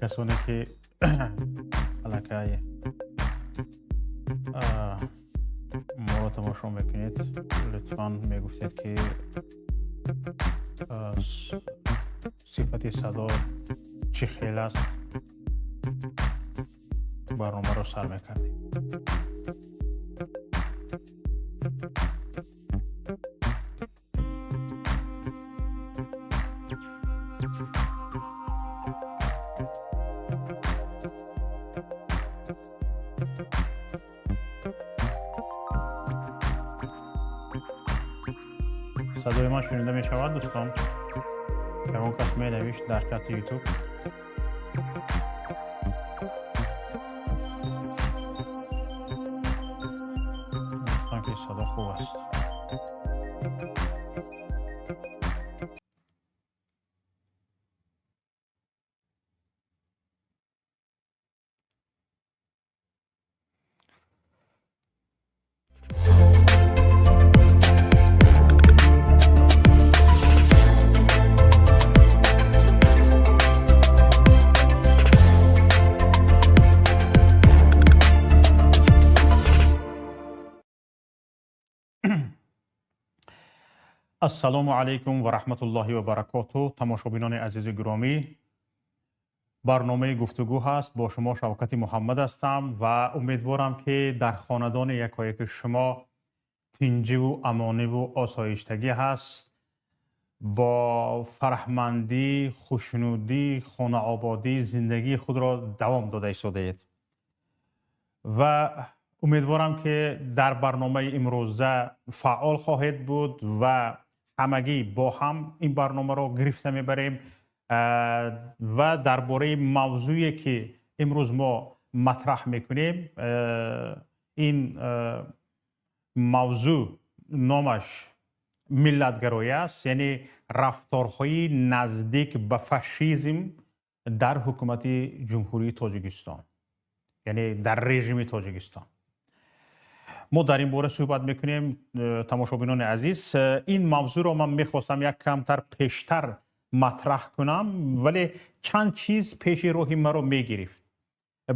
Касоне ки аллакай моро тамошо мекунед, лутфан мегуфтед, ки сифати садо чӣ хел аст, барномаро сар мекардем. Садои ман шунида мешавад, дӯстон? Ягон кас менавишт дар чати Ютуб. Гуфтам, ки садо хуб аст. Ассалому алайкум ва раҳматуллоҳи ва баракоту. Тамошобинони азизу гиромӣ, барномаи «Гуфтугӯ» ҳаст, бо шумо Шавкати Муҳаммад ҳастам ва умедворам, ки дар хонадони якояки шумо тинҷиву амониву осоиштагӣ ҳаст. Бо фараҳмандӣ, хушнудӣ, хонаободӣ зиндагии худро давом дода истодаед ва умедворам, ки дар барномаи имрӯза фаъол хоҳед буд ва ҳамагӣ бо ҳам ин барномаро гирифта мебарем ва дар бораи мавзӯе, ки имрӯз мо матраҳ мекунем, ин мавзӯъ номаш миллатгароӣ аст, яъне рафторҳои наздик ба фашизм дар ҳукумати Ҷумҳурии Тоҷикистон, яъне дар режими Тоҷикистон. Мо дар ин бора суҳбат мекунем. Тамошобинони азиз, ин мавзӯъро ман мехостам як камтар пештар матраҳ кунам, вале чанд чиз пеши роҳи маро мегирифт.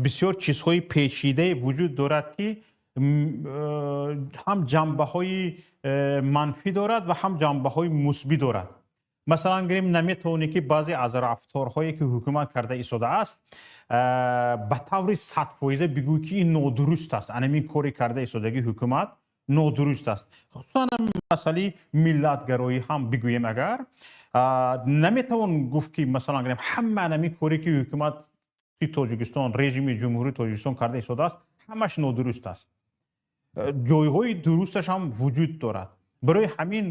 Бисёр чизҳои печидае вуҷуд дорад, ки ҳам ҷанбаҳои манфӣ дорад ва ҳам ҷанбаҳои мусбӣ дорад. Масалан гирем, наметавонӣ, ки баъзе аз рафторҳое, ки ҳукумат карда истодааст, ба таври 100% бигӯӣ, ки ин нодуруст аст, анамин кори карда истодагии ҳукумат нодуруст аст. Хусусан масъалаи миллатгароӣ ҳам бигӯем агар, наметавон гуфт, ки масалан гирем, ҳама анамин коре, ки ҳукумати Тоҷикистон, режими Ҷумҳурии Тоҷикистон карда истодааст, ҳамаш нодуруст аст. Ҷойҳои дурусташ ҳам вуҷуд дорад. Барои ҳамин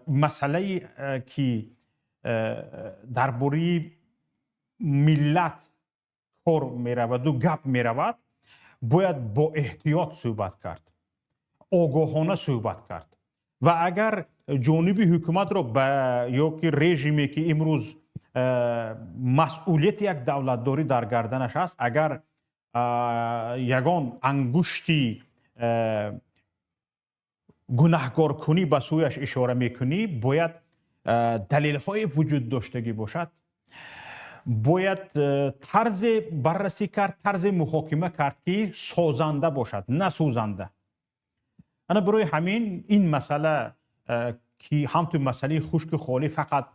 масъалае, ки дар бораи миллат кор мераваду гап меравад, бояд бо эҳтиёт суҳбат кард, огоҳона суҳбат кард ва агар ҷониби ҳукуматро ё ки режиме, ки имрӯз масъулияти як давлатдорӣ дар гарданаш аст, агар ягон ангушти гунаҳкоркунӣ ба сӯяш ишора мекунӣ, бояд далелҳое вуҷуд доштагӣ бошад, бояд тарзе баррасӣ кард, тарзе муҳокима кард, ки созанда бошад, на сӯзанда. Ана барои ҳамин ин масъала, ки ҳамту масъалаи хушку холӣ фақат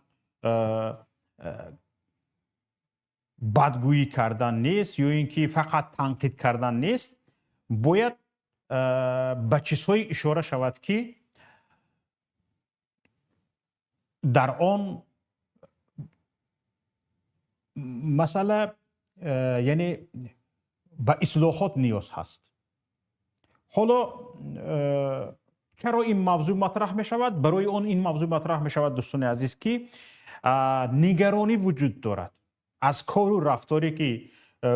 бадгӯӣ кардан нест ё ин ки фақат танқид кардан нест, бояд ба чизҳое ишора шавад, ки дар он масъала, яъне ба ислоҳот ниёз ҳаст. Ҳоло чаро ин мавзӯъ матраҳ мешавад? Барои он ин мавзӯъ матраҳ мешавад, дӯстони азиз, ки нигаронӣ вуҷуд дорад аз кору рафторе, ки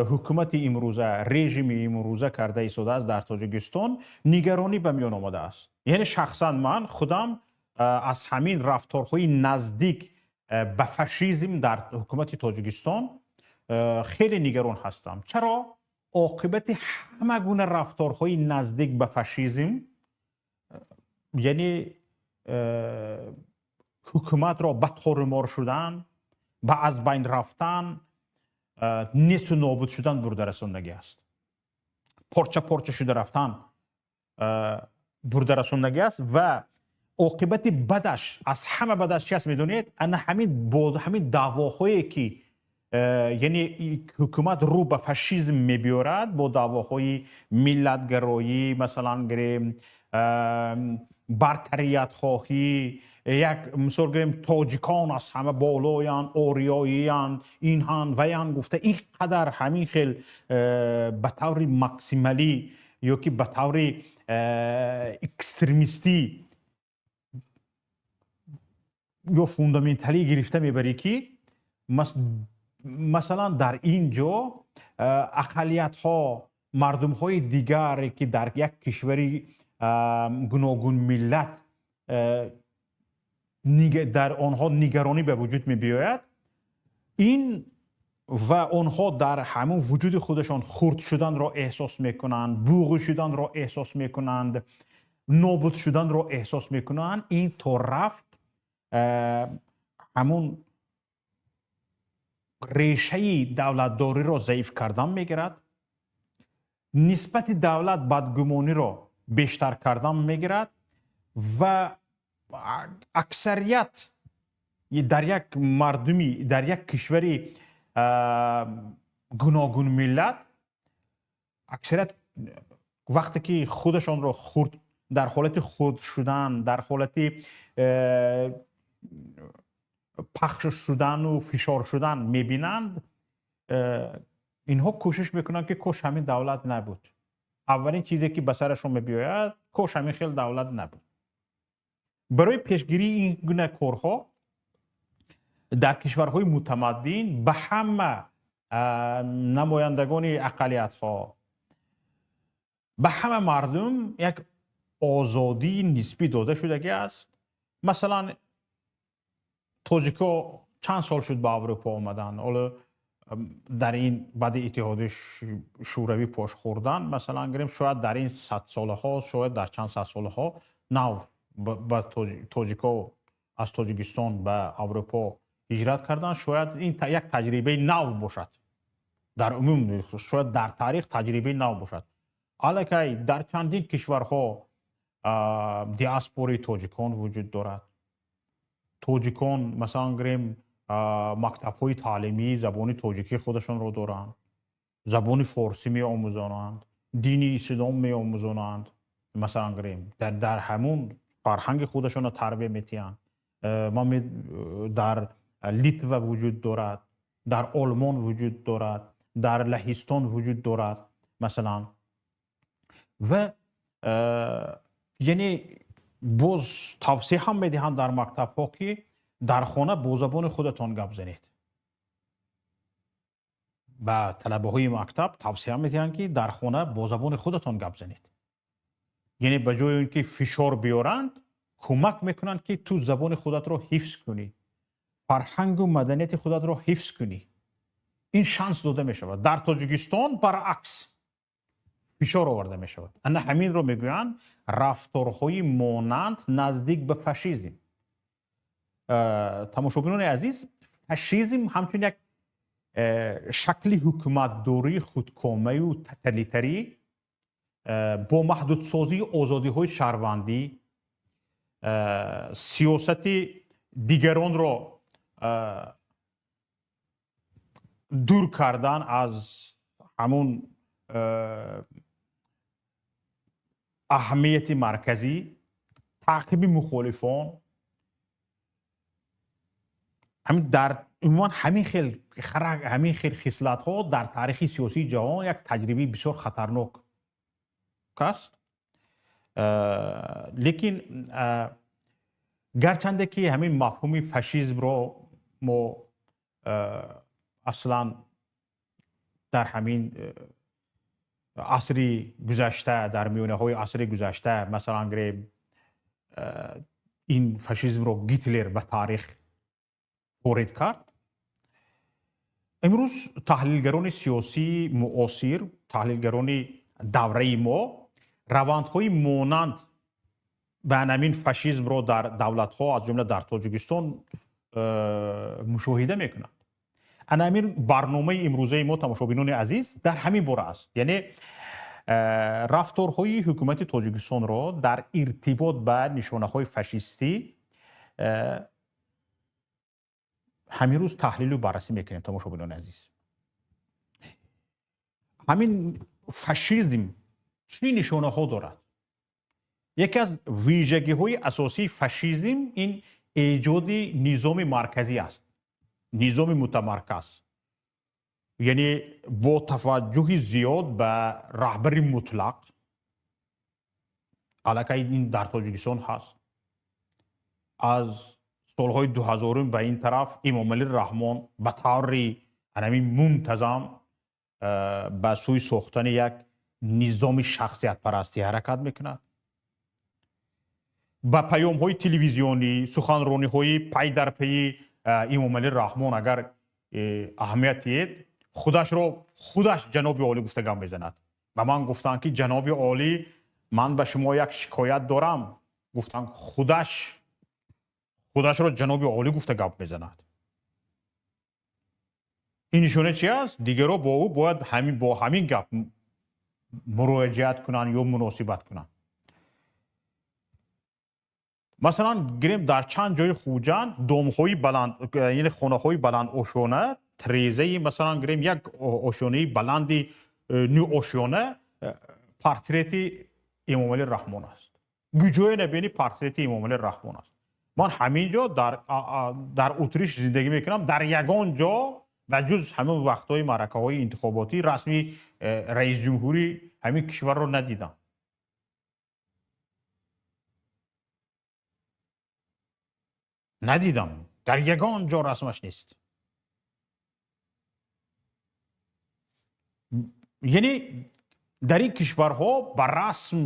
ҳукумати имрӯза, режими имрӯза карда истодааст дар Тоҷикистон. Нигаронӣ ба миён омадааст, яъне шахсан ман худам аз ҳамин рафторҳои наздик ба фашизм дар ҳукумати Тоҷикистон хеле нигарон ҳастам. Чаро? Оқибати ҳама гуна рафторҳои наздик ба фашизм, яъне ҳукуматро ба торумор шудан, ба аз байн рафтан, несту нобуд шудан бурда расондагӣ аст, порча порча шуда рафтан бурда расондагӣ аст. Ва оқибати бадаш, аз ҳама бадаш чи аст, медонед? Ана ҳамин бо ҳамин даъвоҳое, ки яъне ҳукумат рӯ ба фашизм мебиёрад бо даъвоҳои миллатгароӣ, масалан гирем, бартариятхоҳӣ, як мисол гирем, тоҷикон аз ҳама болоянд, ориёиянд, инҳанд, ваянд гуфта, ин қадар ҳамин хел ба таври максималӣ ё ки ба таври экстремистӣ ё фундаменталӣ гирифта мебарӣ, ки масалан дар ин ҷо ақаллиятҳо, мардумҳои дигаре, ки дар як кишвари гуногунмиллат дар онҳо нигаронӣ ба вуҷуд мебиёяд ин ва онҳо дар ҳамон вуҷуди худашон хурд шуданро эҳсос мекунанд, буғӣ шуданро эҳсос мекунанд, нобуд шуданро эҳсос мекунанд, ин то рафт ҳамон решаи давлатдориро заиф кардан мегирад, нисбати давлат бадгумониро бештар кардан мегирад ва аксарият дар як мардуми, дар як кишвари гуногунмиллат, аксарият вақте ки худашонро хурд, дар ҳолати хурд шудан, дар ҳолати Пахш шудану фишор шудан мебинанд, инҳо кӯшиш мекунанд, ки кош ҳамин давлат набуд. Аввалин чизе, ки ба сарашон мебиёяд, кош ҳамин хел давлат набуд. Барои пешгирии ин гуна корҳо дар кишварҳои мутамаддин ба ҳама намояндагони ақаллиятҳо, ба ҳама мардум як озодии нисбӣ дода шудагӣ аст. Масалан, тоҷико чанд сол шуд, ба Аврупо омаданд. Ҳоло дар ин баъди Иттиҳоди Шӯравӣ пош хӯрдан, масалан гирем, шояд дар ин садсолаҳо, шояд дар чанд садсолаҳо нав ба тоҷико аз Тоҷикистон ба Аврупо ҳиҷрат карданд. Шояд ин як таҷрибаи нав бошад дар умум, шояд дар таърих таҷрибаи нав бошад. Аллакай дар чандин кишварҳо диаспораи тоҷикон вуҷуд дорад. Тоҷикон, масалан гирем, мактабҳои таълимии забони тоҷикӣ худашонро доранд, забони форсӣ меомӯзонанд, дини ислом меомӯзонанд, масалан гирем, дар ҳамун фарҳанги худашонро тарбия метиҳанд. Дар Литва вуҷуд дорад, дар Олмон вуҷуд дорад, дар Лаҳистон вуҷуд дорад, масалан. Ва яъне боз тавсия ҳам медиҳанд дар мактабҳо, ки дар хона бо забони худатон гап занед. Ба талабаҳои мактаб тавсия медиҳанд, ки дар хона бо забони худатон гап занед. Яъне ба ҷои он ки фишор биёранд, кӯмак мекунанд, ки ту забони худатро ҳифз кунӣ, фарҳангу маданияти худатро ҳифз кунӣ. Ин шанс дода мешавад. Дар Тоҷикистон баръакс фишор оварда мешавад. Ана ҳаминро мегӯянд рафторҳои монанд, наздик ба фашизм. Тамошобинони азиз, фашизм ҳамчун як шакли ҳукуматдории худкомаю тоталитарӣ бо маҳдудсозии озодиҳои шаҳрвандӣ, сиёсати дигаронро дур кардан аз ҳамун аҳамияти марказӣ, таъқиби мухолифон, ҳамин дар умуман ҳамин хел хислатҳо дар таърихи сиёсии ҷаҳон як таҷрибаи бисёр хатарнок аст. Лекин гарчанде ки ҳамин мафҳуми фашизмро мо аслан дар ҳамин асри гузашта, дар миёнаҳои асри гузашта, масалан гирем, ин фашизмро Гитлер ба таърих ворид кард, имрӯз таҳлилгарони сиёсии муосир, таҳлилгарони давраи мо равандҳои монанд ба ҳамин фашизмро дар давлатҳо, аз ҷумла дар Тоҷикистон, мушоҳида мекунанд. Ана ҳамин барномаи имрӯзаи мо, тамошобинони азиз, дар ҳамин бора аст, яъне рафторҳои ҳукумати Тоҷикистонро дар иртибот ба нишонаҳои фашистӣ ҳамин рӯз таҳлилу баррасӣ мекунем. Тамошобинони азиз, ҳамин фашизм чӣ нишонаҳо дорад? Яке аз вижагиҳои асосии фашизм ин эҷоди низоми марказӣ аст, низоми мутамарказ, яъне бо таваҷҷӯҳи зиёд ба раҳбари мутлақ. Аллакай ин дар Тоҷикистон ҳаст. Аз солҳои 2000-ум ба ин тараф Имомалӣ Раҳмон ба таври ҳамин мунтазам ба сӯи сохтани як низоми шахсиятпарастӣ ҳаракат мекунад. Ба паёмҳои телевизионӣ, суханрониҳои пай дар пайи Имомалӣ Раҳмон агар аҳамият диҳед, худашро худаш ҷаноби олӣ гуфта гап мезанад. Ба ман гуфтанд, ки ҷаноби олӣ, ман ба шумо як шикоят дорам, гуфтанд. Худаш худашро ҷаноби олӣ гуфта гап мезанад. Ин нишона чи аст? Дигаро бо ӯ бояд бо ҳамин гап муроҷиат кунанд ё муносибат кунанд. Масалан гирем, дар чанд ҷои Хуҷанд домҳои баланд, яъне хонаҳои баландошёна, трезаи, масалан гирем, як ошёнаи баланди нӯошёна портрети Эмомалӣ Раҳмон аст. Куҷое набини, портрети Эмомалӣ Раҳмон аст. Ман ҳамин ҷо дар Утриш зиндагӣ мекунам, дар ягон ҷо ба ҷуз ҳамин вақтҳои маъракаҳои интихоботӣ расми раисҷумҳури ҳамин кишварро надидам. Надидам, дар ягон ҷо расмаш нест. Яъне дар ин кишварҳо ба расм,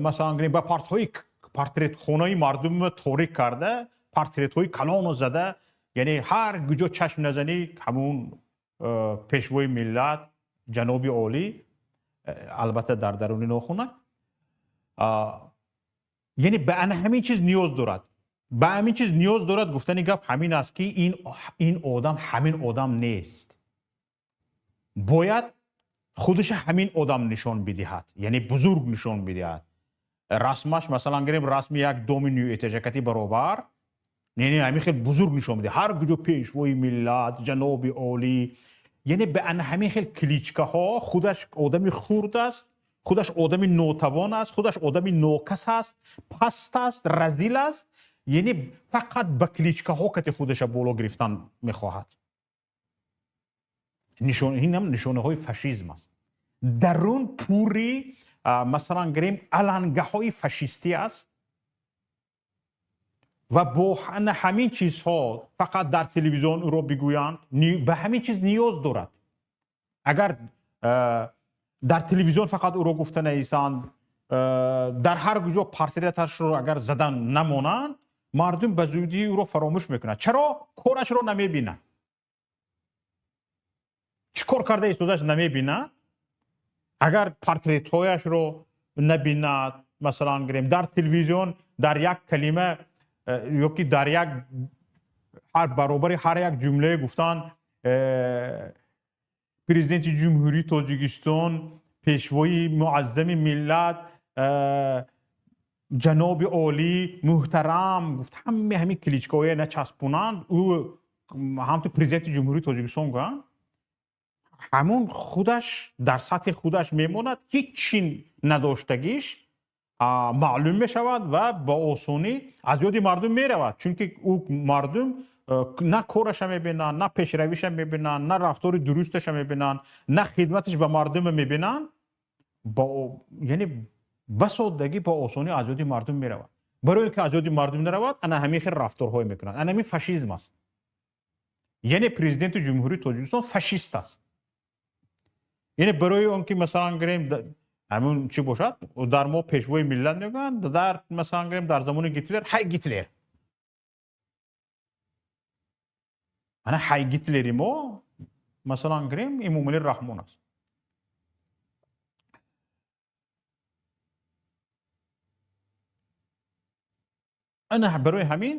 масалан гирем, ба партҳои портретхонаи мардумро торик карда, портретҳои калонро зада, яъне ҳар куҷо чашм назанӣ ҳамун пешвои миллат ҷаноби олӣ, албатта дар даруни нохунак. Яъне ба ана ҳамин чиз ниёз дорад, ба ҳамин чиз ниёз дорад. Гуфтани гап ҳамин аст, ки ин одам ҳамин одам нест, бояд худаш ҳамин одам нишон бидиҳад, яъне бузург нишон бидиҳад. Расмаш, масалан гирем, расми як доми нӯэтажакати баробар, не, ҳамин хел бузург нишон бидиҳад. Ҳар куҷо пешвои миллат, ҷаноби олӣ, яъне ба ана ҳамин хел кличкаҳо. Худаш одами хурд аст, худаш одами нотавон аст, худаш одами нокас аст, паст аст, разил аст, яъне фақат ба кличкаҳо кати худаша боло гирифтан мехоҳад. Инам нишонаҳои фашизм аст. Дарун пури, масалан гирем, алангаҳои фашистӣ аст ва бо ҳамин чизҳо фақат дар телевизион ӯро бигӯянд, ба ҳамин чиз ниёз дорад. Агар дар телевизион фақат ӯро гуфта наисанд, дар ҳар куҷо портреташро агар задан намонанд, мардум ба зудӣ ӯро фаромӯш мекунад. Чаро? Корашро намебинад, чӣ кор карда истодааш намебинад. Агар портретҳояшро набинад, масалан гирем, дар телевизион дар як калима ё ки дар як ҳар баробари ҳар як ҷумлае гуфтан президенти Ҷумҳурии Тоҷикистон, пешвои муаззами миллат, ҷаноби олӣ, муҳтарам гуфт, ҳаме ҳамин кличкаҳое начаспонанд, ӯ ҳамту президенти Ҷумҳурии Тоҷикистон гӯянд, ҳамон худаш дар сатҳи худаш мемонад, ҳеҷ чи надоштагиш маълум мешавад ва ба осонӣ аз ёди мардум меравад, чунки ӯ мардум на кораша мебинанд, на пешравиша мебинанд, на рафтори дурусташа мебинанд, на хидматаш ба мардума мебинанд. Яъне ба соддагӣ, ба осонӣ аз ёди мардум меравад. Барои ки аз ёди мардум наравад, ана ҳамин хел рафторҳое мекунанд. Ана ҳамин фашизм аст. Яъне президенти Ҷумҳурии Тоҷикистон фашист аст. Яъне барои он ки, масалан гирем, ҳамун чӣ бошад, дар мо пешвои миллат мегӯянд, дар, масалан гирем, дар замони Гитлер ҳай Гитлер. Ана ҳай Гитлери мо, масалан гирем, Эмомалӣ Раҳмон аст. Ана барои ҳамин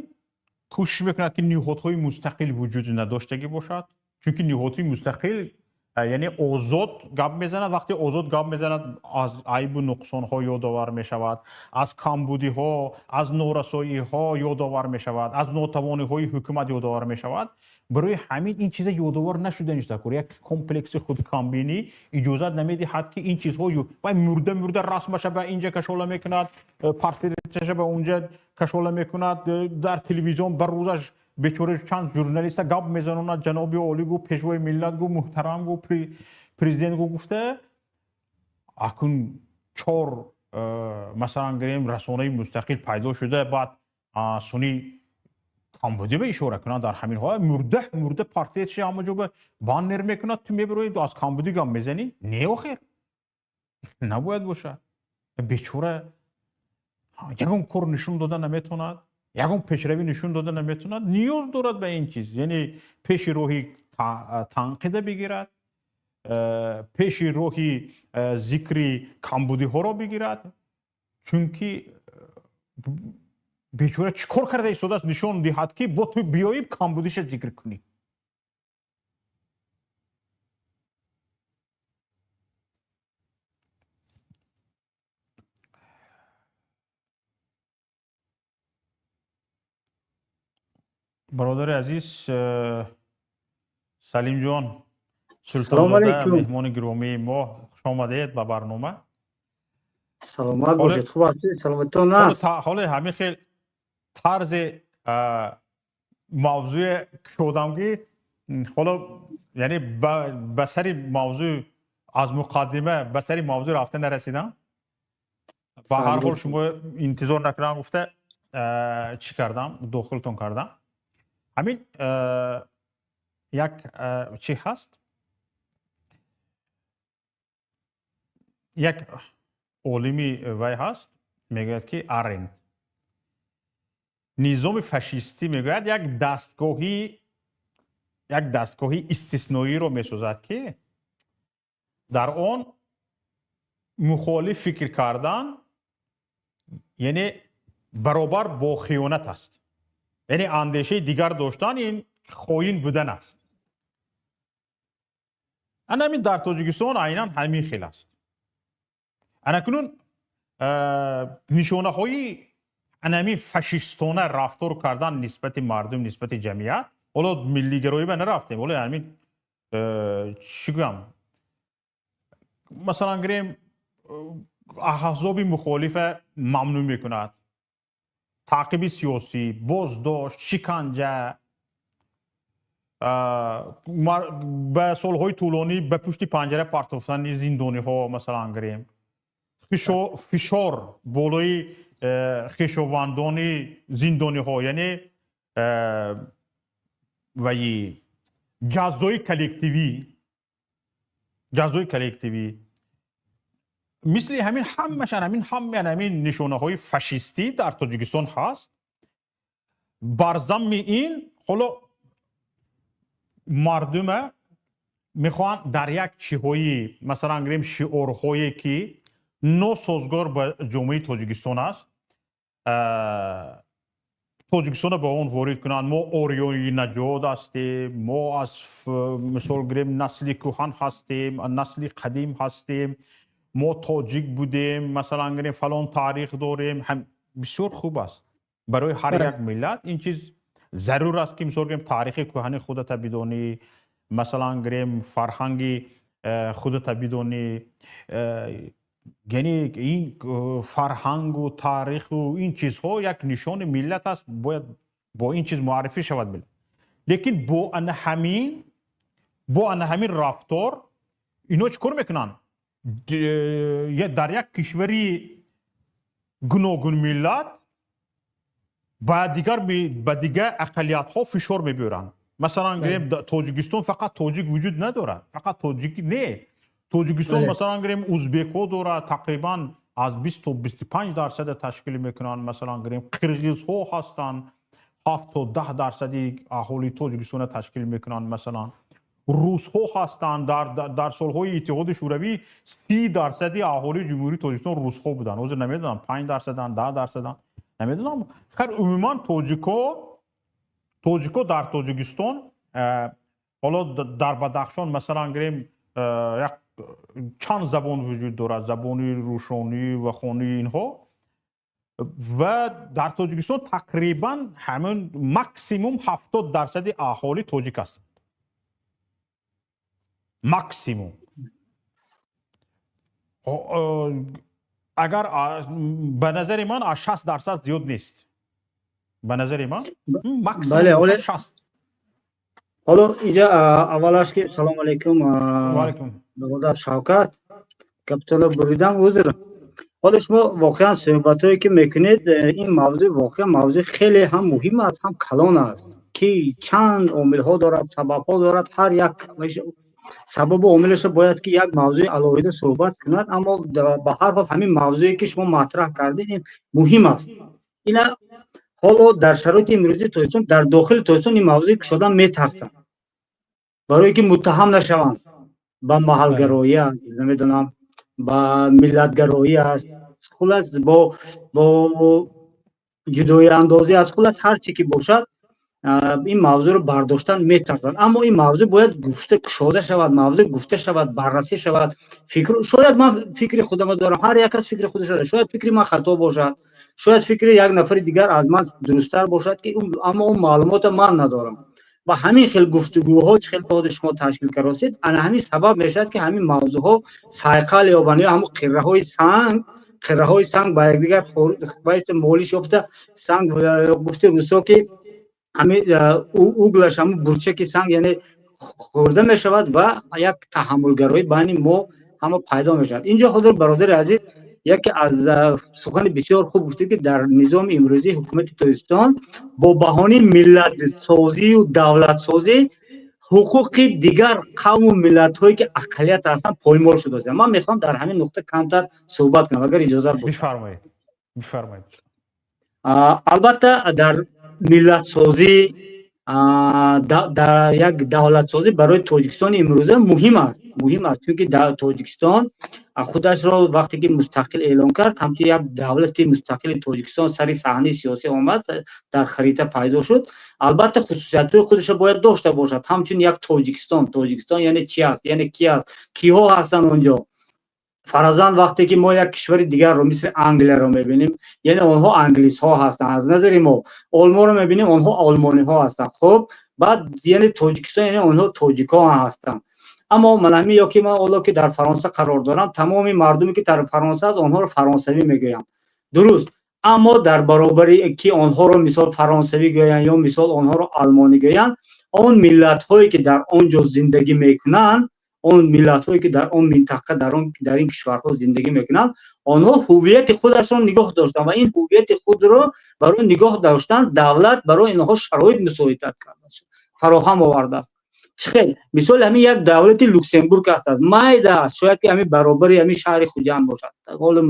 кӯшиш мекунад, ки ниҳодҳои мустақил вуҷуд надоштагӣ бошад, чунки ниҳодҳои мустақил яъне озод гап мезанад. Вақте озод гап мезанад, аз айбу нуқсонҳо ёдовар мешавад, аз камбудиҳо, аз норасоиҳо ёдовар мешавад, аз нотавониҳои ҳукумат ёдовар мешавад. Барои ҳамин ин чиза ёдовар нашуданиш даркор. Як комплекси худкамбинӣ иҷозат намедиҳад, ки ин чизҳо. Вай мурда мурда расмаша ба инҷа кашола мекунад, портреташа ба унҷа кашола мекунад, дар телевизион ба рӯзаш бечора чанд журналиста гап мезанонад, ҷаноби олӣ гу, пешвои миллат гу, муҳтарам гу, президент гу гуфта. Акун чор, масалан гирем, расонаи мустақил пайдо шуда, баъд суни камбудӣ ба ишора кунад, дар ҳамин ҳол мурда мурда портретши ҳама ҷо ба баннер мекунад, ту мебирои аз камбудӣ гап мезанӣ? Не, охир, набояд бошад. Бечора ягон кор нишон дода наметавонад, ягон пешравӣ нишон дода наметавонад, ниёз дорад ба ин чиз, яъне пеши роҳи танқида бигирад, пеши роҳи зикри камбудиҳоро бигирад, чунки бечора чӣ кор карда истодааст, нишон диҳад, ки бо ту биёӣ камбудиша зикр кунӣ. Бародари азиз Салимҷон Султонзода, меҳмони гиромии мо, хушомадед ба барнома. Саломат бошед, хуб ҳастед? Саломатон аст? Ҳоле ҳамин хел Тарзи мавзӯе кушодам, ки ҳоло, яъне, ба сари мавзӯъ, аз муқаддима ба сари мавзӯъ рафта нарасидам. Ба ҳар ҳол, шумо интизор накунам гуфта, чӣ кардам, дохилтон кардам. Ҳамин як чӣ ҳаст, як олими вай ҳаст, мегӯяд, ки Аренд низоми фашистӣ, мегӯяд, як дастгоҳи истисноиро месозад, ки дар он мухолиф фикр кардан, яъне, баробар бо хиёнат аст, яъне андешаи дигар доштан ин хоин будан аст. Ана ҳамин дар Тоҷикистон айнан ҳамин хел аст. Анакунун нишонаҳои анамин фашистона рафтор кардан нисбати мардум, нисбати ҷамъият, ҳоло миллигароӣ ба нарафтем, ҳоло ҳамин, чӣ гӯям, масалан гирем, аҳзоби мухолифа мамнӯъ мекунад, таъқиби сиёсӣ, боздошт, шиканҷа, ба солҳои тӯлонӣ ба пушти панҷара партофтани зиндониҳо, масалан гирем, фишор болои хешовандони зиндониҳо, яъне ваи ҷазои коллективӣ, мисли ҳамин ҳамашан, ҳамин ҳамаи ҳамин нишонаҳои фашистӣ дар Тоҷикистон ҳаст. Бар замми ин ҳоло мардума мехоҳанд дар як чиҳои, масалан гирем, шиорҳое, ки носозгор ба ҷомеаи Тоҷикистон аст, Тоҷикистонро ба он ворид кунанд. Мо ориёи наҷот ҳастем, мо аз, мисол гирем, насли кӯҳан ҳастем, насли қадим ҳастем, мо тоҷик будем, масалан гирем, фалон таърих дорем. Бисёр хуб аст, барои ҳар як миллат ин чиз зарур аст, ки, мисол гирем, таърихи кӯҳани худата бидонӣ, масалан гирем, фарҳанги худата бидонӣ. Яъне ин фарҳангу таъриху ин чизҳо як нишони миллат аст, бояд бо ин чиз муаррифӣ шавад миллат. Лекин бо ана ҳамин рафтор ино чӣ кор мекунанд? Дар як кишвари гуногунмиллат ба дигар ақаллиятҳо фишор мебиёранд. Масалан гирем, Тоҷикистон фақат тоҷик вуҷуд надорад, фақат тоҷик не, Тоҷикистон, масалан гирем, узбекҳо дорад, тақрибан аз 20 то 25 дарсада ташкил мекунанд. Масалан гирем, қирғизҳо ҳастанд, 7 то 10 дарсади аҳолии Тоҷикистонро ташкил мекунанд. Масалан, русҳо ҳастанд, дар солҳои Иттиҳоди Шӯравӣ 30 дарсади аҳолии Ҷумҳурии Тоҷикистон русҳо буданд. Ҳозир намедонам, 5 дарсаданд, 10 дарсаданд, намедонам. Хайр, умуман тоҷико дар Тоҷикистон, ҳоло дар Бадахшон, масалан гирем, як чанд забон вуҷуд дорад, забони рӯшонӣ ва хонии инҳо. Ва дар Тоҷикистон тақрибан ҳамин максимум 70 дарсади аҳолӣ тоҷик ҳастанд, максимум. Агар ба назари ман, аз 60% зиёд нест, ба назари ман максимум 60. Ҳоло инҷа аввалаш ки салому алайкум. Ваалайкум. Бародар Шавкат, капитала буридам, узр. Ҳоло шумо воқеан суҳбатҳое ки мекунед, ин мавзӯъ воқеан мавзӯи хеле ҳам муҳим аст, ҳам калон аст, ки чанд омилҳо дорад, сабабҳо дорад. Ҳар як сабабу омилашро бояд ки як мавзӯи алоҳида суҳбат кунад. Аммо ба ҳар ҳол ҳамин мавзӯе ки шумо матраҳ кардед, ин муҳим аст. Ина ҳоло дар шароити имрӯзии Тоҷикистон, дар дохили Тоҷикистон ин мавзӯи кушодан метарсанд, барое ки муттаҳам нашаванд ба маҳалгароӣ аст, намедонам, ба миллатгароӣ аст, хулас, бо ҷудоиандозӣ аст, хулас, ҳар чӣ ки бошад, ин мавзӯъро бардоштан метарсанд. Аммо ин мавзӯъ бояд гуфта кушода шавад, мавзӯъ гуфта шавад, баррасӣ шавад. Фикр, шояд ман фикри худамро дорам, ҳар як кас фикри худаш дорад. Шояд фикри ман хато бошад, шояд фикри як нафари дигар аз ман дурусттар бошад, ки аммо он маълумотро ман надорам. Ва ҳамин хел гуфтугӯҳо, чӣ хел худи шумо ташкил кардосед, ана ҳамин сабаб мешавад, ки ҳамин мавзӯъҳо сайқал ёбанд ё ҳамун қирраҳои санг. Қираҳои санг ба якдигар молиш ёфта, санг, гуфти русо, ки ҳамин угл аш, ҳамун бурчаки санг, яъне хӯрда мешавад ва як таҳаммулгароӣ байни мо ҳама пайдо мешавад. Инҷо ҳозир, бародари азиз, яке аз сухани бисёр хуб гуфтед, ки дар низоми имрӯзии ҳукумати Тоҷикистон бо баҳонаи миллатсозию давлатсозӣ ҳуқуқи дигар қавму миллатҳое, ки ақаллият ҳастанд, поймол шудааст. Ман мехоҳам дар ҳамин нуқта камтар суҳбат кунам, агар иҷозат бошад. Бифармоед, бифармоед. Албатта, дар миллатсозӣ, дар як давлатсозӣ барои Тоҷикистони имрӯза муҳим аст, муҳим аст, чунки Тоҷикистон худашро вақте ки мустақил эълон кард, ҳамчун як давлати мустақили Тоҷикистон сари саҳнаи сиёсӣ омад, дар харита пайдо шуд, албатта, хусусиятҳои худашро бояд дошта бошад ҳамчун як Тоҷикистон. Тоҷикистон яъне чи аст, яъне ки аст, киҳо ҳастанд онҷо? Фарзан, вақте ки мо як кишвари дигарро, мисли Англияро мебинем, яъне онҳо англисҳо ҳастанд аз назари мо. Олмонро мебинем, онҳо олмониҳо ҳастанд. Хуб, баъд яъне Тоҷикистон, яъне онҳо тоҷикҳо ҳастанд. Аммо манами ё ки ман ҳоло ки дар Фаронса қарор дорам, тамоми мардуме, ки дар Фаронса аст, онҳоро фаронсавӣ мегӯям, дуруст? Аммо дар баробари ки онҳоро, мисол, фаронсавӣ гӯянд ё, мисол, онҳоро алмонӣ гӯянд, он миллатҳое, ки дар он ҷо зиндагӣ мекунанд, он миллатҳое, ки дар он минтақа, дар ин кишварҳо зиндагӣ мекунанд, онҳо ҳуввияти худашон нигоҳ доштанд ва ин ҳуввияти худро барои нигоҳ доштан давлат барои инҳо шароит мусоидат кардааст, фароҳам овардааст. Чӣ хел? Мисоли ҳамин як давлати Люксембург аст, майда аст, шояд ки ҳамин баробари ҳамин шаҳри Хуҷанд бошад, ҳоло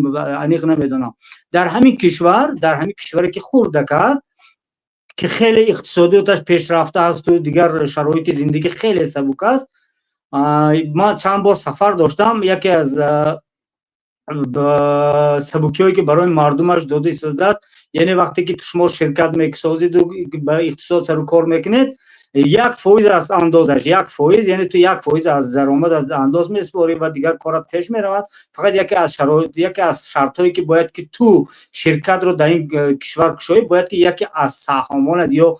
аниқ намедонам. Дар ҳамин кишвар, дар ҳамин кишваре, ки хурда кард, ки хеле иқтисодиёташ пешрафта асту дигар шароити зиндагӣ хеле сабук аст, ман чанд бор сафар доштам, яке аз сабукиҳое, ки барои мардумаш дода истодааст, яъне вақте ки шумо ширкат месозиду ба иқтисод сару кор мекунед, 1% аст андозаш, 1%, яъне ту 1% аз даромад андоз месупорӣ ва дигар корат пеш меравад. Фақат яке аз шароит, яке аз шартҳое, ки бояд ки ту ширкатро дар ин кишвар кушоӣ, бояд ки яке аз саҳомонат ё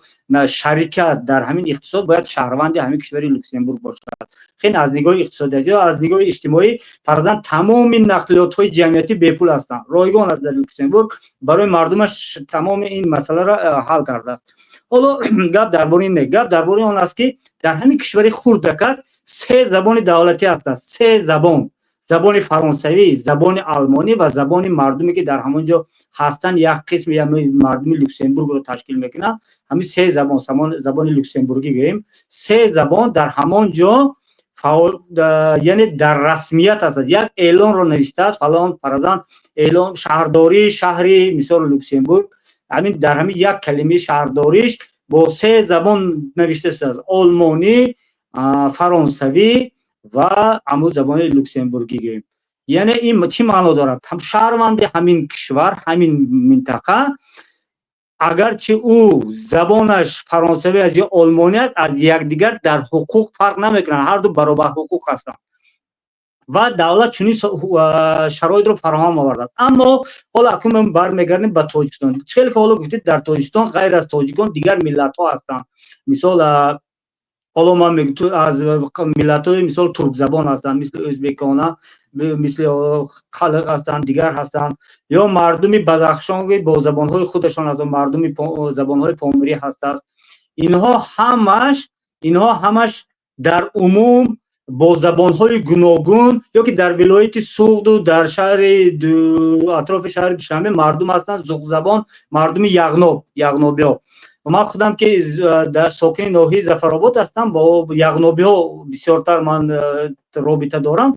шарикат дар ҳамин иқтисод бояд шаҳрванди ҳамин кишвари Люксембург бошад. Хеле аз нигоҳи иқтисодият ё аз нигоҳи иҷтимоӣ, фарзан, тамоми нақлиётҳои ҷамъиятӣ бепул ҳастанд, ройгон аст дар Люксембург, барои мардумаш тамоми ин масъаларо ҳал кардааст. Ҳоло гап дар бораи ин не, гап дар бораи он аст, ки дар ҳамин кишвари хурдакак се забони давлатӣ ҳастанд, се забон: забони фаронсавӣ, забони алмонӣ ва забони мардуме, ки дар ҳамон ҷо ҳастанд, як қисми мардуми Люксембургро ташкил мекунанд. Ҳамин се забон, забони люксембургӣ гӯем, се забон дар ҳамон ҷо фаъол, яъне дар расмият аст. Як эълонро навиштааст фалон, фарзан, эълон шаҳрдории шаҳри, мисол, Люксембург, ҳамин дар ҳамин як калимаи шаҳрдориш бо се забон навишта шудааст: олмонӣ, фаронсавӣ ва ҳамун забони люксембургӣ гӯем. Яъне ин чӣ маъно дорад? Шаҳрванди ҳамин кишвар, ҳамин минтақа, агарчи ӯ забонаш фаронсавӣ аст ё олмонӣ аст, аз якдигар дар ҳуқуқ фарқ намекунанд, ҳарду баробарҳуқуқ ҳастанд ва давлат чунин шароитро фароҳам овардааст. Аммо ҳоло акнун бармегардем ба Тоҷикистон. Чӣ хеле ки ҳоло гуфтед, дар Тоҷикистон ғайр аз тоҷикон дигар миллатҳо ҳастанд. Мисол, ҳоло ман аз миллатҳои, мисол, туркзабон ҳастанд, мисли ӯзбекона, мисли қалиқ ҳастанд, дигар ҳастанд, ё мардуми Бадахшон бо забонҳои худашон ҳастанд, мардуми забонҳои помирӣ ҳастааст. Инҳо ҳамаш дар умум бо забонҳои гуногун, ё ки дар вилояти Суғду дар шаҳри атрофи шаҳри Душанбе мардум ҳастанд суғдзабон, мардуми яғноб, яғнобиҳо. Ман худам ки дар сокини ноҳияи Зафаробод ҳастам, бо яғнобиҳо бисёртар ман робита дорам,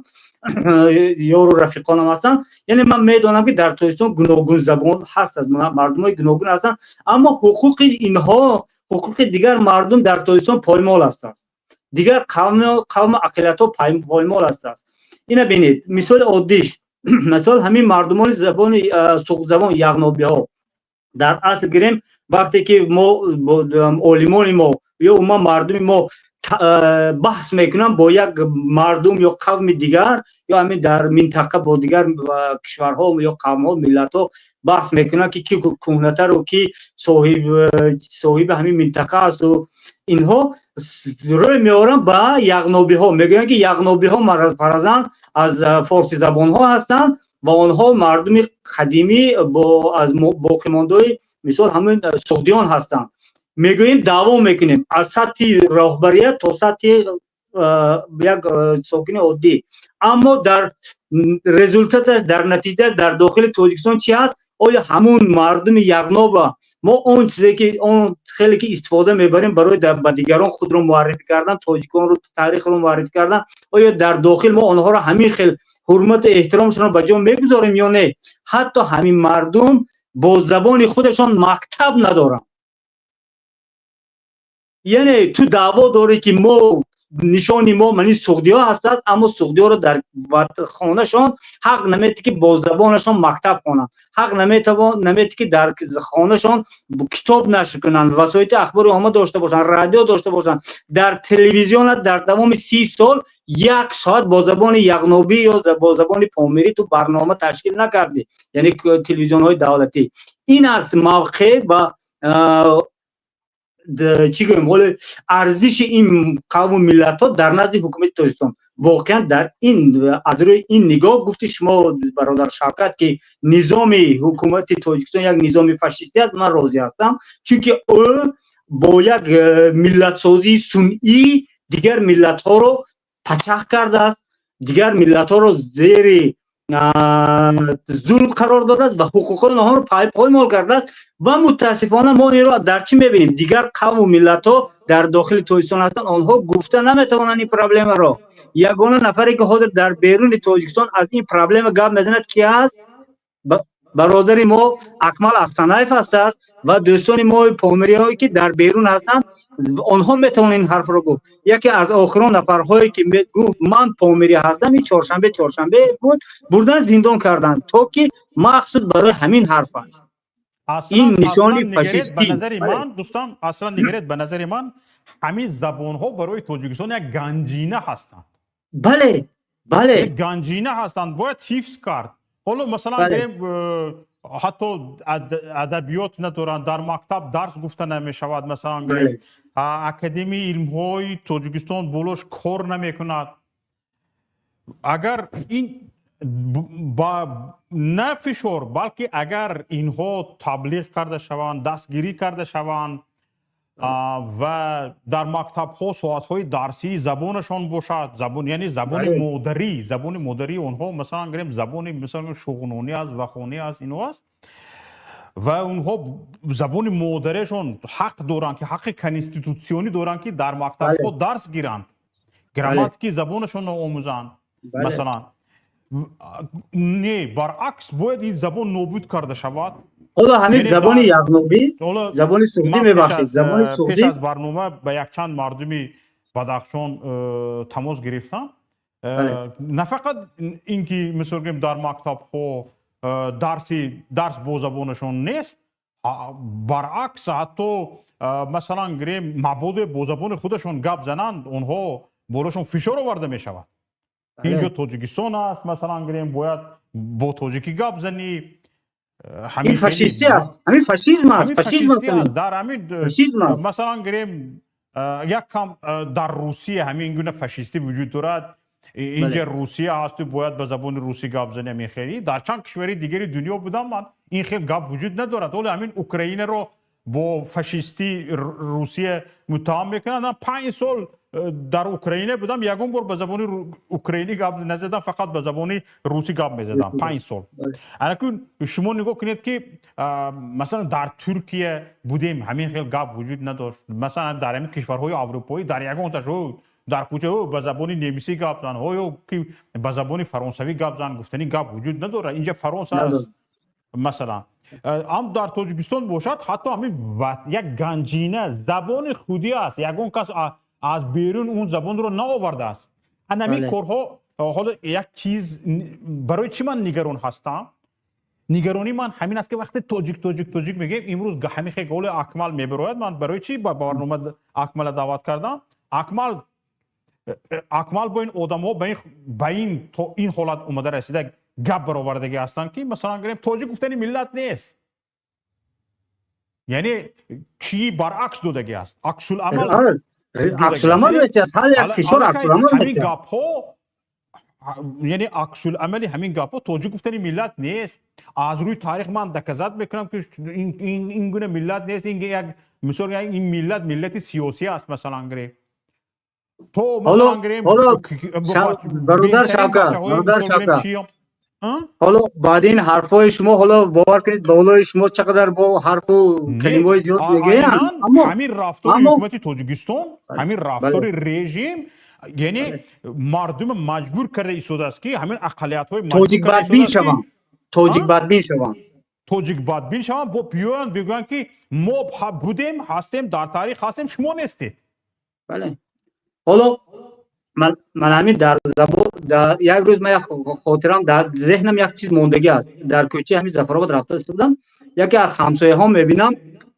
ёру рафиқонам ҳастанд. Яъне ман медонам, ки дар Тоҷикистон гуногун забон ҳаст, мардумҳои гуногун ҳастанд, аммо ҳуқуқи инҳо, ҳуқуқи дигар мардум дар Тоҷикистон поймол ҳастанд, дигар қавму ақаллиятҳо поймол ҳастанд. Ина бинед, мисоли оддиш, мисол, ҳамин мардумони забони суғдзабон, яғнобиҳо, дар асл гирем, вақте ки мо, олимони мо ё умуман мардуми мо баҳс мекунанд бо як мардум ё қавми дигар, ё ҳамин дар минтақа бо дигар кишварҳо ё қавмҳо, миллатҳо баҳс мекунанд, ки ки кӯҳнатару ки соҳиби ҳамин минтақа асту инҳо, рӯй меоранд ба яғнобиҳо, мегӯянд, ки яғнобиҳо фарзан аз форсизабонҳо ҳастанд. Ва онҳо мардуми қадимӣ бо аз боқимондаи, мисол, ҳамин суғдиён ҳастанд, мегӯем, даъво мекунем аз сатҳи роҳбарият то сатҳи як сокини оддӣ. Аммо дар результаташ, дар натиҷа, дар дохили Тоҷикистон чӣ ҳаст? Оё ҳамун мардуми Яғноба мо он чизе ки он хеле ки истифода мебарем барои ба дигарон худро муаррифӣ кардан, тоҷиконро, таърихро муаррифӣ кардан, оё дар дохил мо онҳоро ҳамин хел ҳурмату эҳтиромшонро ба ҷо мегузорем ё не? Ҳатто ҳамин мардум бо забони худашон мактаб надоранд. Яъне ту даъво дорӣ, ки мо нишони мо мани суғдиҳо ҳастанд, аммо суғдиҳоро дар хонашон ҳақ наметӣ, ки бо забонашон мактаб хонанд, ҳақ наметӣ, ки дар хонашон китоб нашр кунанд, васоити ахбори омма дошта бошанд, радио дошта бошанд. Дар телевизионат дар давоми 30 сол як соат бо забони яғнобӣ ё бо забони помирӣ ту барнома ташкил накардӣ, яъне телевизионҳои давлатӣ. Ин аст мавқеъ ва, чӣ гӯем, ҳоло арзиши ин қавму миллатҳо дар назди ҳукумати Тоҷикистон. Воқеан, дар ин аз рӯи ин нигоҳ, гуфти шумо, бародар Шавкат, ки низоми ҳукумати Тоҷикистон як низоми фашистӣ аст, ман розӣ ҳастам, чунки ӯ бо як миллатсозии сунъӣ дигар миллатҳоро пачах кардааст, дигар миллатҳоро зери зулм қарор додааст ва ҳуқуқҳои онҳоро поймол кардааст. Ва мутаассифона мо инро дар чӣ мебинем? Дигар қавму миллатҳо дар дохили Тоҷикистон ҳастанд, онҳо гуфта наметавонанд ин проблемаро. Ягона нафаре, ки ҳозир дар беруни Тоҷикистон аз ин проблема гап мезанад, ки аст, бародари мо Акмал Астанаев ҳастааст ва дӯстони мо помириҳое, ки дар берун ҳастанд, онҳо метавонанд ин ҳарфро гуфт. Яке аз охирон нафарҳое, ки гуфт: «Ман помирӣ ҳастам», ин чоршанбе буд, бурдан зиндон карданд, то ки махсус барои ҳамин ҳарфаш. Ин нишони фашистӣ. Ба назари ман, дӯстон, аслан нигаред, ба назари ман ҳамин забонҳо барои Тоҷикистон як ганҷина ҳастанд. бале бале Ганҷина ҳастанд, бояд ҳифз кард. Ҳоло, масалан, гирем, ҳатто адабиёт надоранд, дар мактаб дарс гуфта намешавад. Масалан, гирем, Академияи илмҳои Тоҷикистон болош кор намекунад. Агар ин на фишор, балки агар инҳо таблиғ карда шаванд, дастгирӣ карда шаванд ва дар мактабҳо соатҳои дарсии забонашон бошад, забон, яъне забони модарӣ, забони модарии онҳо, масалан, гирем, забони, масалан, шуғнонӣ аст, вахонӣ аст, ино аст, ва онҳо забони модариашон ҳақ доранд, ки ҳаққи конститутсионӣ доранд, ки дар мактабҳо дарс гиранд, грамматики забонашонро омӯзанд. Масалан, не, баръакс, бояд ин забон нобуд карда шавад. Ҳоло ҳамин забони яғнобӣ, забони суғдӣ, мебахшед, забони суғдӣ. Пеш аз барнома ба якчанд мардуми Бадахшон тамос гирифтам. На фақат ин ки, мисол гирем, дар мактабҳо дарс бо забонашон нест, баръакс, ҳатто, масалан, гирем, мабодо бо забони худашон гап зананд, онҳо болошон фишор оварда мешавад. Инҷо Тоҷикистон аст, масалан, гирем, бояд бо тоҷикӣ гап занӣ. Ин фашистӣ аст, ҳамин фашизм аст, фашизм аст. Дар ҳамин, масалан, гирем, як кам дар Русия ҳамин гуна фашистӣ вуҷуд дорад. Инҷа Русия ҳасту, бояд ба забони русӣ гап занӣ. Ҳамин хеле дар чанд кишвари дигари дунё будам ман, ин хел гап вуҷуд надорад. Ҳоло ҳамин Украинаро бо фашистӣ Русия муттаҳам мекунанд. Ман 5 сол дар Украина будам, ягон бор ба забони украинӣ гап назадам, фақат ба забони русӣ гап мезадам 5 сол. Анакун шумо нигоҳ кунед, ки масалан, дар Туркия будем, ҳамин хел гап вуҷуд надошт. Масалан, дар ҳамин кишварҳои аврупоӣ дар ягонташ дар кӯча ба забони немисӣ гап зан, ё ки ба забони фаронсавӣ гап зан гуфтани гап вуҷуд надорад. Инҷа Фаронса аст, масалан. Ам дар Тоҷикистон бошад, ҳатто ҳамин як ганҷина забони худӣ аст, ягон кас аз берун он забонро наовардааст. Ҳамин корҳо. Ҳоло як чиз, барои чӣ ман нигарон ҳастам? Нигаронии ман ҳамин аст, ки вақте тоҷик, тоҷик, тоҷик мегӯем, имрӯз ҳамин хел ҳоле Акмал мебарояд. Ман барои чӣ ба барнома Акмала даъват кардам? Акмал бо ин одамҳо ба ин то ин ҳолат омада расида, гап баровардагӣ ҳастанд, ки, масалан, гирем, тоҷик гуфтани миллат нест, яъне чӣ, баръакс додагӣ аст, аксуламал. Аксуламал метиҳад, ҳар як фишор аксуламал. Ҳамин гапҳо. Яъне аксулъамали ҳамин гапҳо тоҷик гуфтани миллат нест. Аз рӯи таърих ман доказать мекунам, ки ин гуна миллат нест. Ин як мисол, ин миллат миллати сиёсӣ аст, масалан гирем, то масалан гирем. Бародар Шавкат, бародар Шавкат, ҳоло баъди ин ҳарфҳои шумо, ҳоло бовар кунед, болои шумо чӣ қадар бо ҳарфу калимаҳои зиёд мегӯянд. Ҳамин рафтори ҳукумати Тоҷикистон, ҳамин рафтори режим, яъне мардума маҷбур карда истодааст, ки ҳамин ақаллиятҳои Тоҷик бадбин шаванд, тоҷик бадбин шаванд. Тоҷик бадбин шаванд, бо биёянд, бигӯянд, ки мо будем, ҳастем, дар таърих ҳастем, шумо нестед. Бале, ҳоло ман ҳамин дар забон, як рӯз ман як хотирам дар зеҳнам як чиз мондагӣ аст. Дар кӯчаи ҳамин Зафаробод рафта истодам, яке аз ҳамсояҳо мебинам,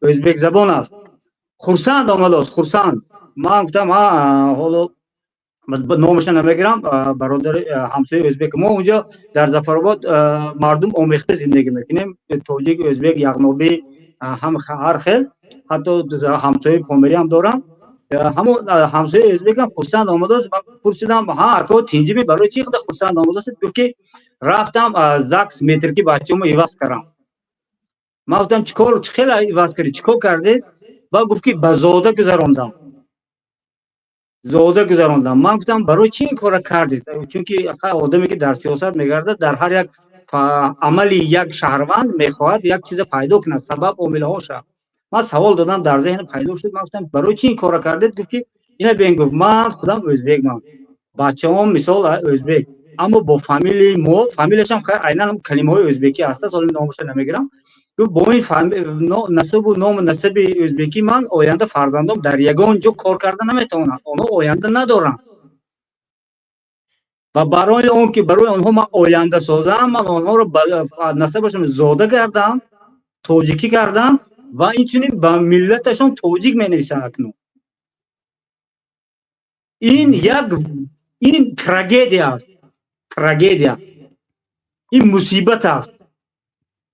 ӯзбекзабон аст, хурсанд омадааст, хурсанд. Ман гуфтам, ҳоло номаша намегирам, бародари ҳамсояи ӯзбек. Мо унҷо дар Зафаробод мардум омехта зиндагӣ мекунем: тоҷик, ӯзбек, яғнобӣ, ҳам ҳар хел, ҳатто ҳамсояи помирӣ ҳам дорам. Ҳамон ҳамсояи ӯзбекам хурсанд омадааст. Пурсидам: «Ҳа, ако, тинҷими, барои чӣ қадар хурсанд омадааст?» Гуфт, ки рафтам ЗАГС, метрики бачамо иваз кардам. Ман гуфтам: «Чӣ кор, чӣ хела иваз кардӣ, чӣ кор кардед?» Ба гуфт, ки ба зода гузарондам, зода гузарондам. Ман гуфтам: «Барои чӣ ин корро кардед?» Чунки одаме, ки дар сиёсат мегардад, дар ҳар як амали як шаҳрванд мехоҳад як чиза пайдо кунад, сабаб, омилҳоша. Ман савол додам, дар зеҳнам пайдо шуд. Ман гуфтам: «Барои чӣ ин корро кардед?» Гуфт, ки ина бен, гуфт, ман худам ӯзбекман, бачаҳом мисол ӯзбек, аммо бо фамилияи мо, фамилияшам айнан калимаҳои ӯзбекӣ ҳаста, соли номаша намегирам. Гуфт, бо ин насабу ному насаби ӯзбекӣ ман оянда фарзандом дар ягон ҷо кор карда наметавонанд, онҳо оянда надоранд ва барои он ки барои онҳо ман оянда созам, ман онҳоро насабашон зода кардам, тоҷикӣ кардам ва инчунин ба миллаташон тоҷик менависанд акнун. Ин як ин трагедия аст, трагедия, ин мусибат аст,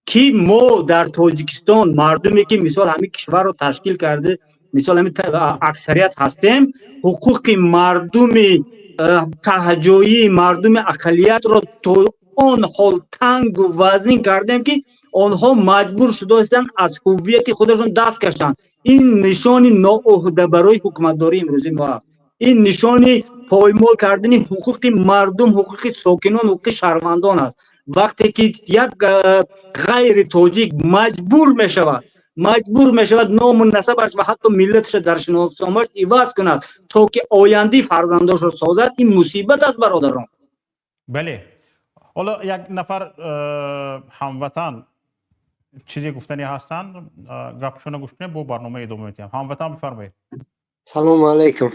ки мо дар Тоҷикистон, мардуме, ки мисол ҳамин кишварро ташкил карда, мисол ҳамин аксарият ҳастем, ҳуқуқи мардуми таҳҷоии мардуми ақаллиятро то он ҳол тангу вазнин кардем, ки онҳо маҷбур шудаистанд аз ҳуввияти худашон даст кашанд. Ин нишони ноуҳдабарои ҳукуматдории имрӯзи мо аст. Ин нишони поймол кардани ҳуқуқи мардум, ҳуқуқи сокинон, ҳуқуқи шаҳрвандон аст. Вақте ки як ғайри тоҷик маҷбур мешавад ному насабаш ва ҳатто миллаташа дар шиносномааш иваз кунад, то ки ояндаи фарзандошро созад, ин мусибат аст, бародарон. Бале, ҳоло як нафар ҳамватан чизе гуфтанӣ ҳастанд, гапшона гӯш кунем, бо барнома идома медиҳам. Ҳамватан, бифармоед. Салому алайкум.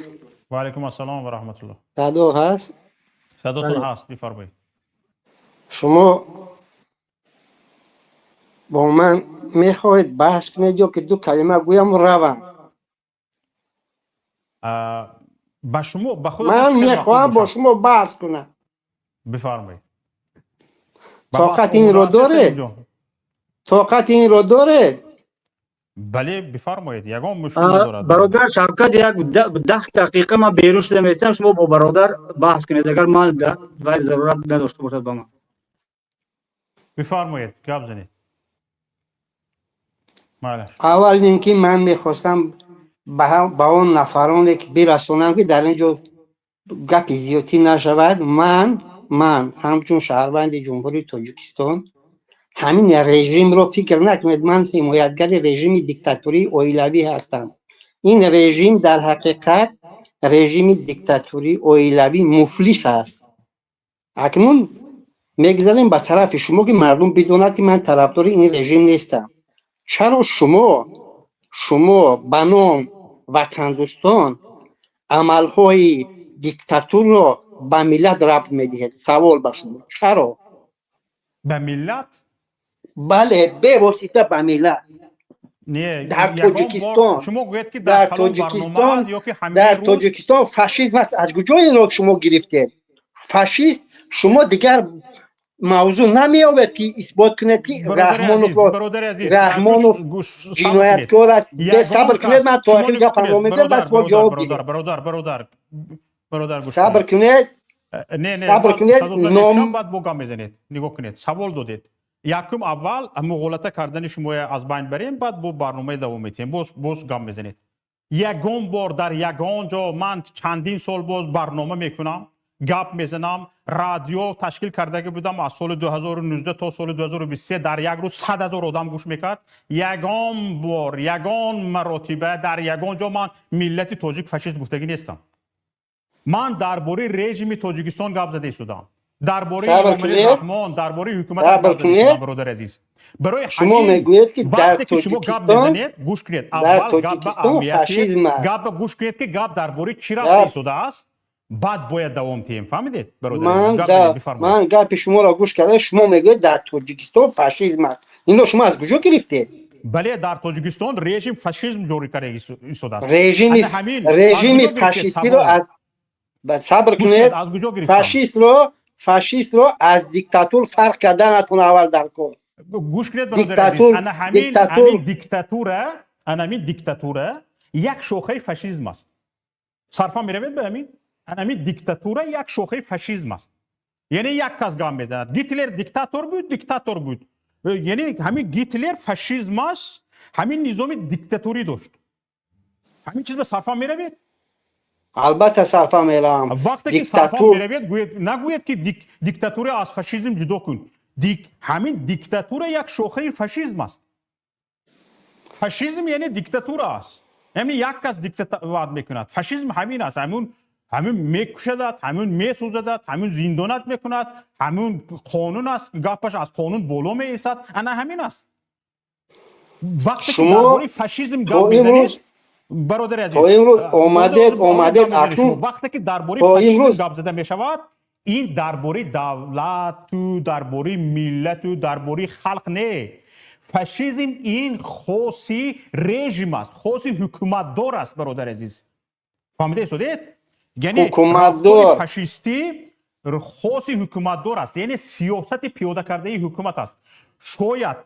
Ва алайкум ассалом ва раҳматуллоҳ. Садо ҳаст? Садотон ҳаст, бифармоед. Шумо бо ман мехоҳед баҳс кунед ё ки ду калима гӯям, равам? Ба шумо, ба худ. Ман мехоҳам бо шумо баҳс кунам. Бифармоед. Тоқати инро доред? Тоқати инро доред? Бале, бифармоед, ягон мушкил надорад. Бародар Шавкат, як 10 дақиқа ман берун шуда меистам, шумо бо бародар баҳс кунед, агар ман вай зарурат надошта бошад ба ман. Бифармоед, гап занед. Аввал ин ки ман мехостам ба он нафароне ки бирасонам, ки дар ин ҷо гапи зиёдтӣ нашавад. Ман ҳамчун шаҳрванди Ҷумҳурии Тоҷикистон ҳамин режимро, фикр накунед, ман ҳимоятгари режими диктатурии оилавӣ ҳастам. Ин режим дар ҳақиқат режими диктатурии оилавӣ муфлис аст. Акнун мегузарем ба тарафи шумо, ки мардум бидонад, ки ман тарафдори ин режим нестам. Чаро шумо ба ном ватандӯстон амалҳои диктатурро ба миллат рабт медиҳед? Савол ба шумо: чаро? Ба миллат? Бале, бевосита ба миллат. Дар Тоҷикистон, дар Тоҷикистон, дар Тоҷикистон фашизм аст. Аз куҷо инро шумо гирифтед, фашист? Шумо дигар мавзӯъ намеёбед, ки исбот кунед, ки Раҳмонов ҷинояткор аст. Сабр кунед, ман то охир гапамро мегӯям, бас шумо ҷавоб диҳед. Бародар, бародар, бародар. Сабр кунед. Не, не. Сабр кунед. Ном баъд бо гап мезанед. Нигоҳ кунед, савол додед. Якум, аввал муғолата кардани шумоя аз байн барем, баъд бо барномаи давом метиҳем, боз гап мезанед. Ягон бор дар ягон ҷо, ман чандин сол боз барнома мекунам, гап мезанам, радио ташкил кардагӣ будам аз соли 2019 то соли 2023, дар як рӯз 100 000 одам гӯш мекард. Ягон бор, ягон маротиба дар ягон ҷо ман миллати тоҷик фашист гуфтагӣ нестам. Ман дар бораи режими Тоҷикистон гап зада истодам, дар бораи Эмомалӣ Раҳмон, дар бораи ҳукумат гап зада истодам, бародари азиз. Барои шумо мегӯед, ки дар вақте ки шумо гап мезанед, гӯш кунед аввал, гап ба аҳамияти гапа гӯш кунед, ки гап дар бораи чӣ рафта истодааст, баъд бояд давом диҳем. Фаҳмидед, бародар? Ман гапи шуморо гӯш карда, шумо мегӯед, дар Тоҷикистон фашизм аст. Инро шумо аз куҷо гирифтед? Бале, дар Тоҷикистон режим фашизм ҷорӣ карда истодааст. Режими фашистиро аз, сабр кунед, фашистро аз диктатур фарқ карда натон аввал дар кор. Гӯш кунед, бародари азиз, ана ҳамин диктатура, ана ҳамин диктатура як шохаи фашизм аст. Сарфа меравед ба ҳамин? Ана ҳамин диктатура як шохаи фашизм аст. Яъне як кас гап мезанад. Гитлер диктатор буд, диктатор буд. Яъне ҳамин Гитлер фашизм аст, ҳамин низоми диктатурӣ дошт. Ҳамин чиз ба сарфа меравед? Албатта, сарфа меравам. Вақте ки сарфа меравед, нагӯед, ки диктатура аз фашизм ҷудо кун. Ҳамин диктатура як шохаи фашизм аст. Фашизм яъне диктатура аст, яъне як кас диктат мекунад. Фашизм ҳамин аст, ҳамин мекушадат, ҳамин месӯзадат, ҳамин зиндонат мекунад, ҳамин қонун аст, гапаш аз қонун боло меистад. Ана ҳамин аст. Вақте ки дар бораи фашизм гап мезанед, бародари азиз, То имрӯз омадед акнун. Вақте ки дар бораи фашизм гап зада мешавад, ин дар бораи давлату, дар бораи миллату, дар бораи халқ не. Фашизм ин хоси режим аст, хоси ҳукуматдор аст, бародари азиз. Фаҳмида истодед? Яъне ҳукуматдор. Фашистӣ хоси ҳукуматдор аст, яъне сиёсати пиёда кардаи ҳукумат аст. Шояд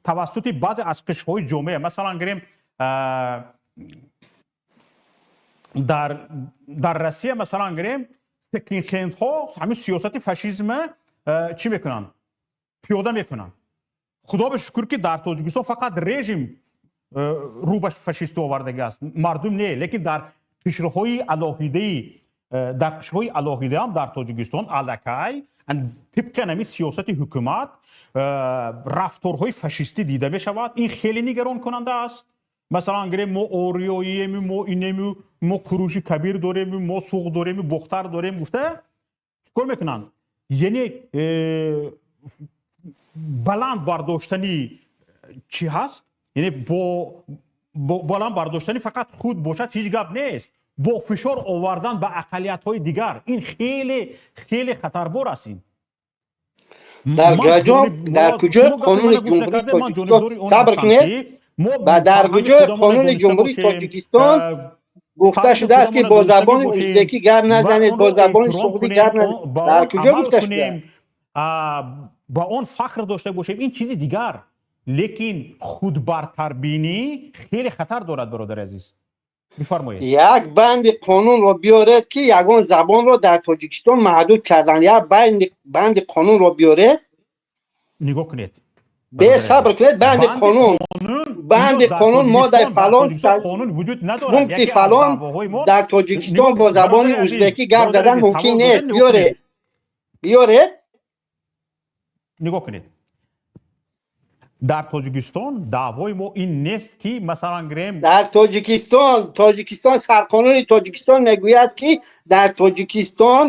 тавассути баъзе аз қишрҳои ҷомеа, масалан гирем, дар Россия, масалан гирем, скинхедҳо ҳамин сиёсати фашизма чӣ мекунанд? Пиёда мекунанд. Худо ба шукр, ки дар Тоҷикистон фақат режим рӯ ба фашистӣ овардагӣ аст, мардум не. Лекин дар қишрҳои алоҳидаам дар Тоҷикистон аллакай тибқи ҳамин сиёсати ҳукумат рафторҳои фашистӣ дида мешавад. Ин хеле нигаронкунанда аст. Масалан гирем, мо ориёиему, мо инему, мо Куруши Кабир дорему, мо Суғд дорему, Бохтар дорем гуфта, чикор мекунанд? Яъне баланд бардоштани чӣ ҳаст? Яъне бо баланд бардоштани фақат худ бошад, ҳеҷ гап нест. Бо фишор овардан ба ақаллиятҳои дигар, ин хеле хеле хатарбор аст ин. Дар куҷои қонуни Ҷумҳурии Тоҷикистон, сабр кунед, дар куҷои қонуни Ҷумҳурии Тоҷикистон гуфта шудааст, ки бо забони узбекӣ гап назанед, бо забони суғдӣ гап назанед? Дар куҷо гуфта шудааст? Ба он фахр дошта бошем, ин чизи дигар, лекин худбартарбинӣ хеле хатар дорад, бародари азиз. Бифармоед. Як банди қонунро биёред, ки ягон забонро дар Тоҷикистон маҳдуд кардан. Як банди қонунро биёред. Нигоҳ кунед. Бесабр кунед, банди қонун, моддаи фалон, қонун вуҷуд надорад. Пункти фалон: дар Тоҷикистон бо забони узбекӣ гап задан мумкин нест. Биёред, биёред. Нигоҳ кунед, дар Тоҷикистон даъвои мо ин нест, ки масалан гирем. Дар Тоҷикистон, сарқонуни Тоҷикистон мегӯяд, ки дар Тоҷикистон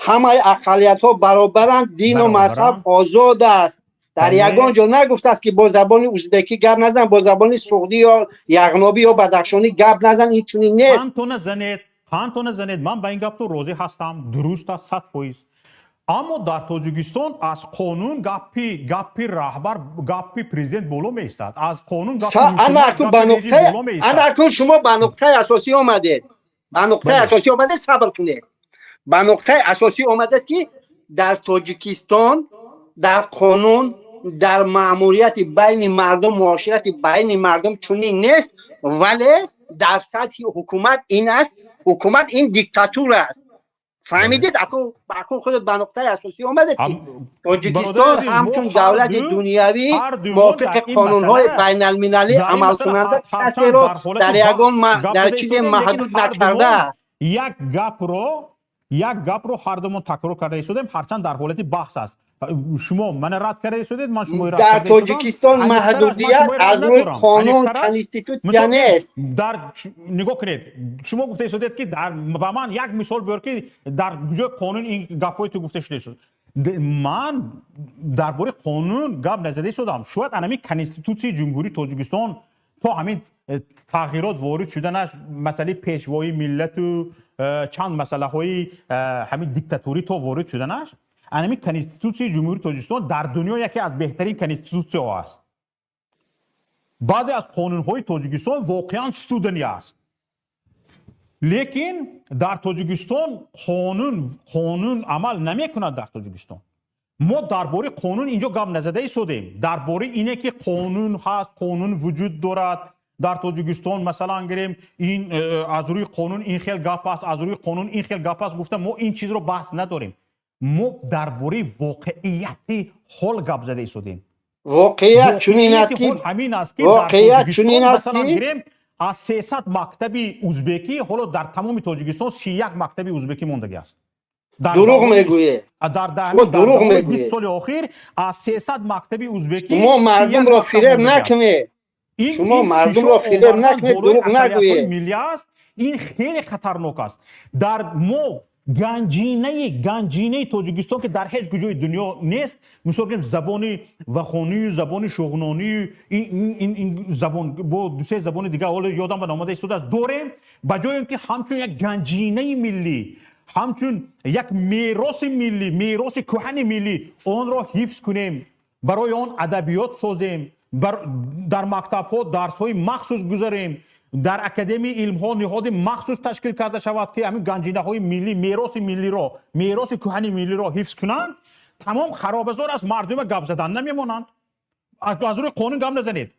ҳамаи ақаллиятҳо баробаранд, дину мазҳаб озод аст. Дар ягон ҷо нагуфтааст, ки бо забони узбекӣ гап назан, бо забони суғдӣ ё яғнобӣ ё бадахшонӣ гап назан. Ин чунин нест. Қандтона занед, қандтона занед, ман ба ин гаптон розӣ ҳастам, дуруст аст 100%. Аммо дар Тоҷикистон аз қонун гапи раҳбар, гапи президент боло меистад, аз қонун. Ана акнун шумо ба нуқтаи асосӣ омадед, ба нуқтаи асосӣ омадед. Сабр кунед, ба нуқтаи асосӣ омадед, ки дар Тоҷикистон дар қонун, дар маъмурияти байни мардум, муоширати байни мардум чунин нест, вале дар сатҳи ҳукумат ин аст. Ҳукумат ин диктатура аст. Фаҳмидед? Акун худат ба нуқтаи асосӣ омадед, ки Тоҷикистон ҳамчун давлати дунявӣ, мувофиқи қонунҳои байналмилалӣ амалкунанда, касеро дар ягон дар чизе маҳдуд накардааст. Як гапро ҳардумон такрор карда истодем, ҳарчанд дар ҳолати баҳс аст. Шумо мана рад карда истодед, ман шумои рад. Дар Тоҷикистон маҳдудият аз рӯи қонун, конститутсия нест. Дар нигоҳ кунед, шумо гуфта истодед, ки ба ман як мисол биёр, ки дар ҷои қонун ин гапҳои ту гуфта шуда истод. Ман дар бораи қонун гап назада истодам. Шояд анами Конститутсияи Ҷумҳурии Тоҷикистон то ҳамин тағйирот ворид шуданаш, масъалаи пешвои миллату чанд масъалаҳои ҳамин диктатурӣ то ворид шуданаш, анами Конститутсияи Ҷумҳурии Тоҷикистон дар дунё яке аз беҳтарин конститутсияҳо аст. Баъзе аз қонунҳои Тоҷикистон воқеан студани аст, лекин дар Тоҷикистон қонун амал намекунад. Дар Тоҷикистон мо дар бораи қонун инҷо гап назада истодем. Дар бораи ине ки қонун ҳаст, қонун вуҷуд дорад дар Тоҷикистон, масалан гирем, ин аз рӯи қонун ин хел гап аст, аз рӯи қонун ин хел гап аст гуфта, мо ин чизро баҳс надорем. Мо дар бораи воқеияти ҳол гап зада истодем. Воқеият чунин аст ки ҳамин аст ки воқеият чунин аст масалан ки гирем, аз 300 мактаби узбекӣ ҳоло дар тамоми Тоҷикистон 31 мактаби узбекӣ мондагӣ аст. Дурӯғ мегӯед. Дар дурӯғ мегӯед. 20 соли охир аз 300 мактаби узбекӣ Шумо мардумро фиреб накунед. Шумо мардумро фиреб накунед, дурӯғ нагӯед. Миллӣ аст, ин хеле хатарнок аст. Дар мо ганҷинаи Тоҷикистон, ки дар ҳеҷ куҷои дунё нест, мисол гирем, забони вахонию забони шуғнонию ин забон бо дусе забони дигар, ҳоло ёдам ба наомада истодааст, дорем. Ба ҷои он ки ҳамчун як ганҷинаи миллӣ, ҳамчун як мероси миллӣ, мероси кӯҳани миллӣ онро ҳифз кунем, барои он адабиёт созем, дар мактабҳо дарсҳои махсус гузарем, дар Академияи илмҳо ниҳоди махсус ташкил карда шавад, ки ҳамин ганҷинаҳои миллӣ, мероси миллиро, мероси кӯҳани миллиро ҳифз кунанд, тамом харобазор аст. Мардума гап задан намемонанд. Аз рӯи қонун гап назанед,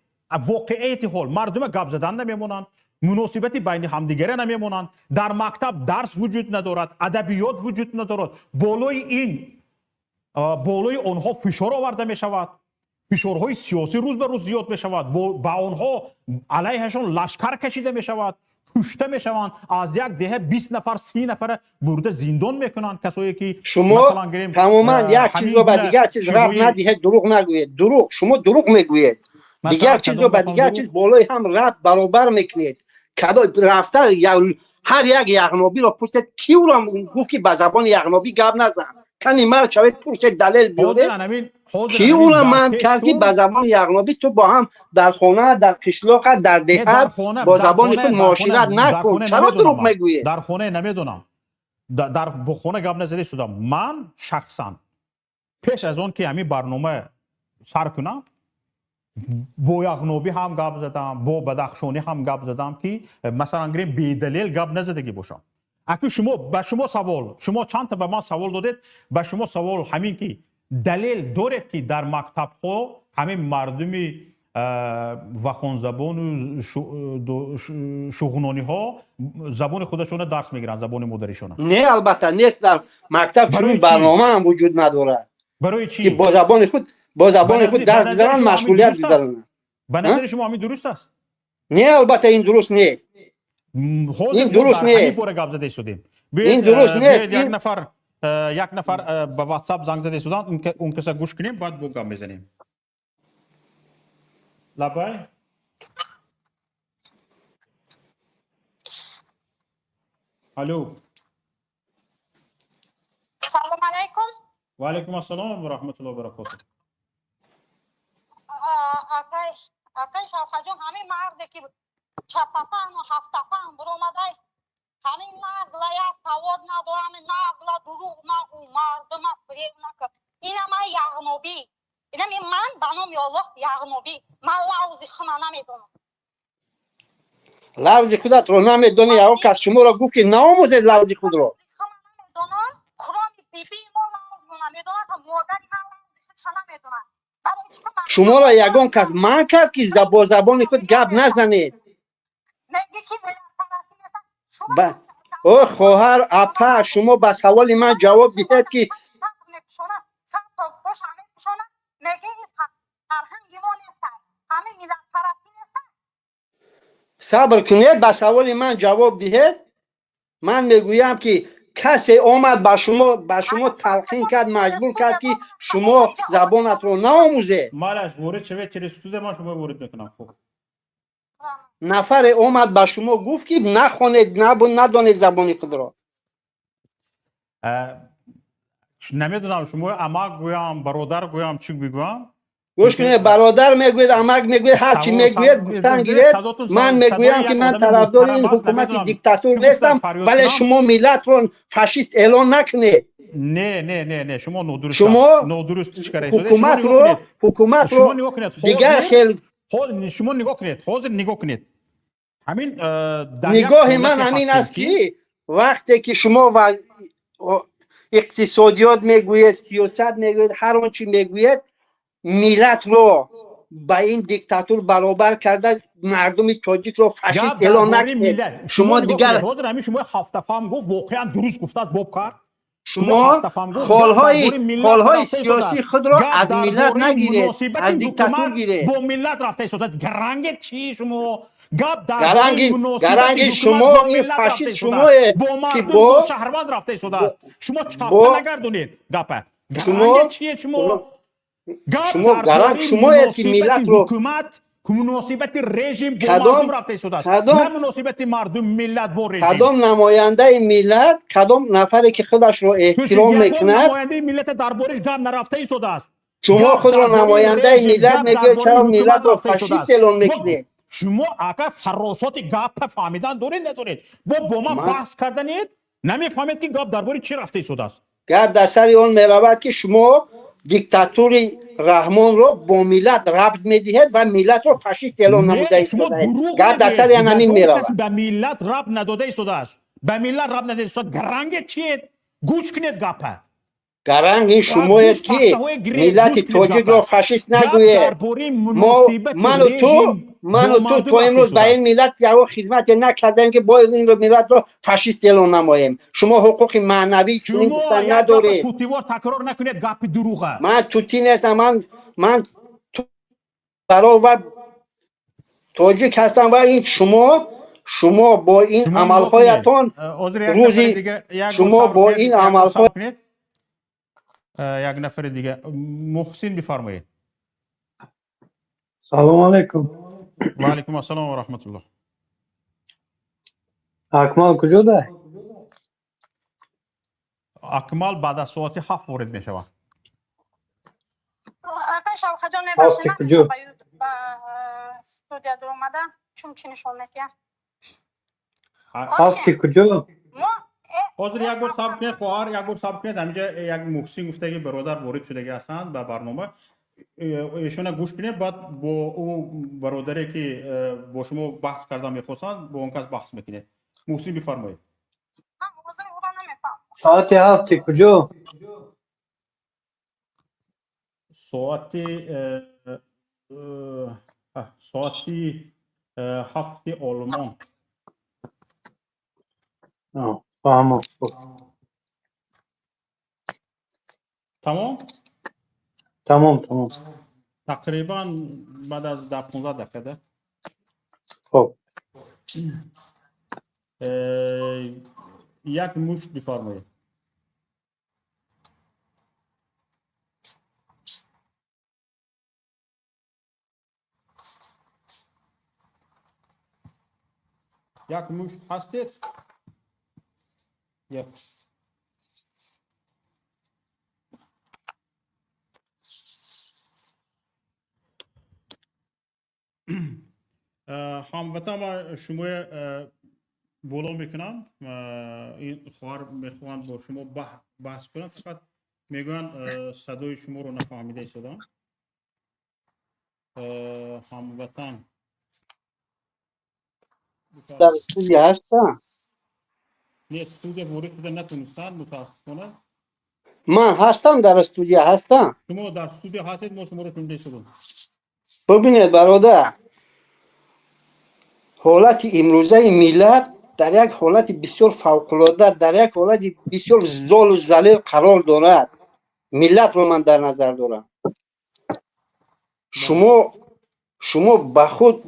воқеияти ҳол: мардума гап задан намемонанд, муносибати байни ҳамдигара намемонанд, дар мактаб дарс вуҷуд надорад, адабиёт вуҷуд надорад. Болои ин болои онҳо фишор оварда мешавад, фишорҳои сиёсӣ рӯз ба рӯз зиёд мешавад, ба онҳо алайҳашон лашкар кашида мешавад, кушта мешаванд. Аз як деҳа 20 нафар, 30 нафара бурда зиндон мекунанд, касое ки Шумо тамоман як чизро ба дигар чиз рабт надиҳед, дурӯғ нагӯед. Дурӯғ, шумо дурӯғ мегӯед. Дигар чизро ба дигар чиз болои ҳам рабт баробар мекунед. Кадо рафта ҳар як яғнобиро пурсед, ки ӯро гуфт, ки ба забони яғнобӣ гап назан? Кани мар шавед, пурсед, далел биёред, ки ӯро манъ кард, ки ба забони яғнобӣ ту бо ҳам дар хона, дар қишлоқат, дар деҳат бо забони худ муошират накун? Чаро дурӯғ мегӯед? Дар хона намедонам, дар хона гап назада шудам. Ман шахсан пеш аз он ки ҳамин барнома сар кунам, бо яғнобӣ ҳам гап задам, бо бадахшонӣ ҳам гап задам, ки масалан гирем, бедалел гап назадагӣ бошам. Аку шумо, ба шумо савол, шумо чандта ба ман савол додед, ба шумо савол ҳамин ки далел доред, ки дар мактабҳо ҳамин мардуми вахонзабону шуғнониҳо забони худашона дарс мегиранд, забони модаришона? Не, албатта нест. Дар мактаб чунин барнома ҳам вуҷуд надорад. Барои чӣ? Ки бо забони худ дарс гузаронанд, машғулият гузаронанд. Ба назари шумо ҳамин дуруст аст? Не, албатта ин дуруст нест. Ин дуруст нест. Бора гап зада истодем. Ин дуруст нест. Як нафар ба WhatsApp занг зада истоданд, он каса гӯш кунем, баъд бо гап мезанем. Лабай. Алло. Салом алайкум. Ва алайкум ассалом ва раҳматуллоҳи ва баракотуҳ. Акай Шавқатҷон, ҳамин марде ки чапапану ҳафтапан буромадай, ҳамин нагла як савод надора, ҳамин нагла дурӯғ нагӯ, мардума фиреб накун. Ина ман яғнобӣ, инами ман ба номи Оллоҳ яғнобӣ, ман лавзи хума намедонам. Лавзи худатро намедонӣ? Ягон кас шуморо гуфт, ки наомӯзед лавзи худро? Хума намедонам. Курони бибии мо лавзмо намедонад, модари ман лавзи худша намедонад. Барои чӣ? Шуморо ягон кас манъ кард, ки бо забони худ гап назанед? Меги ки миллатпарастӣ нестам. О хоҳар, апа, шумо ба саволи ман ҷавоб диҳед, ки сабр кунед, ба саволи ман ҷавоб диҳед. Ман мегӯям, ки касе омад ба шумо талқин кард, маҷбур кард, ки шумо забонатро наомӯзед. Малаш, ворид шавед через студия, ман шумо ворид мекунам. Хуб. Нафаре омад, ба шумо гуфт, ки нахонед, надонед забони худро. Намедонам, шумо амак гӯям, бародар гӯям, чӣ бигӯям. Гӯш кунед, бародар мегӯед, амак мегӯед, ҳар чӣ мегӯед, гуфтан гиред. Ман мегӯям, ки ман тарафдори ин ҳукумати диктатур нестам, вале шумо миллатро фашист эълон накунед. Не, не, не, не, шумо нодуруст. Шумо нодуруст чӣ карда? Ҳукуматро дигар хел. Шумо нигоҳ кунед, ҳозир нигоҳ кунед, ҳамин. Нигоҳи ман ҳамин аст, ки вақте ки шумо ва иқтисодиёт мегӯед, сиёсат мегӯед, ҳар он чи мегӯед, миллатро ба ин диктатур баробар карда, мардуми тоҷикро фашист эълон накунед. Шумо дигар Ҳозир ҳамин шумо ҳафтафаҳм гуфт, воқеан дуруст гуфтааст, боб кард. Шумо холҳои сиёсии худро аз миллат нагиред, аз диктатур гиред. Бо миллат рафта истодааст. Гаранге чи шумо гап дар гаранги шумо, ин фашист шумое, ки бо шаҳрванд рафта истодааст. Шумо чапта нагардонед гапа. Гаранге чие шумо? Шумо гаранг шумоед, ки миллатро ҳукумат, муносибати режим бо мардум рафта истодааст, на муносибати мардум, миллат бо режим. Кадом намояндаи миллат, кадом нафаре, ки худашро эҳтиром мекунад? Намояндаи миллата дар бориш гап нарафта истодааст. Шумо худро намояндаи миллат мегӯед, чаро миллатро фашист эълон мекунед? Шумо ака фаросоти гапа фаҳмидан доред, надоред? Бо ман баҳс карданед, намефаҳмед, ки гап дар бори чӣ рафта истодааст. Гап дар сари он меравад, ки шумо диктатури Раҳмонро бо миллат рабт медиҳед ва миллатро фашист эълон намуда истодаед. Гап дар сари ҳамин меравад. Ба миллат рабт надода истодааст, ба миллат рабт надода истодааст. Гаранге чиед? Гӯш кунед гапа. Гаранг ин шумоед, ки миллати тоҷикро фашист нагӯед. Ману ту то имрӯз ба ин миллат ягон хизмате накардем, ки бояд инро миллатро фашист эълон намоем. Шумо ҳуқуқи маънавӣ чунин гуфтан надоред. Тутивор такрор накунед гапи дурӯға. Ман тутӣ нестам, ман баробар тоҷик ҳастам ва ин шумо бо ин амалҳоятон рӯзи шумо бо ин амалҳо Як нафари дига, Муҳсин, бифармоед. Салому алайкум. Ва алайкум ассалом ва раҳматуллоҳ. Акмал куҷода? Акмал баъд аз соати 7 ворид мешавад. Акай Шавқаҷон, мебахшед, ба студия дуромада, чун чӣ нишон метиҳам. Ҳафти куҷо? Ҳозир як бор сабр кунед, хоҳар, як бор сабр кунед. Ҳаминҷа як Муҳсин гуфтаги бародар ворид шудаги ҳастанд ба барнома. Эшона гӯш кунед, баъд бо ӯ бародаре, ки бо шумо баҳс кардан мехостанд, бо он кас баҳс мекунед. Муҳсин, бифармоед. Соати ҳафти куҷо? Соати 7-и Олмон. Фаҳмам. Тамом. Тамом. Тақрибан баъд аз 10-15 дақиқа. Хоб. Як мушт, бифармоед. Як мушт ҳастед? Як. Ҳамватан, ман шумоя боло мекунам. Ин хоҳар мехоҳанд бо шумо баҳс кунанд, фақат мегӯянд, садои шуморо нафаҳмида истодам. Ҳамватан. Дар студия ҳастам. Не, студия ворид шуда натонистанд, мутаассифона. Ман ҳастам, дар студия ҳастам. Шумо дар студия ҳастед, мо шуморо шунида истодем. Бубинед, бародар, ҳолати имрӯзаи миллат Дар як ҳолати бисёр фавқулода, дар як ҳолати бисёр золу залил қарор дорад, миллатро ман дар назар дорам. Шумо ба худ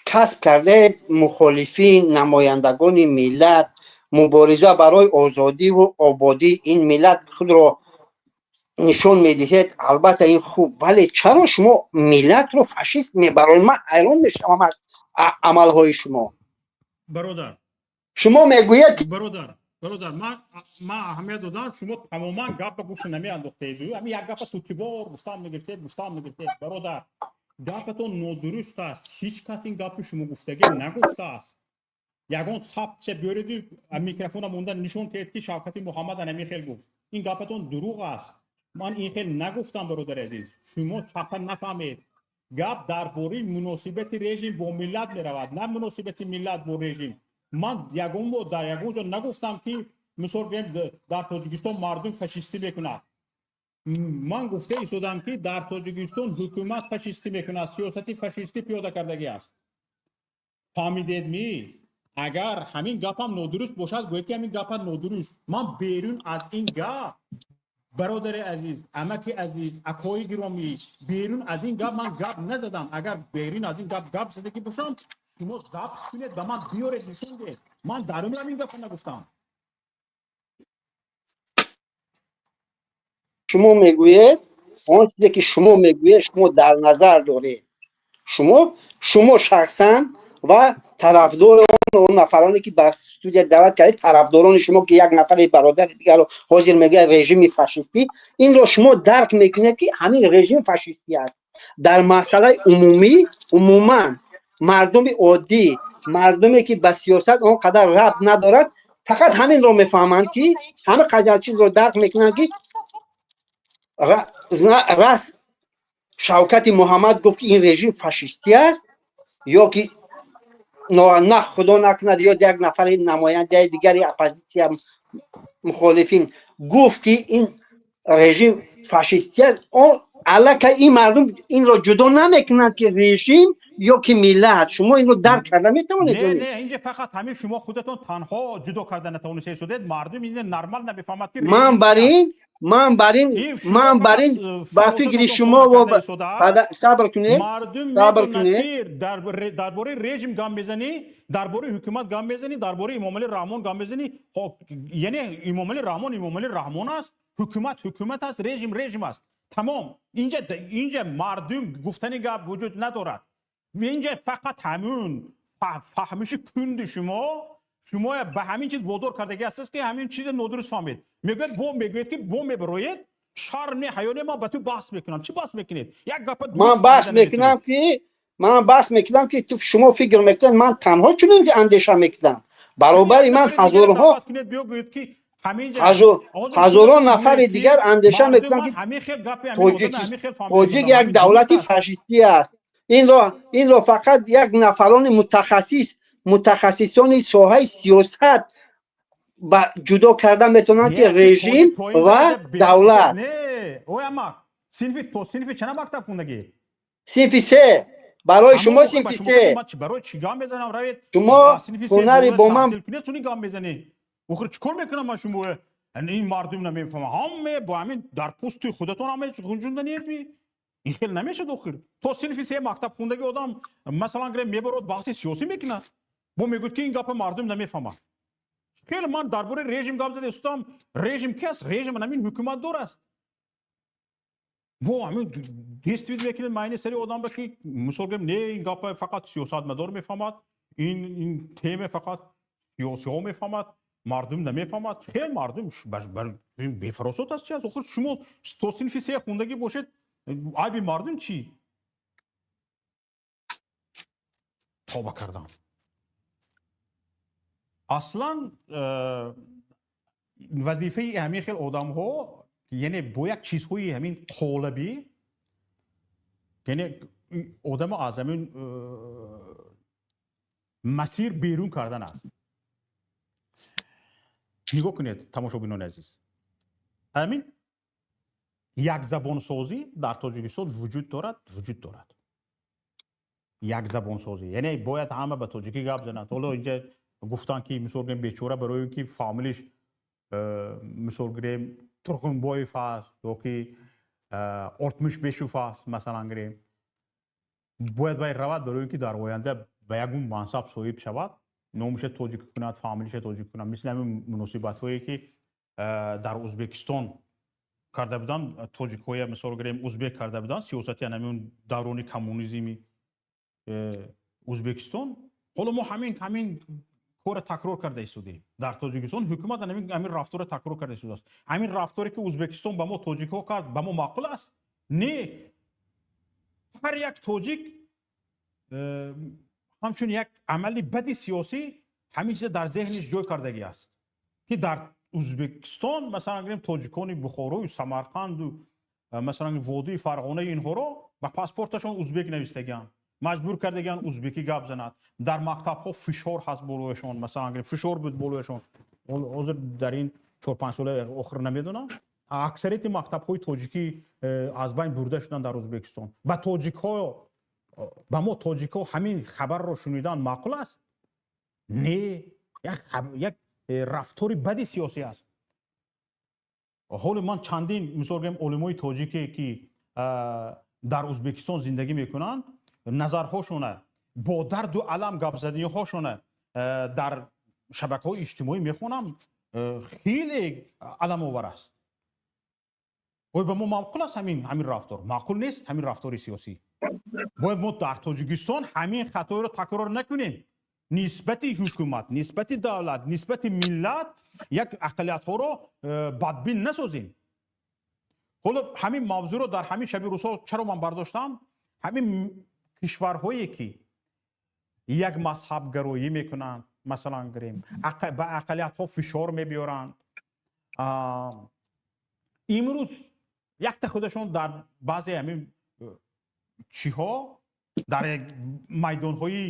касб кардаед мухолифин, намояндагони миллат, мубориза барои озодиву ободии ин миллат худро нишон медиҳед. Албатта, ин хуб, вале чаро шумо миллатро фашист мебароед? Ман ҳайрон мешавам аз амалҳои шумо. Бародар. Шумо мегӯед. Бародар, ман аҳамият додам, шумо тамоман гапа гӯша намеандохтед. Ҳамин як гапа тутибор гуфтам мегирифтед, гуфтам мегирифтед. Бародар, гапатон нодуруст аст. Ҳеҷ кас ин гапи шумо гуфтагӣ нагуфтааст. Ягон сабтча биёреду микрофона монда нишон диҳед, ки Шавкати Муҳаммад ана хел гуфт. Ин гапатон дурӯғ аст. Ман ин хел нагуфтам, бародари азиз. Шумо чапа нафаҳмед. Гап дар бораи муносибати режим бо миллат меравад, на муносибати миллат бо режим. Ман ягон бор дар ягон ҷо нагуфтам, ки мисол гӯем, дар Тоҷикистон мардум фашистӣ мекунад. Ман гуфта истодам, ки дар Тоҷикистон ҳукумат фашистӣ мекунад, сиёсати фашистӣ пиёда кардагӣ аст. Фаҳмидед ми? Агар ҳамин гапам нодуруст бошад, гӯед, ки ҳамин гапа нодуруст. Ман берун аз ин гап, бародари азиз, амаки азиз, акои гиромӣ, берун аз ин гап ман гап назадам. Агар берун аз ин гап гап задагӣ бошам, шумо запись кунед, ба ман биёред, нишон диҳед. Ман дар умрам ин гапа нагуфтам. Шумо мегӯед, он чизе ки шумо мегӯед, шумо дар назар доред, шумо шахсан ва тарафдори он нафароне, ки ба студия даъват кардед, тарафдорони шумо, ки як нафари бародари дигарро ҳозир мегӯяд режими фашистӣ, инро шумо дарк мекунед, ки ҳамин режим фашистӣ аст. Дар масъалаи умумӣ, умуман мардуми оддӣ, мардуме, ки ба сиёсат он қадар рабт надорад, фақат ҳаминро мефаҳманд, ки ҳама қадар чизро дарк мекунанд, ки раст Шавкати Муҳаммад гуфт, ки ин режим фашистӣ аст, ё ки на, худо накунад, ё як нафари намояндаи дигари оппозитсия, мухолифин гуфт, ки ин режим фашистӣ аст. Он аллакай ин мардум инро ҷудо намекунанд, ки режим ё ки миллат. Шумо инро дарк карда метавонед? Не, не, инҷа фақат ҳамин шумо худатон танҳо ҷудо карда натавонистед судед. Мардум ин нормал намефаҳмад, ки Ман бар ин ба фикри шумо, сабр кунед. Мардум сабр кунед. Дар бораи режим гап мезанӣ, дар бораи ҳукумат гап мезанӣ, дар бораи Эмомалӣ Раҳмон гап мезанӣ, яъне Эмомалӣ Раҳмон Эмомалӣ Раҳмон аст, ҳукумат ҳукумат аст, режим режим аст, тамом. Инҷа мардум гуфтани гап вуҷуд надорад. Инҷа фақат ҳамун фаҳмиши кунди шумо ба ҳамин чиз водор кардагӣ ҳастед, ки ҳамин чизи нодуруст фаҳмед. Мегӯяд, бо мегӯяд, ки бо мебароед, шарм не, ҳаё не, ман ба ту баҳс мекунам. Чӣ баҳс мекунед? Як гапа Ман баҳс мекунам, ки ман баҳс мекунам, ки ту шумо фикр мекунед, ман танҳо чунин андеша мекунам. Баробари ман ҳазорҳо ҳазорон нафари дигар андеша мекунанд, ки тоҷик як давлати фашистӣ аст. Инро фақат як нафарони мутахассис, мутахассисони соҳаи сиёсат ба ҷудо карда метавонанд, ки режим ва давлат. Синфи то синфи чанд мактаб хондагӣ? Синфи се. Барои шумо синфи се. Барои чӣ гап мезанам? Равед. Шумо ҳунари бо ман суни гап мезанӣ. Охир чӣ кор мекунам ман? Шумо ин мардум намефаҳмам, ҳаме бо ҳамин дар пӯсти худатон ҳаме ғунҷунданиедми. Ин хел намешад. Охир то синфи се мактаб хондаги одам, масалан гирем, мебарод, баҳси сиёсӣ мекунад, бо мегӯяд, ки ин гапа мардум намефаҳмад. Хеле ман дар бораи режим гап зада истодам. Режим ки аст? Режим ҳамин ҳукуматдор аст. Бо ҳамин действит мекунед майни сари одам ба, ки мисол гирем, не, ин гапа фақат сиёсатмадор мефаҳмад, ин теме фақат сиёсиҳо мефаҳмад, мардум намефаҳмад. Хел мардум бефаросот аст, чи аст? Охир шумо то синфи се хондагӣ бошед, айби мардум чӣ? Тоба кардам. Аслан вазифаи ҳамин хел одамҳо, яъне бо як чизҳои ҳамин қолабӣ, яъне одамо аз ҳамин масир берун кардан аст. Нигоҳ кунед, тамошобинони азиз, ҳамин якзабонсозӣ дар Тоҷикистон вуҷуд дорад, вуҷуд дорад якзабонсозӣ, яъне бояд ҳама ба тоҷикӣ гап занад. Ҳоло инҷа Гуфтанд, ки мисол гирем, бечора барои он ки фамилиш, мисол гирем, Турғунбоев аст ё ки Ортмишбешов аст, масалан гирем, бояд вай равад, барои он ки дар оянда ба ягон мансаб соҳиб шавад, номуша тоҷик кунад, фамилиша тоҷик кунад. Мисли ҳамин муносибатҳое, ки дар Ӯзбекистон карда буданд, тоҷикҳоя, мисол гирем, узбек карда буданд, сиёсати ҳамин даврони коммунизми Ӯзбекистон. Ҳоло мо ҳамин корро такрор карда истодем дар Тоҷикистон. Ҳукумат ҳамин рафторро такрор карда истодааст. Ҳамин рафторе, ки Ӯзбекистон ба мо тоҷикҳо кард, ба мо маъқул аст? Не. Ҳар як тоҷик ҳамчун як амали бади сиёсӣ ҳамин чиза дар зеҳниш ҷой кардагӣ аст, ки дар Ӯзбекистон, масалан гирем, тоҷикони Бухорою Самарқанду, масалан, водии Фарғонаи инҳоро ба паспорташон узбек навистагианд, маҷбур кардагианд узбекӣ гап занад. Дар мактабҳо фишор ҳаст болояшон, масалан гирем, фишор буд болояшон. Ҳозир дар ин 4-5 сола охир намедонам, аксарияти мактабҳои тоҷикӣ аз байн бурда шуданд дар Ӯзбекистон. Ба тоҷикҳо, ба мо тоҷикҳо ҳамин хабарро шунидан маъқул аст? Не, як рафтори бади сиёсӣ аст. Ҳоло ман чандин, мисол гирем, олимои тоҷике, ки дар Ӯзбекистон зиндагӣ мекунанд, назарҳошона бо дарду алам гапзаниҳошона дар шабакаҳои иҷтимоӣ мехонам, хеле аламовар аст. Ой, ба мо маъқул аст ҳамин рафтор? Маъқул нест ҳамин рафтори сиёсӣ. Бояд мо дар Тоҷикистон ҳамин хатоиро такрор накунем. Нисбати ҳукумат, нисбати давлат, нисбати миллат як ақаллиятҳоро бадбин насозем. Ҳоло ҳамин мавзӯъро дар ҳамин шаби рӯзҳо чаро ман бардоштам? Ҳамин кишварҳое, ки як мазҳабгароӣ мекунанд, масалан гирем, ба ақаллиятҳо фишор мебиёранд, имрӯз якта худашон дар баъзе ҳамин чиҳо, дар майдонҳои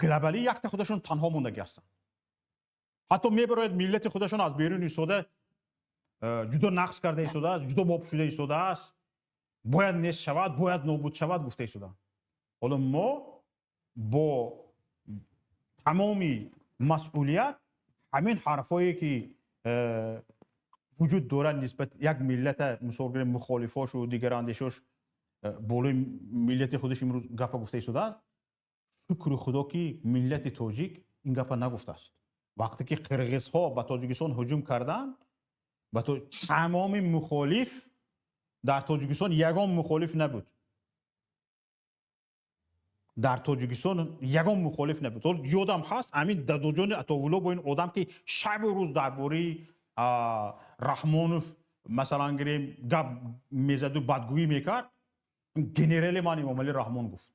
глобалӣ якта худашон танҳо мондагӣ ҳастанд. Ҳатто мебарояд, миллати худашон аз берун истода ҷудо нақс карда истодааст, ҷудо боб шуда истодааст, бояд нест шавад, бояд нобуд шавад, гуфта истодаанд. Ҳоло мо бо тамоми масъулият ҳамин ҳарфҳое, ки вуҷуд дорад нисбат як миллата, мисол гирем, мухолифошу дигарандешош болои миллати худаш имрӯз гапа гуфта истодааст. Шукри Худо, ки миллати тоҷик ин гапа нагуфтааст. Вақте ки қирғизҳо ба Тоҷикистон ҳуҷум карданд, ба тамоми мухолиф дар Тоҷикистон, ягон мухолиф набуд дар Тоҷикистон, ягон мухолиф набуд. Ёдам ҳаст, ҳамин дадоҷони Атовулло, бо ин одам, ки шабу рӯз дар бораи Раҳмонов, масалан гирем, гап мезаду бадгӯӣ мекард, «Генерали ман Эмомалӣ Раҳмон» гуфт.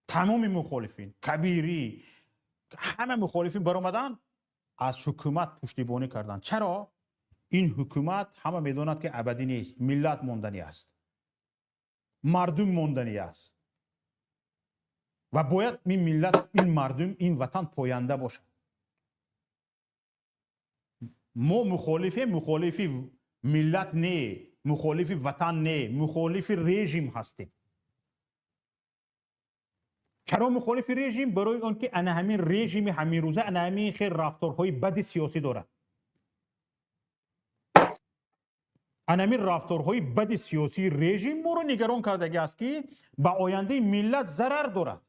Тамоми мухолифин, Кабирӣ, ҳама мухолифин баромаданд, аз ҳукумат пуштибонӣ карданд. Чаро? Ин ҳукумат ҳама медонад, ки абадӣ нест, миллат монданӣ аст, мардум монданӣ аст ва бояд ин миллат, ин мардум, ин ватан поянда бошад. Мо мухолифем, мухолифи миллат не, мухолифи ватан не, мухолифи режим ҳастем. Чаро мухолифи режим? Барои он ки ана ҳамин режими ҳаминрӯза ана ҳамин хел рафторҳои бади сиёсӣ дорад. Ана ҳамин рафторҳои бади сиёсии режим моро нигарон кардагӣ аст, ки ба ояндаи миллат зарар дорад,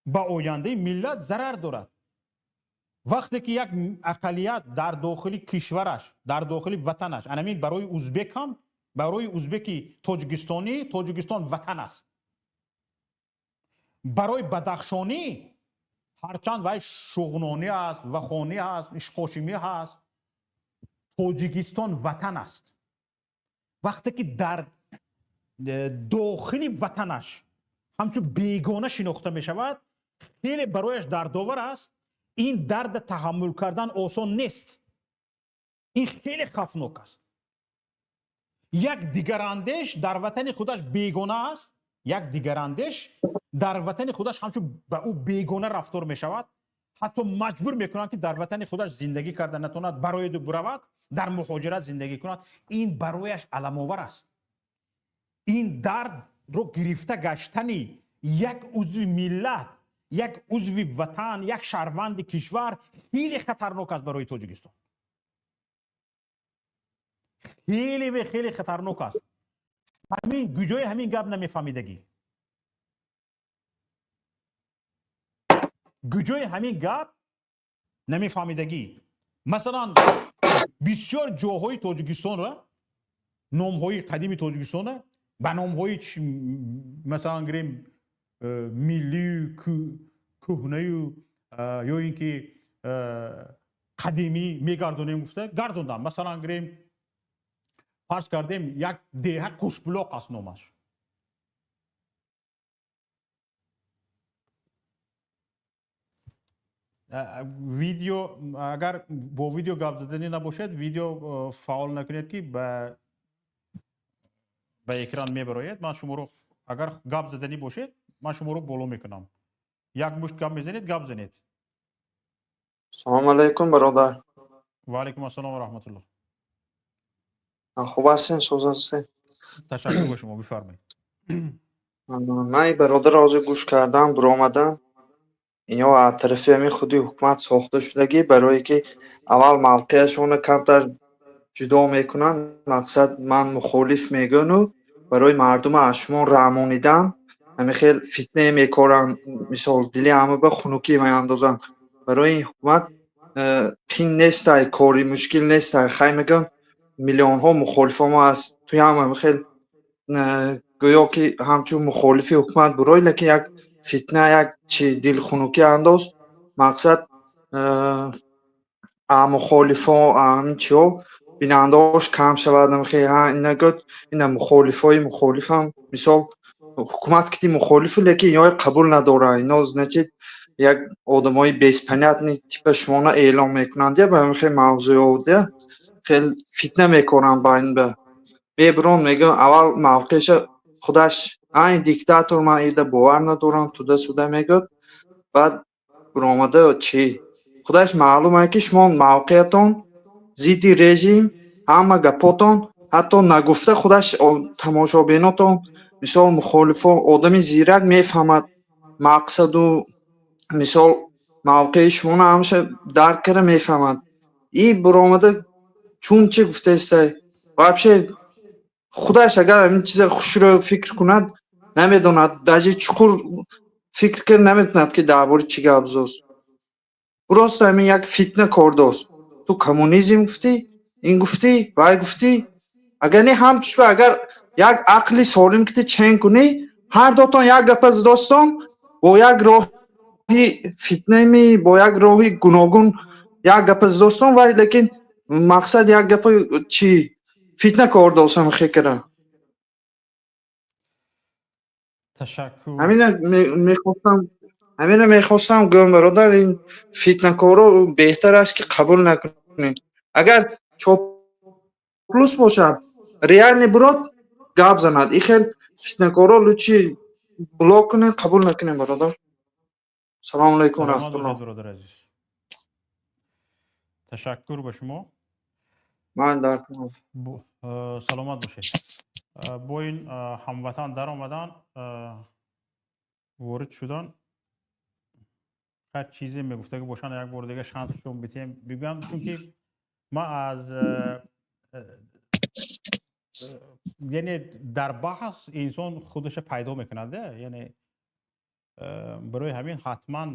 ба ояндаи миллат зарар дорад. Вақте ки як ақаллият дар дохили кишвараш, дар дохили ватанаш, анамин барои узбек ҳам, барои узбеки тоҷикистонӣ Тоҷикистон ватан аст, барои бадахшонӣ, ҳарчанд вай шуғнонӣ аст, вахонӣ аст, ишқошимӣ ҳаст, Тоҷикистон ватан аст. Вақте ки дар дохили ватанаш ҳамчун бегона шинохта мешавад, хеле барояш дардовар аст. Ин дарда таҳаммул кардан осон нест, ин хеле хавфнок аст. Як дигарандеш дар ватани худаш бегона аст, як дигарандеш дар ватани худаш ҳамчун ба ӯ бегона рафтор мешавад, ҳатто маҷбур мекунанд, ки дар ватани худаш зиндагӣ карда натавонад, барояду биравад, дар муҳоҷират зиндагӣ кунад. Ин барояш аламовар аст, ин дард. ро гирифта гаштани як узви миллат, як узви ватан, як шаҳрванди кишвар хеле хатарнок аст барои Тоҷикистон, хеле хеле хатарнок аст. Ҳамин куҷои ҳамин гап намефаҳмидагӣ, куҷои ҳамин гап намефаҳмидагӣ. Масалан, бисёр ҷоҳои Тоҷикистонро, номҳои қадими Тоҷикистонро ба номҳои, масалан гирем, миллию кӯҳнаю ё ин ки қадимӣ мегардонем гуфта гардондам. Масалан гирем, фарз кардем, як деҳа Қушбулоқ аст номаш. Видео, агар бо видео гап заданӣ набошад, видео фаъол накунед, ки ба экран мебарояд. Ман шуморо, агар гап заданӣ бошед, ман шуморо боло мекунам. Як мушт гап мезанед, гап занед. Салому алайкум, бародар. Ва алайкум ассалом ва раҳматуллоҳ. Хуб ҳастен, соз ҳастен? Ташаккур ба шумо, бифармоед. Ман ин бародарро ҳозир гӯш кардам, биромадам. Ино аз тарафи ҳамин худи ҳукумат сохта шудагӣ, барое ки аввал мавқеашонро камтар ҷудо мекунанд, мақсад ман мухолиф мегӯяну барои мардума аз шумо раҳмонидан ҳамин хел фитнае мекоранд, мисол дили ҳама ба хунукӣ меандозанд. Барои ин ҳукумат қин нестай, кори мушкил нестай. Хай мегӯянд, миллионҳо мухолифо мо аст, туи ҳам ҳамин хел гӯё ки ҳамчун мухолифи ҳукумат бурой, лекин як фитна, як чи дилхунукӣ андоз, мақсад мухолифо ҳамин чиҳо бинандаҳош кам шавад. Ина гӯд, ина мухолифои мухолифам, мисол ҳукумат кити мухолифу, лекин инои қабул надоранд. Ино значит як одамои беспонятный типа шумона эълон мекунанд, я ба ҳамин хел мавзӯъ хел фитна мекоранд байна ба мебурон, мегӯянд аввал мавқеаша худаш айн диктатор, ман ида бовар надорам, туда суда мегӯяд, баъд буромада чӣ худаш маълум ае ки шумо мавқеатон зидди режим, ҳама гапотон ҳатто нагуфта худаш тамошобинотон, мисол мухолифо, одами зирак мефаҳмад мақсаду мисол мавқеи шуморо ҳамаша дарк карда мефаҳмад. И буромада чун чӣ гуфтаистай, вообще худаш агар ҳамин чиза хушрӯ фикр кунад, намедонад, даже чуқур фикр кард наметавонад, ки дар бораи чӣ гап зост. Просто ҳамин як фитна кор дост. Ту коммунизм гуфтӣ, ин гуфтӣ, вай гуфтӣ, агар не ҳамчушба, агар як ақли солим кити чен кунӣ, ҳар дотон як гапа задостон бо як роҳи фитнами, бо як роҳи гуногун як гапа задостон, вай лекин мақсад як гапа чӣ фитна кор достам хекара. Ташаккур. Ҳамина мехостам, ҳамина мехостам гӯям, бародар, ин фитнакоро беҳтар аст ки қабул накунед. Агар чоплус бошад, реальный брод гап занад, и хел фитнакоро лучше блок кунед, қабул накунед, бародар. Салому алайкум, раҳматуллоҳ. Бародар азиз, ташаккур ба шумо. Ман дар Саломат бошед. Бо ин ҳамватан даромадан, ворид шудан, ҳар чизе мегуфтагӣ бошанд, як бор дига шансшон битем бигӯям, чунки ман аз яъне дар баҳс инсон худаша пайдо мекунад, яъне барои ҳамин ҳатман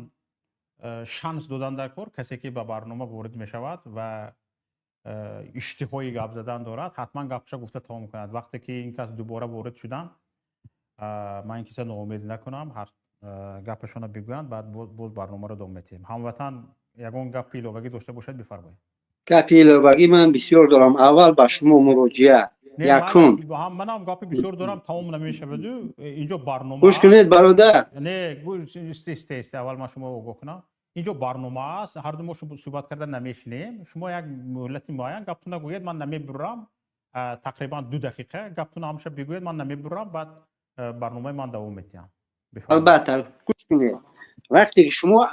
шанс додан дар кор. Касе ки ба барнома ворид мешавад ва иштиҳои гап задан дорад, ҳатман гапша гуфта тамом кунад. Вақте ки ин кас дубора ворид шудан, ман ин киса ноумед накунам, ҳар гапашона бигӯянд, баъд боз барномаро давом метиҳем. Ҳамватан, ягон гапи иловагӣ дошта бошад, бифармоед. Гапи иловагӣ ман бисёр дорам. Аввал ба шумо муроҷиат. Якум, манам гапи бисёр дорам, тамом намешаваду инҷо барнома. Гӯш кунед, бародар. Не, исте, исте, аввал ман шумо огоҳ кунам, инҷо барнома аст, ҳарду мо суҳбат карда намешинем. Шумо як муҳлати муайян гаптона гӯед, ман намебурам, тақрибан 2 дақиқа гаптона ҳамаша бигӯед, ман намебурам, баъд барномаи ман давом метиҳам. Албатта, гӯш кунед. Вақте ки шумо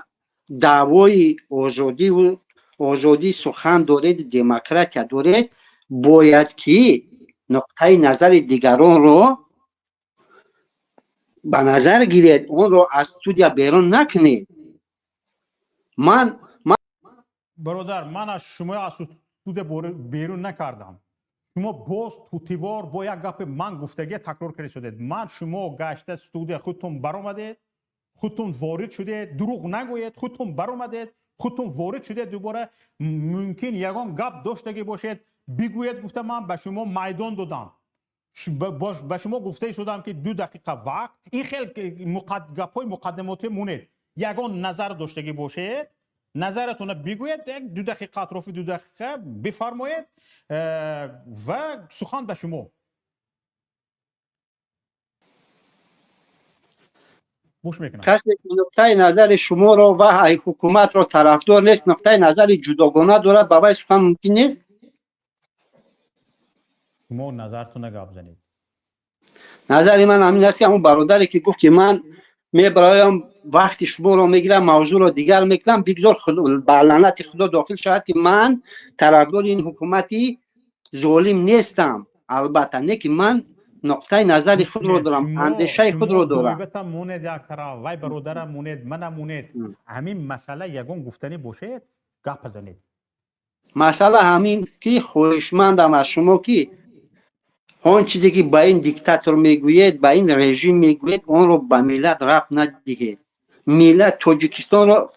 даъвои озодиву озодии сухан доред, демократия доред, бояд ки нуқтаи назари дигаронро Ба назар гиред, онро аз студия берун накунед. Ман Бародар, ман аз шумо аз студия берун накардам. Шумо боз тутивор бо як гапи ман гуфтагия такрор карда шудед. Ман шумо гашта студия худтон баромадед, худтон ворид шудед. Дурӯғ нагӯед, худтон баромадед, худтон ворид шудед дубора. Мумкин ягон гап доштагӣ бошед, бигӯед гуфта ман ба шумо майдон додам. Ба шумо гуфта шудам, ки 2 дақиқа вақт. Ин хел гапҳои муқаддамотӣ монед. Ягон назар доштагӣ бошед, назаратонро бигӯед, як 2 дақиқа, атрофи 2 дақиқа бифармоед ва сухан ба шумо. Гӯш мекунам. Касе ки нуқтаи назари шуморо ва ҳукуматро тарафдор нест, нуқтаи назари ҷудогона дорад, ба вай сухан мумкин нест? Шумо назартона гап занед. Назари ман ҳамин аст, ки ҳамон бародаре ки гуфт, ки ман мебароям, вақти шуморо мегирам, мавзӯъро дигар мекунам, бигзор ба лаънати Худо дохил шавад, ки ман тарафдори ин ҳукумати золим нестам, албатта не, ки ман нуқтаи назари худро дорам, андешаи худро дорам. Монед як тараф, вай бародарам монед, мана монед. Ҳамин масъала ягон гуфтанӣ бошед, гап занед. Масъала ҳамин, ки хоҳишмандам аз шумо, ки он чизе ки ба ин диктатор мегӯед, ба ин режим мегӯед, онро ба миллат рабт надиҳед. Миллат Тоҷикистонро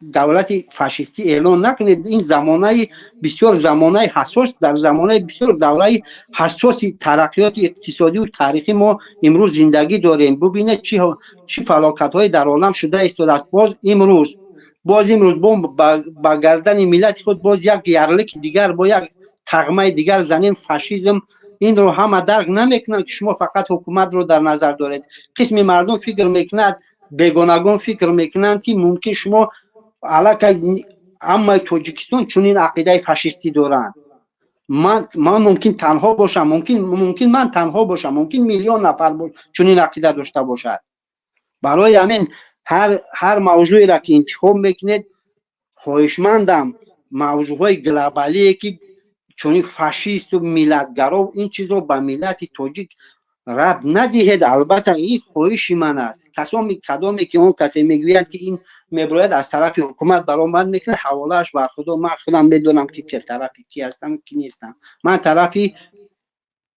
давлати фашистӣ эълон накунед. Ин замонаи бисёр замонаи ҳассос, дар замонаи бисёр давраи ҳассоси тараққиёти иқтисодию таърихӣ мо имрӯз зиндагӣ дорем. Бубинед, чӣ фалокатҳое дар олам шуда истодааст. Боз имрӯз ба гардани миллати худ боз як ярлыки дигар, бо як тағмаи дигар занем, фашизм. Инро ҳама дарк намекунанд, ки шумо фақат ҳукуматро дар назар доред. Қисми мардум фикр мекунад, бегонагон фикр мекунанд, ки мумкин шумо аллакай ҳамаи Тоҷикистон чунин ақидаи фашистӣ доранд. Ман мумкин танҳо бошам, мумкин ман танҳо бошам, мумкин миллион нафар чунин ақида дошта бошад. Барои ҳамин ҳар мавзӯеро ки интихоб мекунед, хоҳишмандам, мавзӯъҳои глобалие, ки чунин фашисту миллатгаро, ин чизро ба миллати тоҷик рабт надиҳед. Албатта, ин хоҳиши ман аст. Касоме, кадоме ки он касе мегӯяд, ки ин меброяд, аз тарафи ҳукумат баромад мекунад, ҳаволааш бар Худо. Ман худам медонам, ки тарафи ки ҳастам, ки нестам. Ман тарафи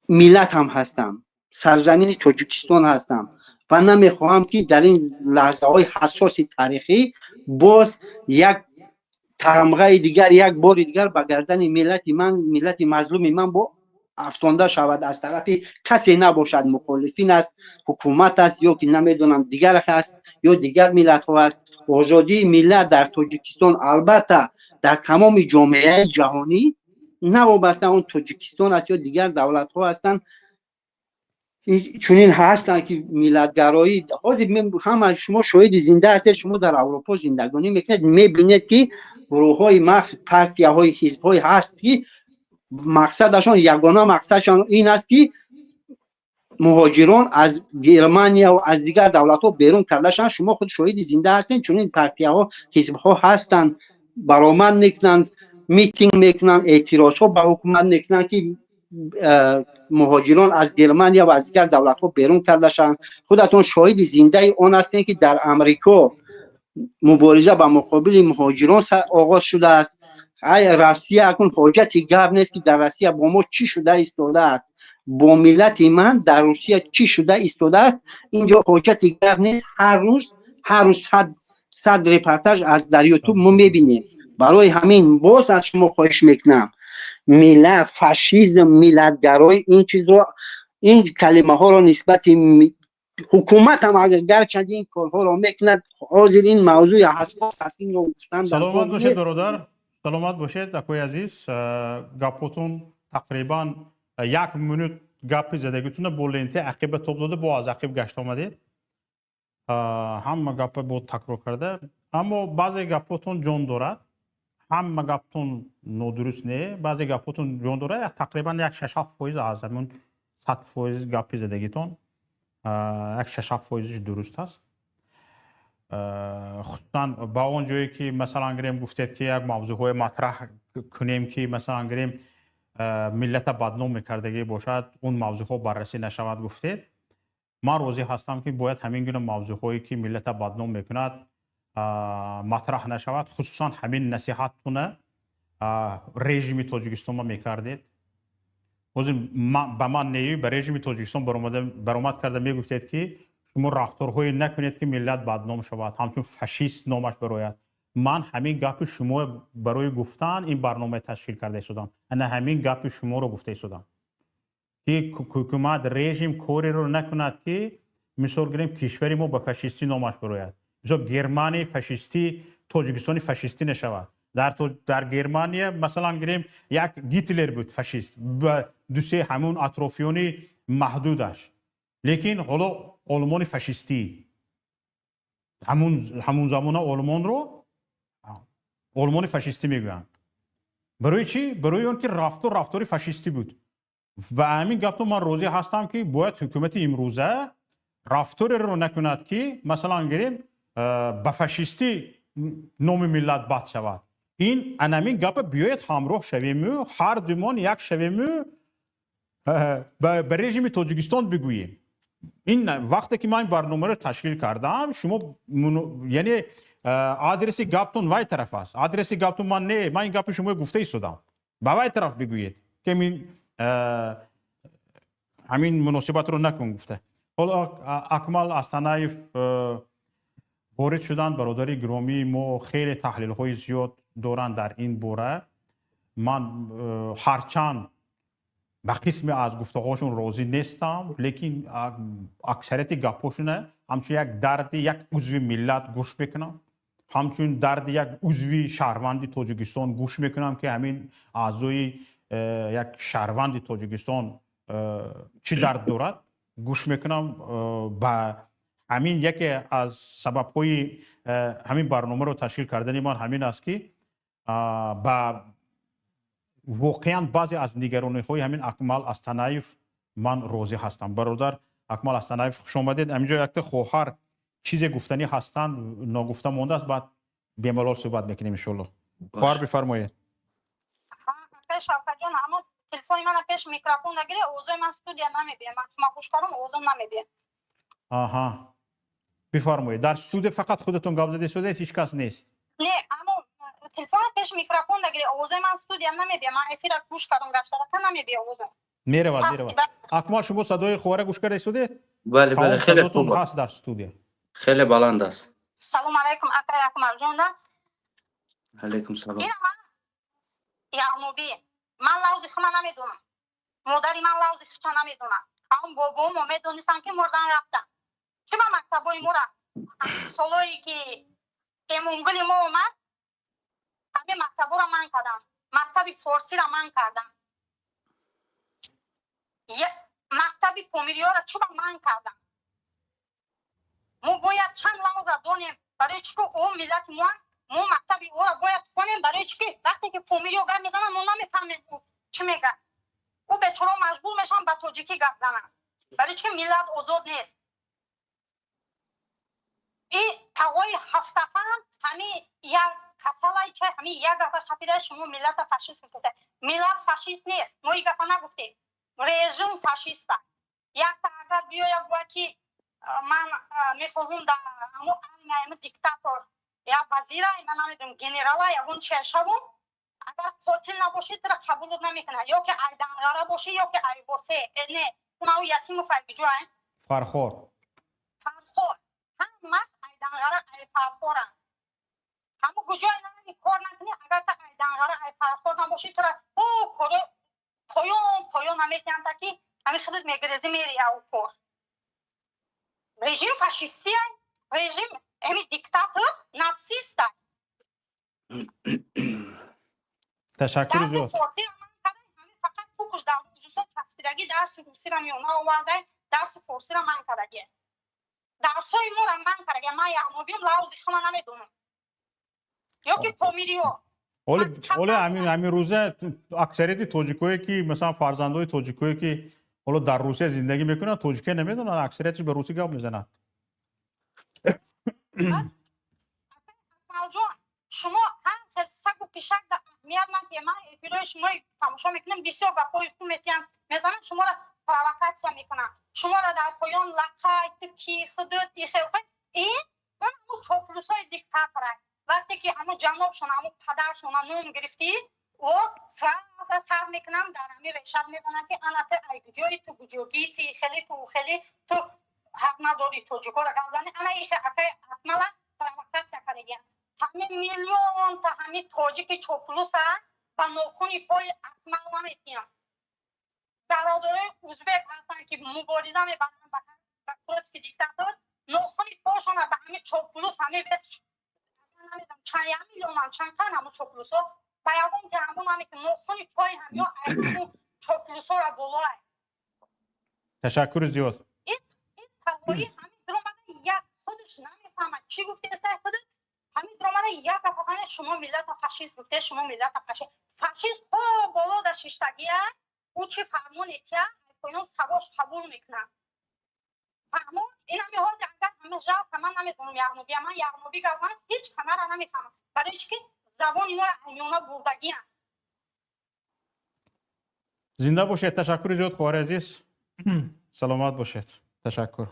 миллат ҳам ҳастам, сарзамини Тоҷикистон ҳастам ва намехоҳам, ки дар ин лаҳзаҳои ҳассоси таърихӣ боз як тамғаи дигар, як бори дигар ба гардани миллати ман, миллати мазлуми ман бо афтонда шавад, аз тарафи касе набошад, мухолифин аст, ҳукумат аст ё ки намедонам, дигар аст ё дигар миллатҳо аст. Озодии миллат дар Тоҷикистон, албатта, дар тамоми ҷомеаи ҷаҳонӣ, навобаста он Тоҷикистон аст ё дигар давлатҳо ҳастанд, чунин ҳастанд, ки миллатгароӣ. Ҳозир ҳама шумо шоҳиди зинда ҳастед. Шумо дар Аврупо зиндагонӣ мекунед, мебинед, ки гурӯҳҳои махсус, партияҳои, ҳизбҳое ҳаст, ки мақсадашон, ягона мақсадшон ин аст, ки муҳоҷирон аз Германия ва аз дигар давлатҳо берун карда шаванд. Шумо худ шоҳиди зинда ҳастед. Чунин партияҳо, ҳизбҳо ҳастанд, баромад мекунанд, митинг мекунанд, эътирозҳо ба ҳукумат мекунанд, ки муҳоҷирон аз Германия ва аз дигар давлатҳо берун карда шаванд. Худатон шоҳиди зиндаи он ҳастед, ки дар Амрико мубориза ба муқобили муҳоҷирон оғоз шудааст. Ай, Россия акун ҳоҷати гап нест, ки дар Россия бо мо чӣ шуда истодааст, бо миллати ман дар Русия чӣ шуда истодааст, инҷо ҳоҷати гап нест. Ҳар рӯз, ҳар рӯз сад сад репортаж аз дар Ютуб мо мебинем. Барои ҳамин боз аз шумо хоҳиш мекунам, миллат, фашизм, миллатгароӣ, ин чизро, ин калимаҳоро нисбати ҳукумат ҳам гарчанд ин корҳоро мекунад, ҳозир ин мавзӯи ҳассос аст, инро гуфтан. Саломат бошед, бародар, саломат бошед, акои азиз. Гапотон тақрибан як минут гапи задагитона бо ленти ақиба тоб дода, бо аз ақиб гашт омадед, ҳама гапа бо такрор карда. Аммо баъзе гапотон ҷон дорад, ҳама гаптон нодуруст не, баъзе гапотон ҷон дорад. Тақрибан як 6-7% аз ҳамун 100% гапи задагитон як 6-7 фоизиш дуруст аст. Хусусан ба он ҷое ки, масалан гирем, гуфтед, ки як мавзӯъҳое матраҳ кунем, ки, масалан гирем, миллата бадном мекардагӣ бошад, он мавзӯъҳо баррасӣ нашавад, гуфтед. Ман розӣ ҳастам, ки бояд ҳамин гуна мавзӯъҳое, ки миллата бадном мекунад, матраҳ нашавад. Хусусан ҳамин насиҳаттуна режими Тоҷикистонма мекардед. Ҳозир ба ман нею, ба режими Тоҷикистон баромад карда мегуфтед, ки шумо рафторҳое накунед, ки миллат бадном шавад, ҳамчун фашист номаш барояд. Ман ҳамин гапи шумо барои гуфтан ин барномаи ташкил карда истодам. Ана ҳамин гапи шуморо гуфта истодам, ки ҳукумат, режим кореро накунад, ки, мисол гирем, кишвари мо ба фашистӣ номаш барояд. Мисол, Германияи фашистӣ, Тоҷикистони фашистӣ нашавад. Дар Германия, масалан гирем, як Гитлер буд фашист ба дусе ҳамун атрофиёни маҳдудаш, лекин ҳоло Олмони фашистӣ, ҳамун замона Олмонро Олмони фашистӣ мегӯянд. Барои чӣ? Барои он ки рафтор рафтори фашистӣ буд. Ва ҳамин гапто ман розӣ ҳастам, ки бояд ҳукумати имрӯза рафтореро накунад, ки, масалан гирем, ба фашистӣ номи миллат бад шавад. Ин анамин гапа биёед, ҳамроҳ шавему, ҳар думон як шавему, ба режими Тоҷикистон бигӯем. Ин вақте ки ман барномаро ташкил кардам, шумо, яъне, адреси гаптон вай тараф аст. Адреси гаптон ман не, ман ин гапи шумо гуфта истодам. Ба вай тараф бигӯед, ки ҳамин муносибатро накун гуфта. Ҳоло Акмал Астанаев ворид шуданд. Бародари гиромии мо хеле таҳлилҳои зиёд доранд дар ин бора. Ман ҳарчанд ба қисме аз гуфтаҳошон розӣ нестам, лекин аксарияти гапҳошона ҳамчун як дарди як узви миллат гӯш мекунам, ҳамчун дарди як узви шаҳрванди Тоҷикистон гӯш мекунам, ки ҳамин аъзои як шаҳрванди Тоҷикистон чӣ дард дорад, гӯш мекунам. Ба ҳамин яке аз сабабҳои ҳамин барномаро ташкил кардани ман ҳамин аст, ки ба воқеан баъзе аз нигарониҳои ҳамин Акмал Астанаев ман розӣ ҳастам. Бародар Акмал Астанаев, хуш омадед. Ҳаминҷо якта хоҳар чизе гуфтанӣ ҳастанд, ногуфта мондааст, баъд бемалол суҳбат мекунем, иншоалло. Хоҳар, бифармоед. Акай Шавкатҷон, ҳамон телефони мана пеш микрофон нагире, овозои ман студия намебиям. Ман гӯш кардам, овозом намебиям. Аҳа, бифармоед. Дар студия фақат худатон гап зада истодед, ҳеҷ кас нест. Не, аммо телефона пеш микрофон нагире, овозои ман студия намебиям. Ман эфира гӯш кардам, гаштарака намебия овозом. Меравад, меравад. Акмал, шумо садои хоҳара гӯш карда истодед? Бале, бале, хеле хуб. Ҳаст дар студия. Хеле баланд аст. Салом алайкум, акай Акмалҷон. Да. Алайкум салом. Ина ман яғнобӣ, ман лавзи хума намедонам, модари ман лавзи хича намедонам, ҳамн бобомо медонистанд, ки мурдан рафтан. Чӣ ба мактабҳои мора солое ки эмомгули мо омад, ҳамин мактабҳоро манъ кардам, мактаби форсиро манъ кардам, мактаби помириёро чӣ ба манъ кардам? Мо бояд чанд лавза донем. Барои чӣ ки ӯ миллати мо, мо мактаби ӯро бояд хонем. Барои чӣ ки вақте ки помириё гап мезанад, мо намефаҳмем ӯ чӣ мегӯяд. Ӯ бечора маҷбур мешаванд ба тоҷикӣ гап зананд. Барои чӣ ки миллат озод нест. И тағои ҳафтафаам ҳамин як касалай чай, ҳамин як гапа хатира шумо миллата фашист мекунед. Миллат фашист нест, мо ин гапа нагуфтем, режим фашиста. Якта агар биёяд, гӯяд, ки ман мехоҳам дар ҳамо армия ҳамо диктатор я вазира, ман намедонам, генерала, ягон чия шавум, агар қотил набошӣ, тура қабулот намекунад. Ё ки ай Данғара бошӣ, ё ки ай Восе, не, унау Ятимов ай куҷо? Фархор. Фархор. Ҳамаш ай Данғара, ай Фархоранд. Ҳамо куҷое нарави, кор накунӣ, агар та ай Данғара, ай Фархор набошӣ, тура о коро поён поён наметиҳанд, ки ҳамин худат мегирезӣ, мери ау кор. Режим фашистия, режим эми диктатор нациста. Ташаккури зиёд. Фақат фукуш дар часпидагӣ, дарси русиро миёна оварда, дарси форсиро манъ кардагӣ, дарсҳои моро манъ кардагӣ. Ман яғнобиём, лавзи хума намедонам, ё ки помириё. Оле ҳамин рӯза аксарияти тоҷикое ки, масалан, фарзандои тоҷикое ки ҳоло дар Русия зиндагӣ мекунанд, тоҷикия намедонанд, аксариятш ба русӣ гап мезананд. Акмалҷон, шумо ҳар хел сагу пишак да аҳамият надиҳед. Ман эфирҳои шумои тамошо мекунам, бисёр гапҳои хуб метиҳанд, мезананд шуморо. Провокатсия мекунанд. Шуморо дар поён лақай, ту ки, худут ихел. Ин он ҳамун чоплусои диктатора. Вақте ки ҳамун ҷанобшон, ҳамун падаршона ном гирифтӣ, о сразу сар мекунанд, дар ҳамин решат мезананд, ки ана ту ай куҷои, ту куҷогӣ, ту хеле, ту хеле, ту ҳақ надорӣ тоҷикоро гап зани. Ана иша акай Акмала провокатсия кардагиянд. Ҳамин миллионта ҳамин тоҷики чоплуса ба нохуни пои Акмал наметиҳам. Бародарои узбек ҳастанд, ки мубориза мебаранд ба против диктатор. Нохуни пошона ба ҳамин чоплус, ҳамин вес намедонам чанд, як миллионам, чанд тан ҳамун чоплусо ба ягон ки ҳамун ҳаме ки нохуни пои ҳамё ҳамун чоплусора болоай. Ташаккури зиёд. Ин тавои ҳамин дромада як худаш намефаҳмад, чӣ гуфтеста худаш. Ҳамин дромада як гафахана: шумо миллата фашист гуфте, шумо миллата фашист. Фашист то боло да шиштагия, ӯ чӣ фармоне тия, поён савош қабул мекунад. Фаҳмо? Ин ҳами ҳозир агар ҳама жалко, ман намедонам яғнобия, ман яғнобӣ гап занам, ҳеҷ ҳамара намефаҳмам. Барои чӣ ки забони моро аймёна бурдагиянд. Зинда бошед, ташаккури зиёд, хоҳари азиз, саломат бошед, ташаккур.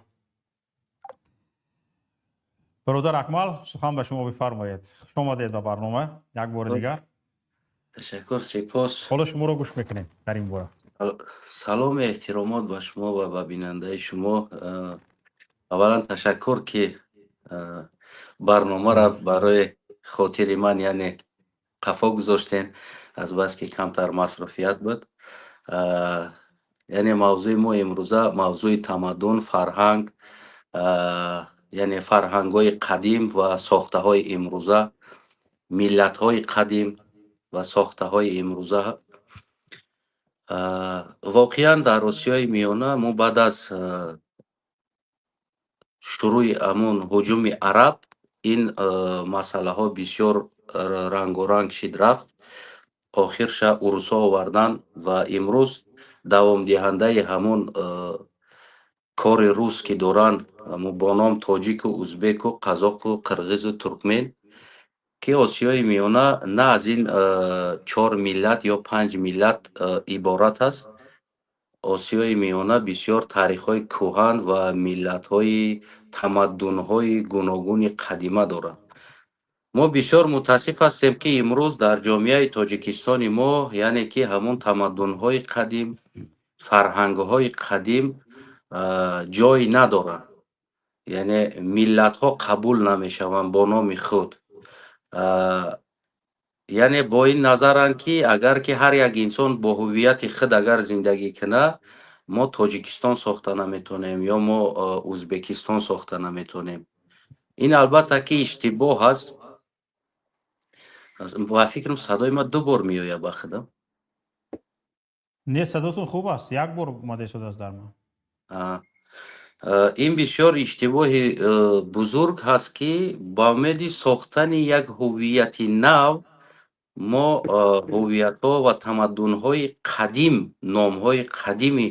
Бародар Акмал, сухан ба шумо, бифармоед. Хуш омадед ба барнома як бори дигар. Ташаккур, сипос. Ҳоло шуморо гӯш мекунем дар ин бора. Салому эҳтиромот ба шумо ва ба бинандаи шумо. Аввалан, ташаккур, ки барномаро барои хотири ман, яъне, қафо гузоштем, азбаски камтар масруфият буд. Яъне, мавзӯи мо имрӯза мавзӯи тамаддун, фарҳанг, яъне фарҳангҳои қадим ва сохтаҳои имрӯза, миллатҳои қадим ва сохтаҳои имрӯза. Воқеан, дар Осиёи Миёна мо баъд аз шурӯи ҳамун ҳуҷуми араб ин масъалаҳо бисёр рангоранг шид, рафт. Охирша урусҳо овардан ва имрӯз давомдиҳандаи ҳамун кори рус, ки доранд бо ном тоҷику, узбеку, қазоқу, қирғизу, туркмен, ки Осиёи Миёна на аз ин чор миллат ё панҷ миллат иборат аст. Осиёи Миёна бисёр таърихҳои кӯҳан ва миллатҳои тамаддунҳои гуногуни қадима дорад. Мо бисёр мутаассиф ҳастем, ки имрӯз дар ҷомеаи Тоҷикистони мо, яъне ки ҳамун тамаддунҳои қадим, фарҳангҳои қадим ҷой надоранд, яъне миллатҳо қабул намешаванд бо номи худ. Яъне, бо ин назаранд, ки агар ки ҳар як инсон бо ҳуввияти худ агар зиндагӣ кунад, мо Тоҷикистон сохта наметонем ё мо Узбекистон сохта наметонем. Ин, албатта, ки иштибоҳ аст. Ба фикрам, садои ман ду бор меояд ба худам. Не, садотон хуб аст, як бор омада истодааст дар ман. Ин бисёр иштибоҳи бузург ҳаст, ки ба умеди сохтани як ҳуввияти нав мо ҳуввиятҳо ва тамаддунҳои қадим, номҳои қадими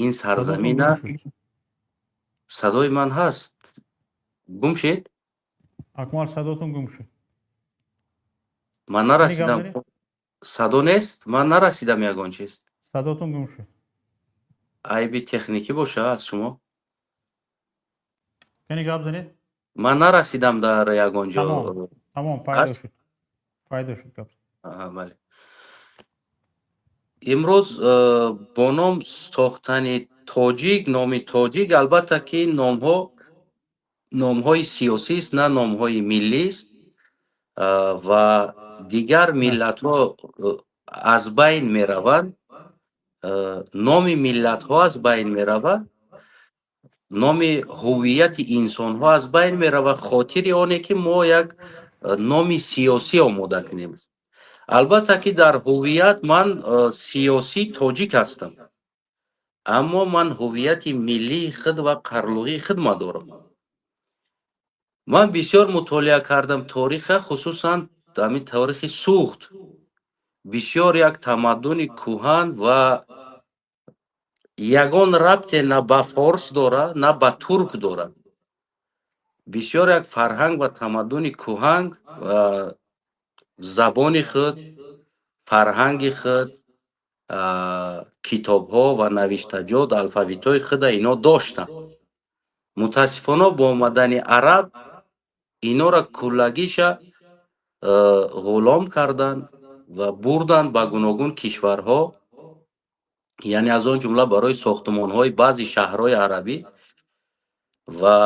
ин сарзамина. Садои ман ҳаст? Гум шид? Акмал, садотон гум шуд. Ман нарасидам, садо нест, ман нарасидам ягон чиз. Садотон гум шуд. Айби техникӣ боша аз шумо. Кани, гап занед. Ман нарасидам дар ягон ҷо. Тамом, пайдо шуд, пайдо шуд, гап. Бале, имрӯз бо ном сохтани тоҷик, номи тоҷик, албатта ки номҳо номҳои сиёсист, на номҳои миллист, ва дигар миллатҳо аз байн мераванд, номи миллатҳо аз байн меравад, номи ҳуввияти инсонҳо аз байн меравад, хотири оне ки мо як номи сиёсӣ омода кунем. Албатта ки дар ҳуввият ман сиёсӣ тоҷик ҳастам, аммо ман ҳуввияти миллии худ ва қарлуғии худма дорам. Ман бисёр мутолиа кардам ториха, хусусан ҳамин таърихи Суғд. Бисёр як тамаддуни кӯҳан ва ягон рабте на ба форс дорад, на ба турк дорад. Бисёр як фарҳанг ва тамаддуни кӯҳан ва забони худ, фарҳанги худ. Китобҳо ва навиштаҷот, алфавитҳои худа ино доштанд. Мутаассифона, бо омадани араб инора куллагиша ғулом карданд ва бурданд ба гуногун кишварҳо, яъне аз он ҷумла барои сохтумонҳои баъзе шаҳрҳои арабӣ, ва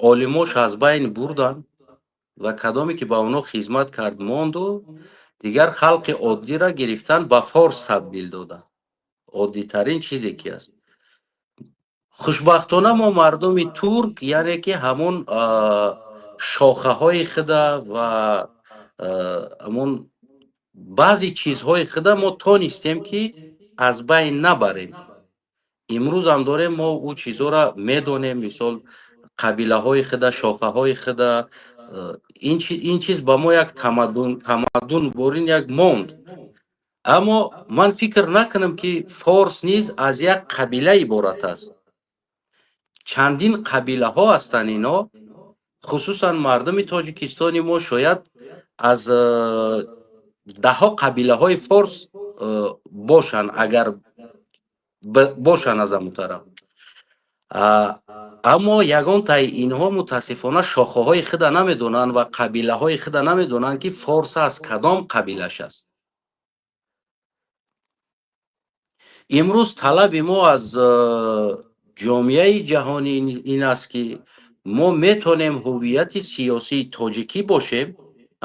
олимош аз байн бурданд, ва кадоме ки ба онҳо хизмат кард, монду, дигар халқи оддиро гирифтан, ба форс табдил доданд. Оддитарин чизе ки аст. Хушбахтона, мо мардуми турк, яъне ки ҳамон шохаҳои худа ва ҳамон баъзе чизҳои худа мо тонистем, ки аз байн набарем. Имрӯзам дорем, мо ӯ чизҳоро медонем, мисол, қабилаҳои худа, шохаҳои худа. Ин чиз ба мо як тамаддун борин як монд. Аммо ман фикр накунам, ки форс низ аз як қабила иборат аст. Чандин қабилаҳо ҳастанд ино. Хусусан мардуми Тоҷикистони мо шояд аз даҳҳо қабилаҳои форс бошанд, агар бошанд аз ҳамун тараф. Аммо ягонтаи инҳо, мутаассифона, шохаҳои худа намедонанд ва қабилаҳои худа намедонанд, ки форс аз кадом қабилаш аст. Имрӯз талаби мо аз ҷомеаи ҷаҳонӣ ин аст, ки мо метонем ҳуввияти сиёсии тоҷикӣ бошем,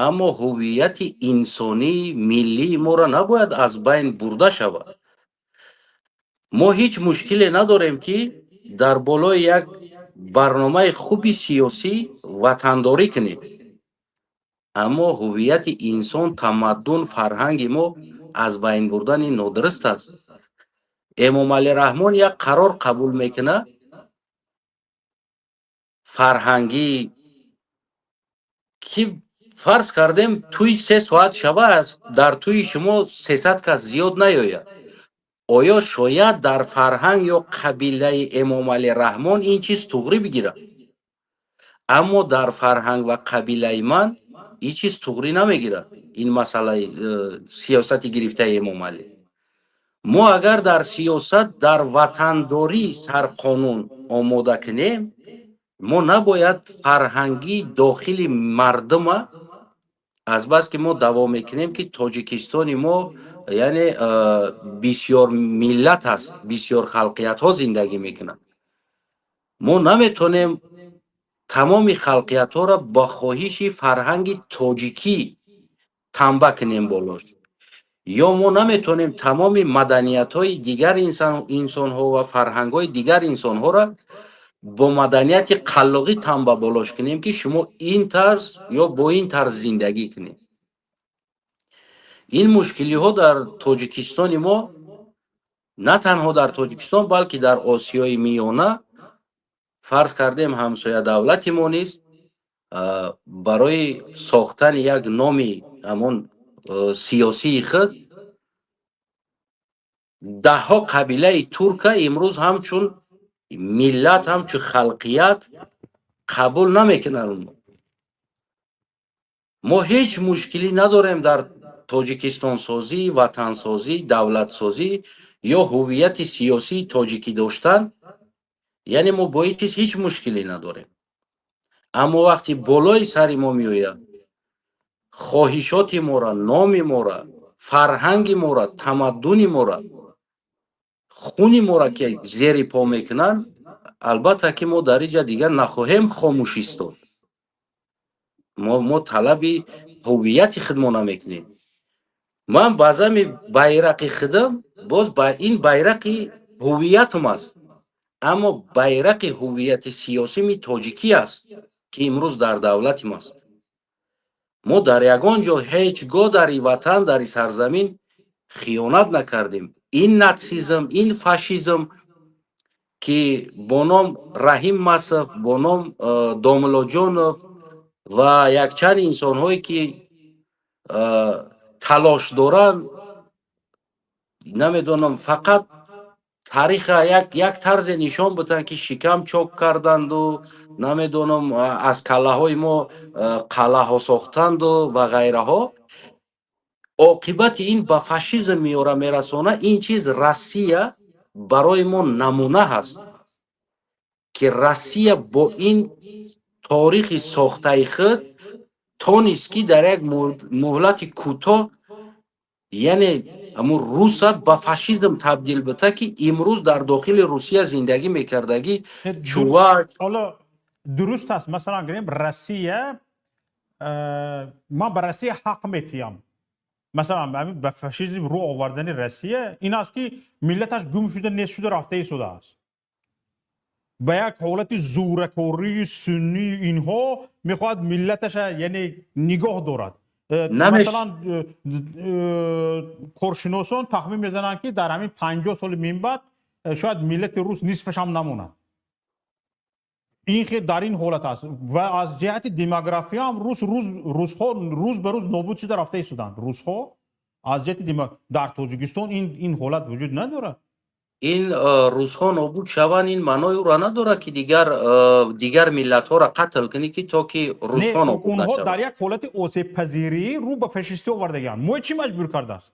аммо ҳуввияти инсонии миллии моро набояд аз байн бурда шавад. Мо ҳеҷ мушкиле надорем, ки дар болои як барномаи хуби сиёсӣ ватандорӣ кунем, аммо ҳуввияти инсон, тамаддун, фарҳанги мо аз байн бурдани нодуруст аст. Эмомалӣ Раҳмон як қарор қабул мекунад фарҳангӣ, ки фарз кардем, тӯй 3 соат шава, дар тӯи шумо 300 кас зиёд наёяд. Оё шояд дар фарҳанг ё қабилаи Эмомалӣ Раҳмон ин чиз туғрӣ бигирад, аммо дар фарҳанг ва қабилаи ман ин чиз туғрӣ намегирад. Ин масъалаи сиёсати гирифтаи Эмомалӣ. Мо агар дар сиёсат, дар ватандорӣ сарқонун омода кунем, мо набояд фарҳангии дохили мардума, азбаски мо даъво мекунем, ки Тоҷикистони мо, яъне, бисёр миллат аст, бисёр халқиятҳо зиндагӣ мекунанд, мо наметонем тамоми халқиятҳоро ба хоҳиши фарҳанги тоҷикӣ танба кунем болош, ё мо наметонем тамоми маданиятҳои дигар инсонҳо ва фарҳангҳои дигар инсонҳоро бо маданияти қаллоғӣ танба болош кунем, ки шумо ин тарз ё бо ин тарз зиндагӣ кунед. Ин мушкилиҳо дар Тоҷикистони мо, на танҳо дар Тоҷикистон, балки дар Осиёи Миёна, фарз кардем, ҳамсоя давлати мо низ барои сохтани як номи ҳамон сиёсии худ даҳҳо қабилаи турка имрӯз ҳамчун миллат, ҳамчун халқият қабул намекунанд. Мо ҳеҷ мушкилӣ надорем дар тоҷикистонсозӣ, ватансозӣ, давлатсозӣ ё ҳуввияти сиёсии тоҷикӣ доштан, яъне мо бо ин чиз ҳеҷ мушкиле надорем. Аммо вақти болои сари мо меояд, хоҳишоти мора, номи мора, фарҳанги мора, тамаддуни мора, хуни мора ки зери по мекунанд, албатта ки мо дар инҷа дигар нахоҳем хомӯш истод. Мо талаби ҳуввияти худмона мекунем. Ман баъзами байрақи худам боз ба ин байрақи ҳуввиятам аст, аммо байрақи ҳуввияти сиёсими тоҷикӣ аст, ки имрӯз дар давлатим аст. Мо дар ягон ҷо ҳеҷ гоҳ дар и ватан, дар и сарзамин хиёнат накардем. Ин натсизм, ин фашизм, ки бо ном Раҳим Масов, бо ном Домуллоҷонов ва якчанд инсонҳое, ки талош доранд, намедонам, фақат тариха як тарзе нишон буданд, ки шикам чок карданду, намедонам, аз каллаҳои мо қалъаҳо сохтанду ва ғайраҳо. Оқибати ин ба фашизм меёра, мерасона. Ин чиз Россия барои мо намуна ҳаст, ки Россия бо ин торихи сохтаи худ тонист, ки дар як муҳлати кӯтоҳ, яъне ҳамун руса ба фашизм табдил бита, ки имрӯз дар дохили Русия зиндагӣ мекардагӣ чуваш. Ҳоло дуруст аст. Масалан гирем, Россия, ман ба Россия ҳақ метиҳам. Масалан, ба фашизм рӯ овардани Россия ин аст, ки миллаташ гум шуда, нест шуда рафта истодааст, ба як ҳолати зӯракории суннӣ инҳо мехоҳад миллаташа, яъне, нигоҳ дорад. Масалан, коршиносон тахмин мезананд, ки дар ҳамин 50 соли минбаъд шояд миллати рус нисфашам намонад. Ин хел дар ин ҳолат аст ва аз ҷиҳати демографиям рус рӯз русҳо рӯз ба рӯз нобуд шуда рафта истоданд. Русҳо аз ҷиҳати дар Тоҷикистон ин ҳолат вуҷуд надорад. Ин русҳо нобуд шаванд, ин маънои ӯро надорад, ки дигар миллатҳоро қатл кунӣ, ки то ки русҳо нобуд Онҳо нашаванд. дар як ҳолати осебпазирӣ рӯ ба фашистӣ овардагианд. Мо чӣ маҷбур кардааст?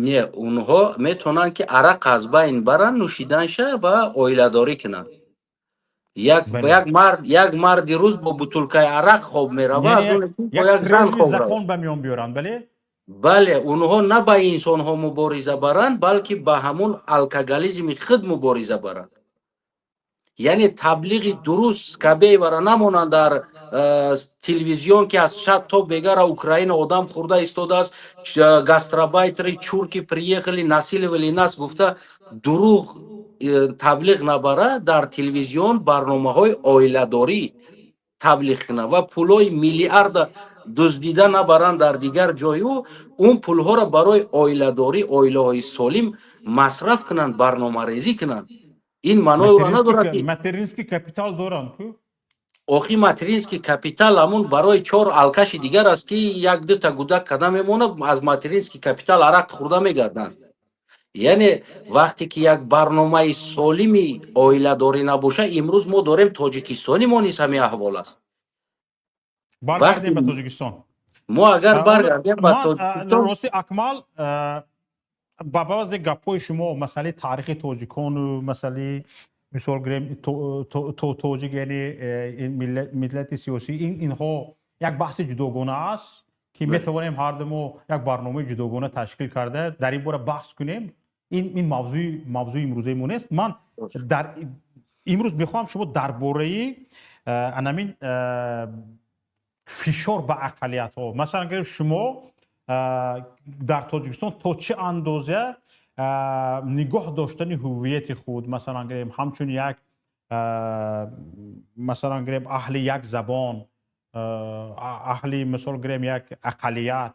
Не, онҳо метавонанд, ки арақ аз байн баранд, нӯшиданша, ва оиладорӣ кунанд. Як як мард, як марди рус бо бутулкаи арақ хоб мерава, аз оне ки бо як зан хоб равад. Закон ба миён биёранд, бале. Бале, онҳо на ба инсонҳо мубориза баранд, балки ба ҳамун алкоголизми худ мубориза баранд. Яъне таблиғи дуруст Скабеевара намонанд дар телевизион, ки аз шаб то бегара Украина одам хӯрда истодааст, гастарбайтеры, чурки приехали, насиловали нас гуфта дурӯғ таблиғ набара, дар телевизион барномаҳои оиладорӣ таблиғ кунад ва пулҳои миллиарда дуздида набаранд дар дигар ҷою, он пулҳоро барои оиладорӣ, оилаҳои солим масраф кунанд, барномарезӣ кунанд. Ин маънои ӯро надорад, ки Материнский капитал доранд ку. Охи, материнский капитал ҳамун барои чор алкаши дигар аст, ки як дута гудак када мемонад, аз материнский капитал арақ хӯрда мегарданд. Яъне вақте ки як барномаи солими оиладорӣ набошад, имрӯз мо дорем, Тоҷикистони мо низ ҳамин аҳвол аст. Баргардем ба Тоҷикистон. Мо агар баргардем ба Тоҷикистон. Рости, Акмал, ба баъзе гапҳои шумо, масъалаи таърихи тоҷикону масъалаи, мисол гирем, тоҷик, яъне миллати сиёсӣ, инҳо як баҳси ҷудогона аст, ки метавонем ҳарду мо як барномаи ҷудогона ташкил карда, дар ин бора баҳс кунем. Ин мавзӯи имрӯзаи мо нест. Ман дар имрӯз мехоҳам шумо дар бораи анамин фишор ба ақаллиятҳо, масалан гирем, шумо дар Тоҷикистон то чӣ андоза нигоҳ доштани ҳуввияти худ, масалан гирем, ҳамчун як, масалан гирем, аҳли як забон, аҳли, мисол гирем, як ақаллият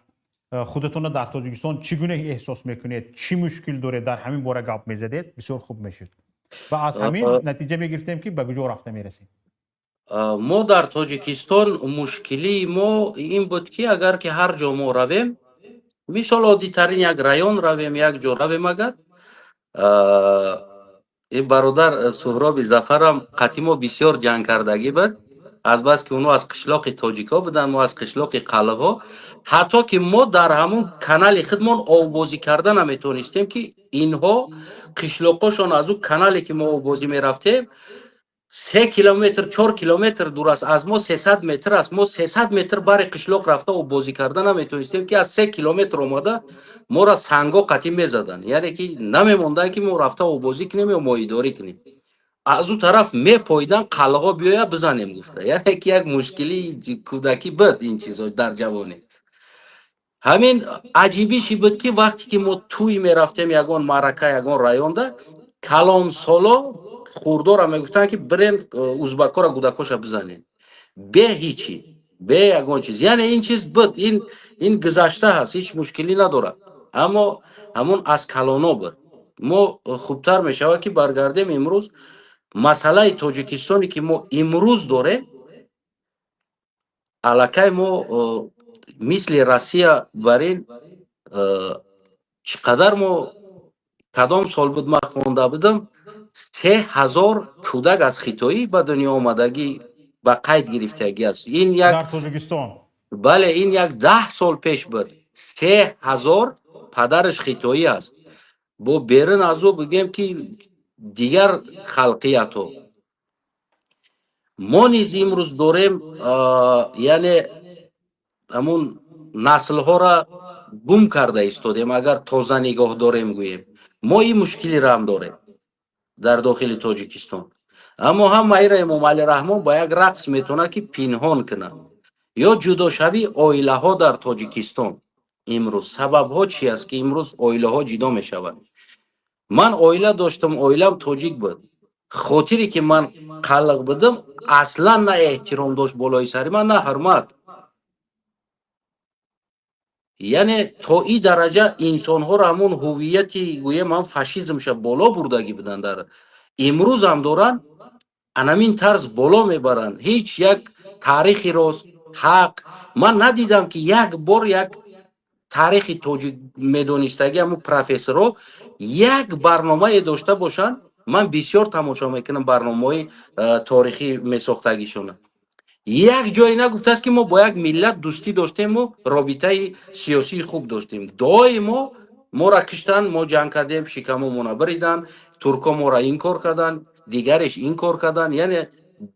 худатонро дар Тоҷикистон чӣ гуна эҳсос мекунед, чӣ мушкил доред, дар ҳамин бора гап мезадед, бисёр хуб мешуд ва аз ҳамин натиҷа мегирифтем, ки ба куҷо рафта мерасем. Мо дар Тоҷикистон мушкилии мо ин буд, ки агар ки ҳар ҷо мо равем, мисол, оддитарин як район равем, як ҷо равем, агар ин бародар Суҳроби Зафарам қатъи мо бисёр ҷанг кардагӣ буд, азбаски онҳо аз қишлоқи тоҷикҳо буданд, мо аз қишлоқи қалғо. Ҳатто ки мо дар ҳамун канали худмон оббозӣ карда наметонистем, ки инҳо қишлоқҳошон аз ӯ канале ки мо оббозӣ мерафтем 3 километр, 4 километр дур аст, аз мо 300 метр аст. Мо 300 метр бари қишлоқ рафта оббозӣ карда наметонистем, ки аз 3 километр омада моро санго қатӣ мезаданд, яъне ки намемонданд, ки мо рафта оббозӣ кунем ё моҳидорӣ кунем. Аз ӯ тараф мепоидан, қалғо биёя бизанем гуфта. Яъне ки як мушкилии кӯдакӣ буд ин чизо дар ҷавонӣ. Ҳамин аҷибиши буд, ки вақте ки мо тӯй мерафтем, ягон маърака, ягон районда, калонсоло хурдора мегуфтанд, ки бирен узбакора гудакоша бизанем, бе ҳичи, бе ягон чиз. Яъне ин чиз буд, ин гузашта ҳаст, ҳеҷ мушкилӣ надорад, аммо ҳамун аз калоно буд. Мо хубтар мешавад, ки баргардем. Имрӯз масъалаи Тоҷикистоне, ки мо имрӯз дорем, аллакай мо мисли Россия бар ин чӣ қадар мо, кадом сол буд, ман хонда будам, 3000 кӯдак аз хитоӣ ба дунё омадагӣ ба қайд гирифтагӣ аст. Ин як Дар Тоҷикистон? Бале, ин як 10 сол пеш буд. 3000 падараш хитоӣ аст. Бо берун аз ӯ бигӯем, ки дигар халқиятҳо. Мо низ имрӯз дорем, яъне ҳамун наслҳоро гум карда истодем. Агар тоза нигоҳ дорем, гӯем, мо ин мушкилиро ҳам дорем дар дохили Тоҷикистон. Аммо ҳамаиро Эмомалӣ Раҳмон ба як рақс метавонад, ки пинҳон кунад. Ё ҷудошавии оилаҳо дар Тоҷикистон имрӯз, сабабҳо чи аст, ки имрӯз оилаҳо ҷудо мешаванд? Ман оила доштам, оилам тоҷик буд. Хотире ки ман қалиқ будам, аслан на эҳтиром дошт болои сари ман, на ҳурмат. Яъне то ин дараҷа инсонҳоро ҳамун ҳуввияти, гӯем, ҳам фашизмша боло бурдагӣ буданд, дар имрӯзам доранд, анамин тарз боло мебаранд. Ҳеҷ як таърихи рост, ҳақ ман надидам, ки як бор як таърихи тоҷик медонистагӣ, ҳамун профессорҳо як барномае дошта бошанд. Ман бисёр тамошо мекунам барномаҳои торихӣ месохтагишона. Як ҷое нагуфтааст, ки мо бо як миллат дӯстӣ доштему робитаи сиёсии хуб доштем. Доимо мора киштанд, мо ҷанг кардем, шикамомона биридан, турко мора ин кор карданд, дигареш ин кор карданд. Яъне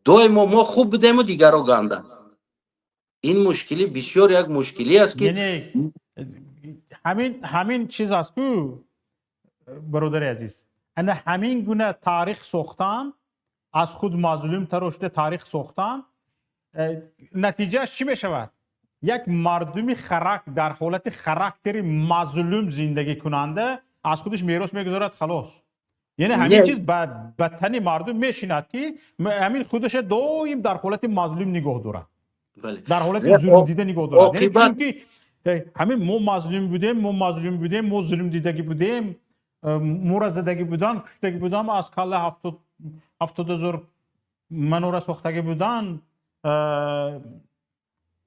доимо мо хуб будему, дигаро ганданд. Ин мушкилӣ бисёр як мушкилӣ аст, ки Ҳамин чиз аст ку, бародари азиз, ана ҳамин гуна таърих сохтан, аз худ мазлум тарошида таърих сохтан, натиҷааш чӣ мешавад? Як мардуми харак дар ҳолати характери мазлум зиндагӣ кунанда аз худаш мерос мегузорад, халос. Яъне ҳамин чиз ба тани мардум мешинад, ки ҳамин худаша доим дар ҳолати мазлум нигоҳ дорад, дар ҳолати зулмдида нигоҳ дорад. Чунки ҳамин мо мазлум будем, мо мазлум будем, мо зулмдидагӣ будем, моро задагӣ будан, куштагӣ будан, аз калла 70,000 манора сохтагӣ будан,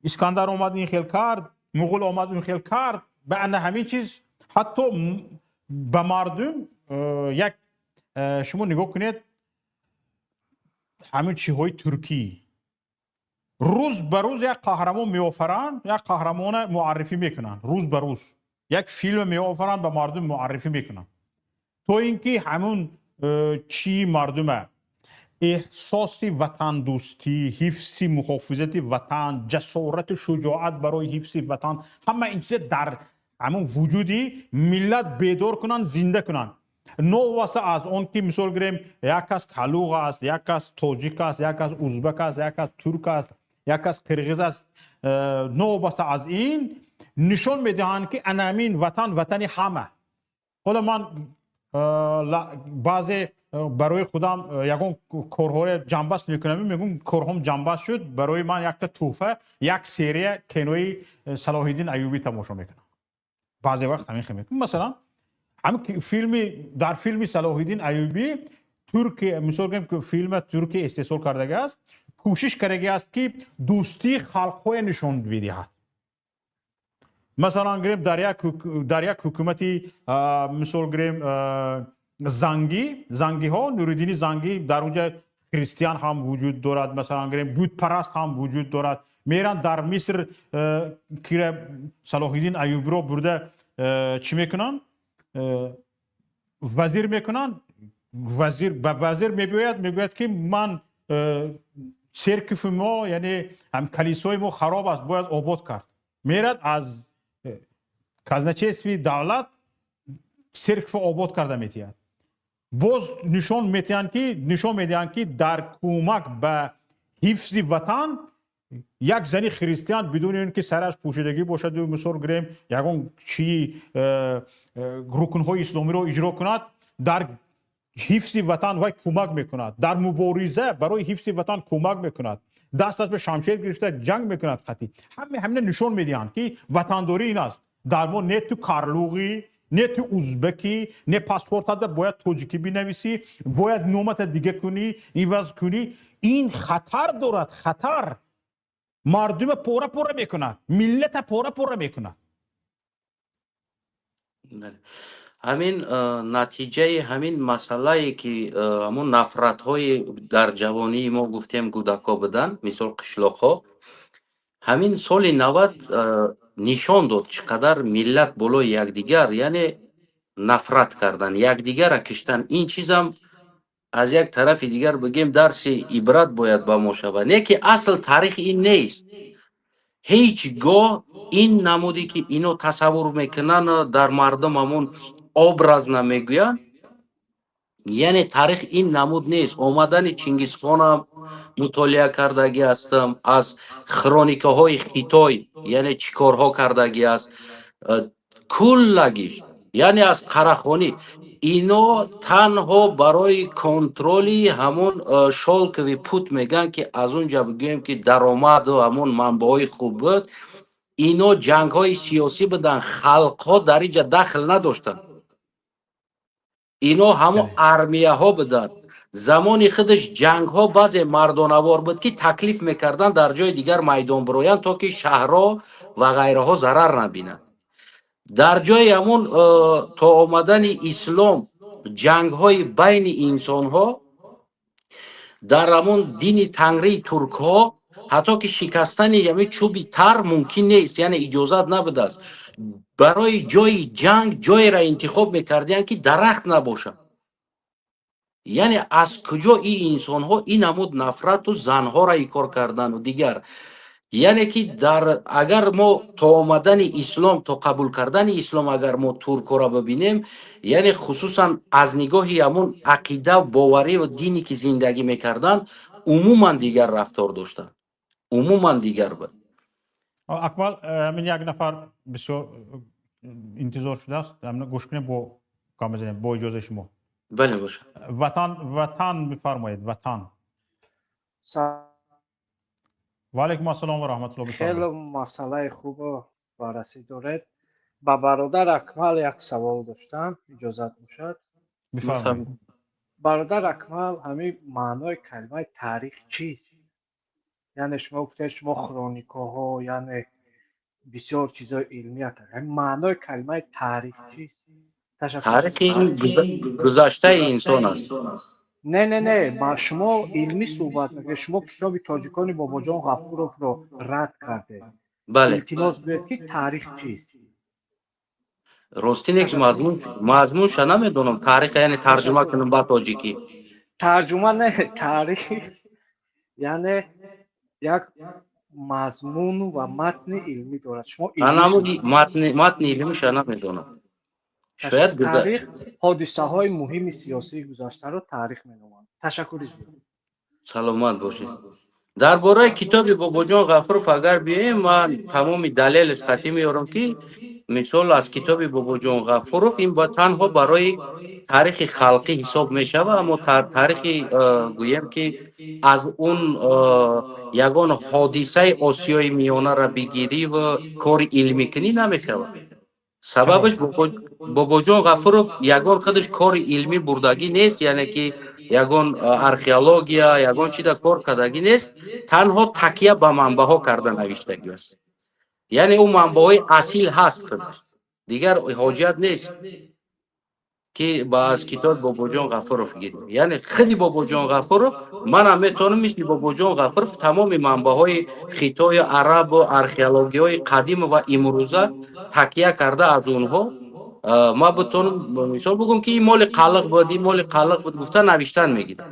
Искандар омад, ин хел кард, муғул омад, он хел кард. Ба ана ҳамин чиз ҳатто ба мардум як шумо нигоҳ кунед, ҳамин чиҳои туркӣ рӯз ба рӯз як қаҳрамон меофаранд, як қаҳрамона муаррифӣ мекунанд, рӯз ба рӯз як филм меофаранд, ба мардум муаррифӣ мекунанд, то ин ки ҳамун чии мардума эҳсоси ватандӯстӣ, ҳифзи, муҳофизати ватан, ҷасорату шуҷоат барои ҳифзи ватан, ҳама ин чиза дар ҳамун вуҷуди миллат бедор кунанд, зинда кунанд. Новобаста аз он ки, мисол гирем, як кас калуғ аст, як кас тоҷик аст, як кас узбак аст, як кас турк аст, як кас қирғиз аст, новобаста аз ин нишон медиҳанд, ки анамин ватан ватани ҳама. Ҳоло ман баъзе барои худам ягон корҳоро ҷамъбаст мекунам, мегӯм, корҳом ҷамъбаст шуд, барои ман якта тӯҳфа, як серия кинои Салоҳиддин Аюбӣ тамошо мекунам. Баъзе вақт ҳамин хел мекунам. Масалан, ҳамин филми, дар филми Салоҳиддин Аюбӣ турки, мисол гӯем, ки филма Туркия истеҳсол кардагӣ аст, кӯшиш кардагӣ аст, ки дӯстии халқҳое нишон бидиҳад. Масалан гирем, дар як ҳукумати, мисол гирем, зангӣ, зангиҳо, Нуриддини Зангӣ, дар онҷа христиан ҳам вуҷуд дорад, масалан гирем, будпараст ҳам вуҷуд дорад. Меранд дар Миср, кира, Салоҳиддин Аюбиро бурда чӣ мекунанд? Вазир мекунанд. Вазир ба вазир мебиёяд, мегӯяд, ки ман церковь и мо, яъне ҳам калисои мо хароб аст, бояд обод кард. Мерад, аз казначейство и давлат церковь обод карда метиҳад. Боз нишон медиҳанд, ки дар кӯмак ба ҳифзи ватан як зани христиан, бидуни он ки сараш пӯшидагӣ бошаду, мисол гирем, ягон чии рукнҳои исломиро иҷро кунад, дар ҳифзи ватан вай кӯмак мекунад, дар мубориза барои ҳифзи ватан кӯмак мекунад, дасташ ба шамшер гирифта ҷанг мекунад. Қатъи ҳаме ҳамина нишон медиҳанд, ки ватандорӣ ин аст. Дар мо не ту карлуғӣ, не ту узбекӣ, не паспортада бояд тоҷикӣ бинависӣ, бояд номата дига кунӣ, иваз кунӣ. Ин хатар дорад, хатар. Мардума пора пора мекунад, миллата пора пора мекунад. Бале. Ҳамин натиҷаи ҳамин масъалае, ки ҳамун нафратҳои дар ҷавонии мо гуфтем, кӯдакҳо буданд, мисол, қишлоқҳо, ҳамин соли 90. Нишон дод, чӣ қадар миллат болои якдигар, яъне нафрат кардан, якдигарра киштан. Ин чизам аз як тарафи дигар бигем, дарси ибрат бояд ба мо шавад. Не ки асл таърих ин нест. Ҳеҷ гоҳ ин намуде, ки ино тасаввур мекунанд, дар мардум ҳамун образно мегӯянд, яъне таърих ин намуд нест. Омадани Чингизхонам мутолиа кардагӣ ҳастам, аз хроникаҳои Хитой, яъне чӣ корҳо кардагӣ аст куллагиш, яъне аз Қарахонӣ. Ино танҳо барои контроли ҳамон Шёлковый путь мегӯянд, ки аз он ҷа бигӯем, ки даромаду ҳамон манбаъҳои хуб буд. Ино ҷангҳои сиёсӣ буданд, халқҳо дар ин ҷа дахл надоштанд. Ино ҳамон армияҳо буданд. Замони худаш ҷангҳо баъзе мардонавор буд, ки таклиф мекарданд дар ҷои дигар майдон бироянд, то ки шаҳрҳо ва ғайраҳо зарар набинанд. Дар ҷои ҳамун то омадани ислом ҷангҳои байни инсонҳо дар ҳамун дини тангрии туркҳо ҳатто ки шикастани ҳамин чӯби тар мумкин нест, яъне иҷозат набудааст. Барои ҷои ҷанг ҷоеро интихоб мекардиянд, ки дарахт набошад. Яъне аз куҷо ин инсонҳо ин намуд нафрату занҳоро икор кардану дигар? Яъне ки дар агар мо то омадани ислом, то қабул кардани ислом, агар мо туркҳоро бибинем, яъне хусусан аз нигоҳи ҳамун ақида, боварӣ ва дине, ки зиндагӣ мекарданд, умуман дигар рафтор доштанд, умуман дигар буд. Акмал, мин як нафар бисёр интизор шудааст, гӯш кунем, бо гап мезанем, бо иҷозаи шумо. Бале, бошад. Ватан, Ватан, бифармоед, Ватан. Ва алайкум ассалом ва раҳматулло. Хеле масъалаи хубо баррасӣ доред. Ба бародар Акмал як савол доштам, иҷозат бошад. Бифармоед. Бародар Акмал, ҳамин маънои калимаи таърих чист? Яъне шумо гуфтед, шумо хроникаҳо, яъне бисёр чизои илмӣ. Ҳамин маънои калимаи таърих чист? Таърих ин гузаштаи инсон аст. Не, не, не, шумо илмӣ суҳбат мекунед. Шумо китоби тоҷикони Бобоҷон Ғафуровро рад кардед. Бале. Илтимос, гӯед, ки таърих чист? Ростӣ не, ки мазмунша намедонам. Таърих яъне тарҷума кунам ба тоҷикӣ? Тарҷума не, таърих яъне як мазмуну ва матни илмӣ дорад. Шумо матни илмиша намедонам. Шояд. Таърих ҳодисаҳои муҳими сиёсии гузаштаро таърих меноманд. Ташаккури зиёд. Саломат бошед. Дар бораи китоби Бобоҷон Ғафуров агар биёем, ман тамоми далелаш қатъӣ меорам, ки мисол аз китоби Бобоҷон Ғафуров ин танҳо барои таърихи халқӣ ҳисоб мешавад, аммо таърихи гӯем, ки аз он ягон ҳодисаи Осиёи Миёнаро бигирӣ ва кори илмӣ кунӣ, намешавад. Сабабаш, Бобоҷон Ғафуров ягон худаш кори илмӣ бурдагӣ нест, яъне ки ягон археология, ягон чиза кор кардагӣ нест, танҳо такя ба манбаъҳо карда навиштагӣ аст. Яъне ӯ манбаъҳои асил ҳаст худаш, дигар ҳоҷият нест, ки ба аз китоби Бобоҷон Ғафуров гирем. Яъне худи Бобоҷон Ғафуров, манам метавонам мисли Бобоҷон Ғафуров тамоми манбаъҳои Хитою арабу археологияҳои қадим ва имрӯза такя карда, аз онҳо ма битонам мисол бигӯм, ки ин моли қалиқ буд, ин моли қалиқ буд гуфта навиштан мегирам,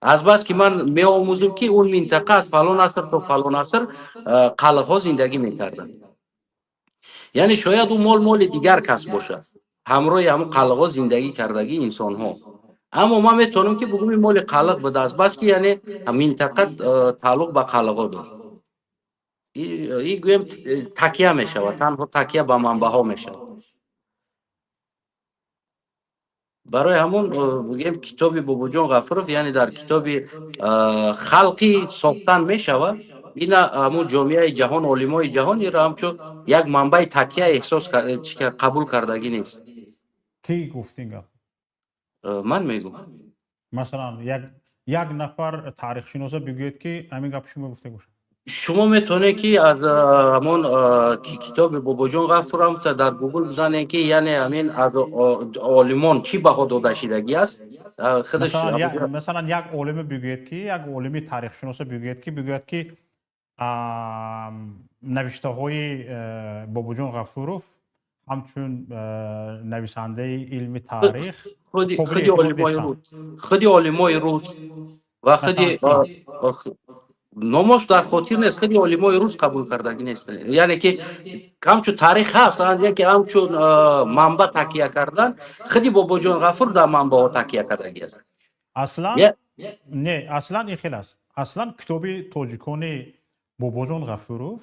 азбас ки ман меомӯзам, ки он минтақа аз фалон аср то фалон аср қалиқҳо зиндагӣ мекарданд. Яъне шояд ӯ мол моли дигар кас бошад, ҳамроҳи ҳамон қалиқҳо зиндагӣ кардагӣ инсонҳо, аммо ман метавонам, ки бигӯм, ин моли қалиқ буд, азбас ки яъне минтақа тааллуқ ба қалиқҳо дошт. И гӯем, такя мешавад, танҳо такя ба манбаъҳо мешавад. Барои ҳамон бигӯем, китоби Бобоҷон Ғафуров, яъне дар китоби халқӣ сохтан мешавад. Ина ҳамун ҷомеаи ҷаҳон, олимои ҷаҳон инро ҳамчун як манбаи такя эҳсос қабул кардагӣ нест. Кӣ гуфт ин гап? Ман мегӯм. Масалан, як нафар таърихшиноса бигӯед, ки ҳамин гап шумо гуфта бошад. Шумо метавонед, ки аз ҳамон китоби Бобоҷон Ғафуров дар Гугл бизанед, ки яъне ҳамин аз олимон чӣ баҳо дода шидагӣ аст худаш. Масалан, як олиме бигӯед, ки як олими таърихшиноса бигӯед, ки бигӯяд, ки Навиштаҳои Бобоҷон Ғафуров ҳамчун нависандаи илми таърих худи олимои рус ва худи номош дар хотир нест, худи олимои рус қабул кардагӣ нест, яъне ки ҳамчун таърих ҳаст, яке ҳамчун манба такия кардан, худи Бобоҷон Ғафур дар манбаҳо такия кардагӣ аст. Аслан не, аслан ин хел аст. Аслан китоби тоҷикони Бобоҷон Ғафуров,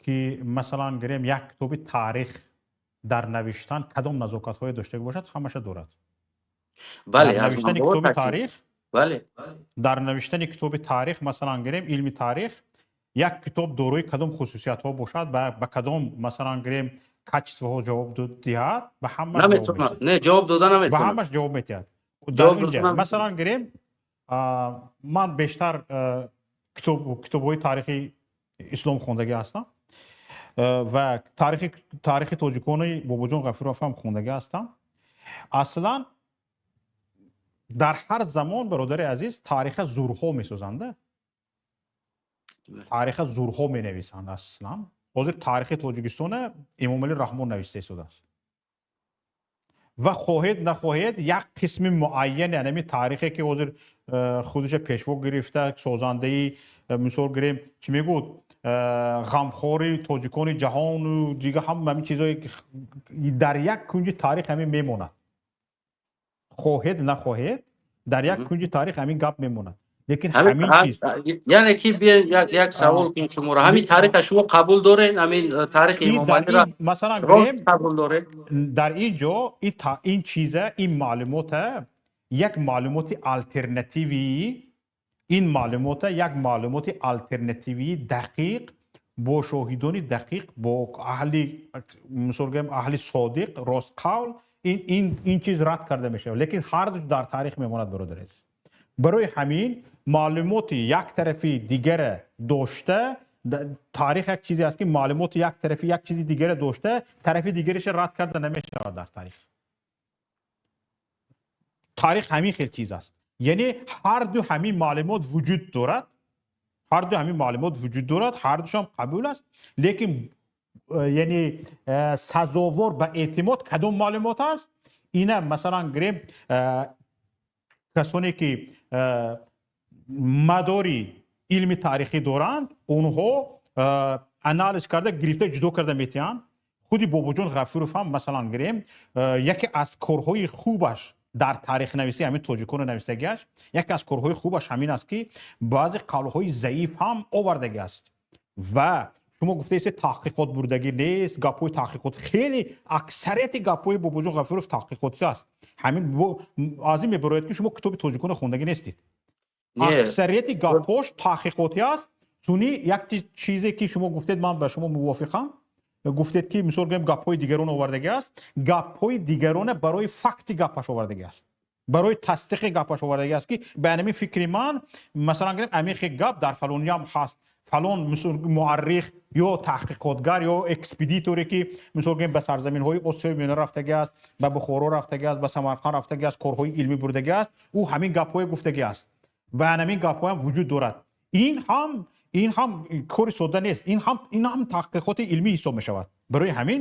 ки масалан гирем, як китоби таърих дар навиштан кадом назокатҳое доштагӣ бошад, ҳамаша дорад. Бале. Навиштани китоби таърих. Бале. Дар навиштани китоби таърих, масалан гирем, илми таърих, як китоб дорои кадом хусусиятҳо бошад, ба кадом, масалан гирем, качество ҳо ҷавоб диҳад, ба ҳамаш не ҷавоб дода наметавонад. Ба ҳамаш ҷавоб медиҳад. Дар инҷа, масалан гирем, ман бештар китобҳои таърихи ислом хондагӣ ҳастам ва таърихи тоҷикони Бобоҷон Ғафуров ҳам хондагӣ ҳастам. Аслан дар ҳар замон, бародари азиз, таъриха зурҳо месозанда, таъриха зурҳо менависанд. Аслан ҳозир таърихи Тоҷикистона Эмомалӣ Раҳмон нависта истодааст ва хоҳед нахоҳед, як қисми муайяни анами таърихе, ки ҳозир худиша пешво гирифта, созандаи, мисол гирем, чӣ мегӯд, ғамхори тоҷикони ҷаҳону дига ҳам ҳамин чизое дар як кунҷи таърих ҳамин мемонад. Хоҳед нахоҳед, дар як кунҷи таърих ҳамин гап мемонад, лекин ҳамин чиз Яъне ки биён, як савол кунем шуморо: ҳамин таъриха шумо қабул доред, ҳамин таърихи Эмомалиро? Масалан гирем, қабул доред? Дар ин ҷо ин чиза, ин маълумота як маълумоти алтернативӣ, ин маълумота як маълумоти алтернативии дақиқ, бо шоҳидони дақиқ, бо аҳли, мисол гӯем, аҳли содиқ, ростқавл, ин чиз рад карда мешавад, лекин ҳардуш дар таърих мемонад, бародари азиз. Барои ҳамин маълумоти як тарафи дигара дошта, таърих як чизе аст, ки маълумоти як тарафи як чизи дигара дошта, тарафи дигареша рад карда намешавад дар таърих. Таърих ҳамин хел чиз аст, яъне ҳарду ҳамин маълумот вуҷуд дорад, ҳарду ҳамин маълумот вуҷуд дорад, ҳардушам қабул аст, лекин яъне сазовор ба эътимод кадом маълумот аст, ина, масалан гирем, касоне ки мадори илми таърихӣ доранд, онҳо анализ карда гирифта, ҷудо карда метиҳанд. Худи Бобоҷон Ғафуров ҳам, масалан гирем, яке аз корҳои хубаш дар таърихнависӣ, ҳамин тоҷиконо навистагиаш, яке аз корҳои хубаш ҳамин аст, ки баъзе қавлҳои заиф ҳам овардагӣ аст. Ва шумо гуфтаед, таҳқиқот бурдагӣ нест, гапҳои таҳқиқот хеле, аксарияти гапҳои Бобоҷон Ғафуров таҳқиқотӣ аст. Ҳамин аз ин мебарояд, ки шумо китоби тоҷиконо хондагӣ нестед. Аксарияти гапҳош таҳқиқотӣ аст. Суни як чизе, ки шумо гуфтед, ман ба шумо мувофиқам. Гуфтед, ки, мисол гӯем, гапҳои дигарон овардагӣ аст. Гапҳои дигарона барои факти гапаш овардагӣ аст, барои тасдиқи гапаш овардагӣ аст, ки ба ҳамин фикри ман, масалан гирем, амихи гап дар фалониям ҳаст, фалон муаррих ё таҳқиқотгар ё экспедиторе, ки, мисол гӯем, ба сарзаминҳои Осиёи Миёна рафтагӣ аст, ба Бухоро рафтагӣ аст, ба Самарқанд рафтагӣ аст, корҳои илмӣ бурдагӣ аст, ӯ ҳамин гапҳое гуфтагӣ аст ва ҳамин гапҳоям вуҷуд дорад. Ин ҳам кори содда нест, ин ҳам таҳқиқоти илмӣ ҳисоб мешавад. Барои ҳамин,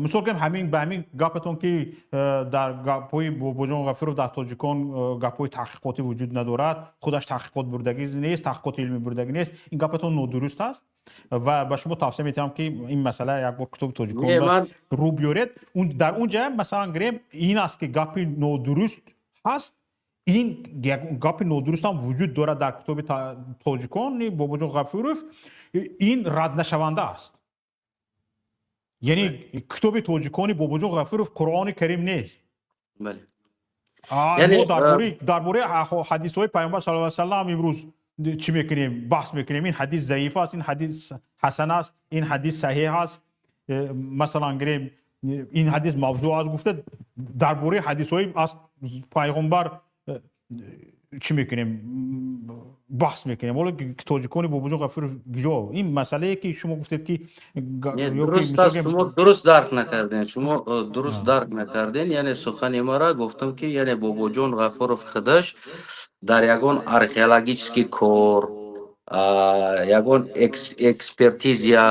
мисол гӯем, ҳамин ба ҳамин гапатон, ки дар гапҳои Бобоҷон Ғафуров дар тоҷикон гапҳои таҳқиқотӣ вуҷуд надорад, худаш таҳқиқот бурдагӣ нест, таҳқиқоти илмӣ бурдагӣ нест, ин гапатон нодуруст аст ва ба шумо тавсия метиҳам, ки ин масъала як бор китоби тоҷикон рӯ биёред. Дар он ҷа, масалан гирем, ин аст, ки гапи нодуруст ҳаст, ин гапи нодуруст ҳам вуҷуд дорад дар китоби тоҷикони Бобоҷон Ғафуров, ин раднашаванда аст. Яъне китоби тоҷикони Бобоҷон Ғафуров Қуръони Карим нест. Мо дар бораи ҳадисҳои Пайғамбар саллаллоҳу алайҳи васаллам имрӯз чӣ мекунем? Баҳс мекунем: ин ҳадис заиф аст, ин ҳадис ҳасан аст, ин ҳадис саҳеҳ аст, масалан гирем, ин ҳадис мавзӯъ аст гуфта, дар бораи ҳадисҳои аз пайғамбар чӣ мекунем? Баҳс мекунем. Ҳоло тоҷикони Бобоҷон Ғафуров ҷо ин масъалае, ки шумо гуфтед, ки Дуруст аст, шумо дуруст дарк накардем, шумо дуруст дарк накардем. Яъне сухани мара гуфтам, ки яъне Бобоҷон Ғафуров худаш дар ягон археологический кор Ягон экспертизия,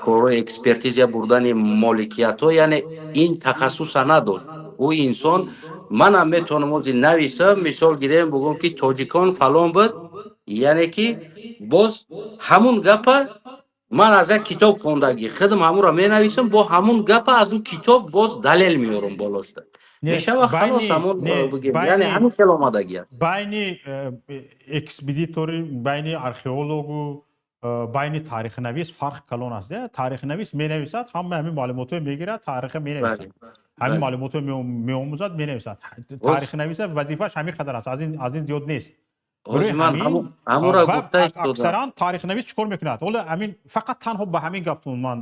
корҳои экспертизия бурдани моликиятҳо, яъне ин тахассуса надошт ӯ инсон. Манам метавонам ози нависам, мисол гирем, бугӯм, ки тоҷикон фалон буд, яъне ки боз ҳамун гапа ман аз як китоб хондагӣ худам ҳамуро менависам, бо ҳамун гапа аз ӯ китоб боз далел меорам болошта мешава, халос. Ҳамун бигем, яъне ҳамин хел омадагӣ аст. Байни экспедитори, байни археологу байни таърихнавис фарқ калон аст. Таърихнавис менависад, ҳама ҳамин маълумотҳо мегирад, таъриха менависад, ҳамин маълумотҳо меомӯзад, менависад. Таърихнависа вазифааш ҳамин қадар аст, аз ин зиёд нест. Аксаран таърихнавис чӣ кор мекунад? Ҳоло ҳамин фақат танҳо ба ҳамин гаптон ман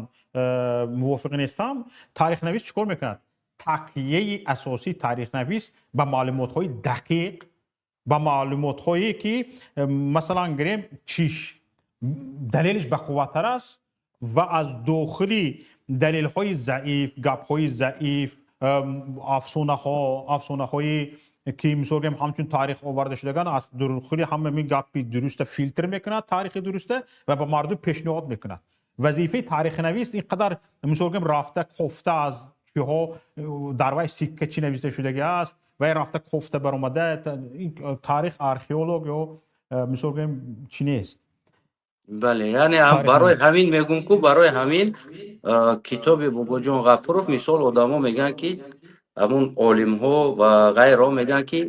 мувофиқ нестам. Таърихнавис чӣ кор мекунад? Такияи асосии таърихнавис ба маълумотҳои дақиқ, ба маълумотҳое ки, масалан гирем, чиш далелиш бақувваттар аст ва аз дохили далелҳои заиф, гапҳои заиф, афсонаҳо, афсонаҳое ки, мисол гирем, ҳамчун таърих оварда шудаган, аз дохили ҳама ин гапи дуруста филтр мекунад, таърихи дуруста ва ба мардум пешниҳод мекунад. Вазифаи таърихнавис ин қадар, мисол гирем, рафта кофта аз чиҳо, дар вай сикка чӣ нависта шудагӣ аст, вай рафта кофта баромада таърих, археолог ё, мисол гирем, чӣ нест. Бале, яъне барои ҳамин мегӯм ку, барои ҳамин китоби Бобоҷон Ғафуров, мисол, одамо мегӯянд, ки ҳамун олимҳо ва ғайрҳо мегӯянд, ки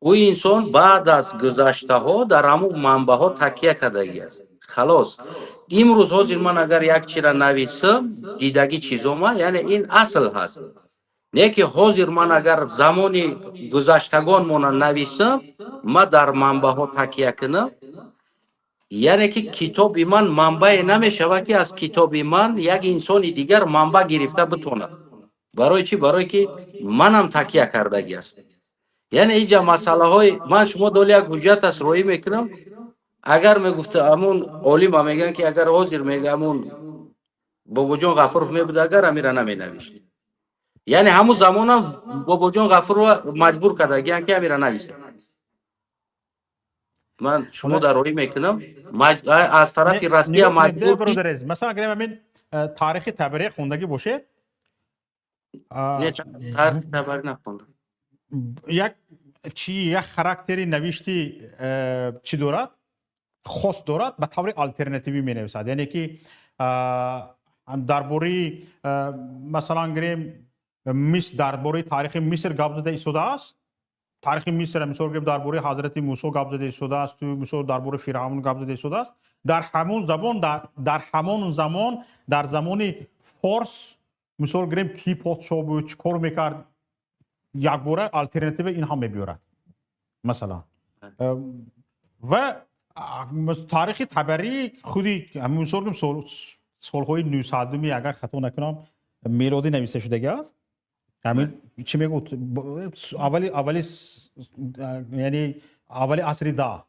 ӯ инсон баъд аз гузаштаҳо дар ҳамун манбаъҳо такя кардагӣ аст, халос. Имрӯз ҳозир ман агар як чира нависам, дидагӣ чизома, яъне ин асл ҳаст, не ки ҳозир ман агар замони гузаштагонмона нависам, ман дар манбаъҳо такя кунам, яъне ки китоби ман манбаъе намешавад, ки аз китоби ман як инсони дигар манбаъ гирифта битонад. Барои чӣ? Барое ки манам такя кардагӣ аст. Яъне инҷа масъалаҳои ман шумо доли як ҳуҷҷат аст, роӣ мекунам. Агар мегуфта ҳамун олима, мегӯянд, ки агар ҳозир мега ҳамун Бобоҷон Ғафуров мебуд, агар амира наменавишт. Яъне ҳамун замонам Бобоҷон Ғафурова маҷбур кардагиянд, ки амира нависад. Ман шумо дар роӣ мекунам, аз тарафи Россия маҷбур. Масалан гирем, ҳамин Таърихи Табария хондагӣ бошед. Таърихи Табарӣ нахондам. Як чи, як характери навишти чӣ дорад, хос дорад, ба таври алтернативӣ менависад. Яъне ки дар бораи, масалан гирем, мис дар бораи таърихи Миср гап зада истодааст. Таърихи Миср, мисол гирем, дар бораи ҳазрати Мусо гап зада истодааст, мисол, дар бораи Фиръавн гап зада истодааст. Дар ҳамон забон, дар ҳамон замон, дар замони форс, мисол гирем, ки подшоҳ буд, чӣ кор мекард, якбора алтернатива ин ҳам мебиёрад, масалан. Ва Таърихи Табарӣ худи, мисол гирем, солҳои 900-уми, агар хато накунам, мелодӣ нависта шудагӣ аст. Ҳамин чӣ мегӯ, аввали, яъне аввали асри 10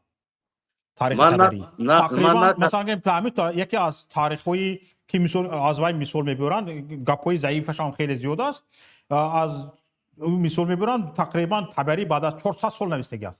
Таърихи Табарӣ тақрибан, масалан гирем, ҳамин яке аз таърихҳои ки, мисол, аз вай мисол мебиёранд, гапҳои заифаш ҳам хеле зиёд аст, аз мисол мебиёранд. Тақрибан Табарӣ баъд аз 400 сол навистагӣ аст.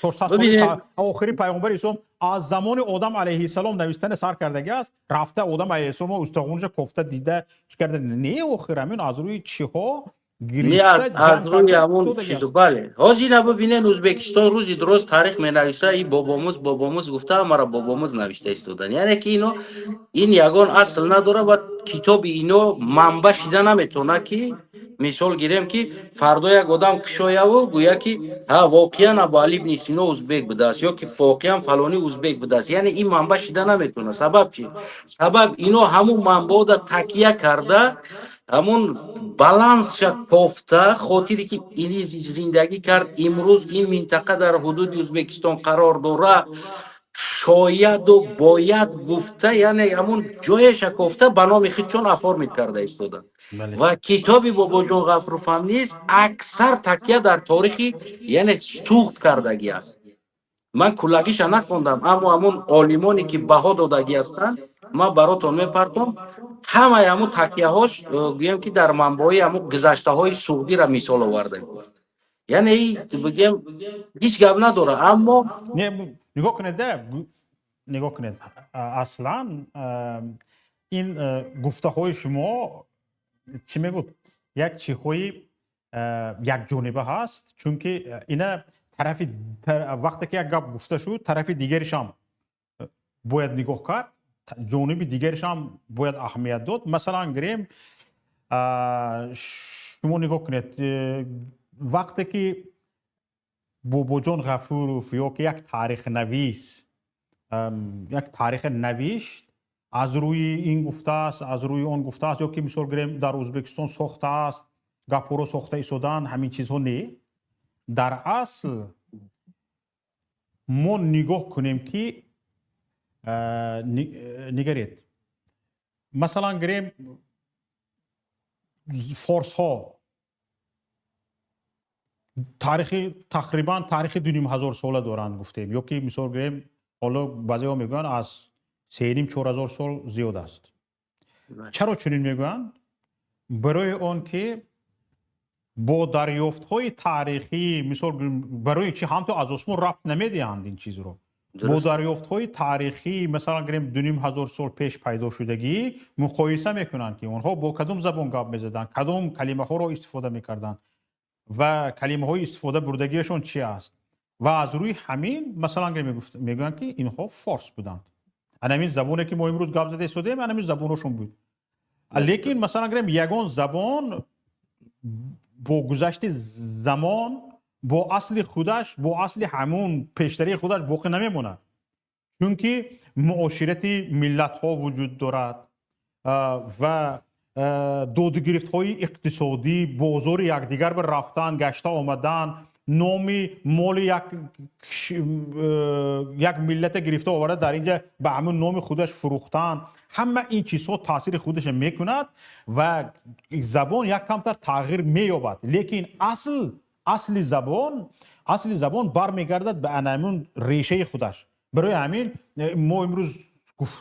400 соли охири пайғамбари ислом, аз замони Одам алайҳиссалом навистани сар кардагӣ аст. Рафта Одам алайҳиссалом устахонша кофта дида, чӣ карда, не, охир ҳамин аз рӯи чиҳо гирифта аз рӯи ҳамон чизу. Бале, ҳозир ина бибинен, Ӯзбекистон рӯзи дуроз таърих менависа, и бобомуз, бобомуз гуфта, ҳамара бобомуз навишта истодан. Яъне ки ино ин ягон асл надора ва китоби ино манба шида наметавонад, ки, мисол гирем, ки фардо як одам кушояву гӯя, ки ҳа, воқеан Абуали ибни Сино узбек будааст ё ки воқеан фалонӣ узбек будааст. Яъне ин манба шида наметавонад. Сабаб чи? Сабаб ино ҳамун манбаода такя карда, ҳамун балансша кофта, хотире ки ини зиндагӣ кард, имрӯз ин минтақа дар ҳудуди Ӯзбекистон қарор дора, шояду бояд гуфта, яъне ҳамун ҷояша кофта, ба номи худшон оформить карда истода. Ва китоби Бобоҷон Ғафуровам низ аксар такя дар торихи, яъне суғд кардагӣ аст. Ман куллагиша нахондам, аммо ҳамун олимоне ки баҳо додагӣ ҳастанд, ман баротон мепартом. Ҳамаи ҳамун такяҳош, гӯем, ки дар манбаъҳои ҳамун гузаштаҳои суғдира мисол овардем. Яъне бигем, ҳеҷ гап надора, аммо нигоҳ кунед, Нигоҳ кунед, аслан ин гуфтаҳои шумо, чӣ мегӯд, як чизҳои якҷониба ҳаст, чунки ина тарафи, вақте ки як гап гуфта шуд, тарафи дигаришам бояд нигоҳ кард, ҷониби дигаришам бояд аҳамият дод. Масалан гирем, шумо нигоҳ кунед, вақте ки Бобоҷон Ғафуров ё ки як таърихнавис як таърихе навишт, аз рӯи ин гуфтааст, аз рӯи он гуфтааст, ё ки мисол гирем, дар Ӯзбекистон сохтааст, гапҳоро сохта истодаанд, ҳамин чизҳо не. Дар асл мо нигоҳ кунем ки нигаред, масалан гирем, форсҳо таърихи тақрибан таърихи 2500 сола доранд, гуфтем, ё ки мисол гирем, ҳоло баъзеҳо мегӯянд, аз 3500-4000 сол зиёд аст. Чаро чунин мегӯянд? Барои он ки бо дарёфтҳои таърихӣ, мисол, барои чи ҳамто аз осмон рабт намедиҳанд ин чизро бо дарёфтҳои таърихӣ, масалан гирем, 2500 сол пеш пайдо шудагӣ муқоиса мекунанд, ки онҳо бо кадом забон гап мезаданд, кадом калимаҳоро истифода мекарданд ва калимаҳои истифода бурдагиашон чи аст, ва аз рӯи ҳамин, масалан, мегӯянд, ки инҳо форс буданд. Анамин забоне ки мо имрӯз гап зада истодаем, анамин забоношон буд. Лекин, масалан гирем, ягон забон бо гузашти замон бо асли худаш, бо асли ҳамун пештарии худаш боқӣ намемонад, чунки муоширати миллатҳо вуҷуд дорад ва додугирифтҳои иқтисодӣ, бозори якдигар ба рафтан, гашта омадан, номи моли як миллата гирифта оварда, дар инҷа ба ҳамун номи худаш фурӯхтан, ҳама ин чизҳо таъсири худашро мекунад ва забон як камтар тағйир меёбад. Лекин асл, асли забон бармегардад ба анамун решаи худаш. Барои ҳамин мо имрӯз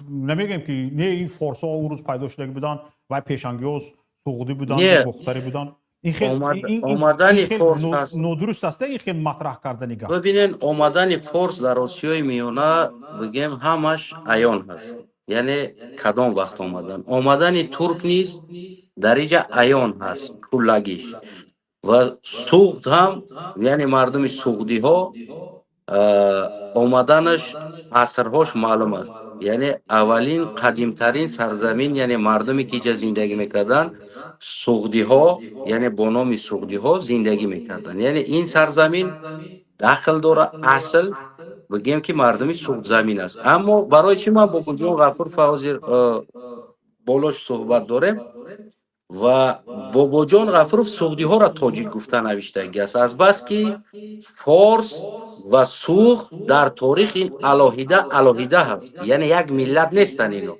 намегӯем, ки не, ин форсҳо он рӯз пайдо шудаги буданд ва пешангиҳо суғдӣ буданд, бохтарӣ буданд. Омадани форс аст. Нодуруст аст ин хел матраҳ кардани гап. Бибинен, омадани форс дар Осиёи Миёна, бигем, ҳамаш аён ҳаст, яъне кадом вақт омадан. Омадани турк низ дар иҷа аён ҳаст куллагиш, ва суғд ҳам, яъне мардуми суғдиҳо омаданаш асрҳош маълум аст, яъне аввалин, қадимтарин сарзамин, яъне мардуме ки иҷа зиндагӣ мекарданд, суғдиҳо, яъне бо номи суғдиҳо зиндагӣ мекарданд. Яъне ин сарзамин дахл дора, асл бигем, ки мардуми суғдзамин аст. Аммо барои чӣ ман Бобоҷон Ғафуров ҳозир болош суҳбат дорем? Ва Бобоҷон Ғафуров суғдиҳоро тоҷик гуфта навиштагӣ аст, азбаски форс ва суғд дар торих ин алоҳида алоҳида ҳаст, яъне як миллат нестанд ино.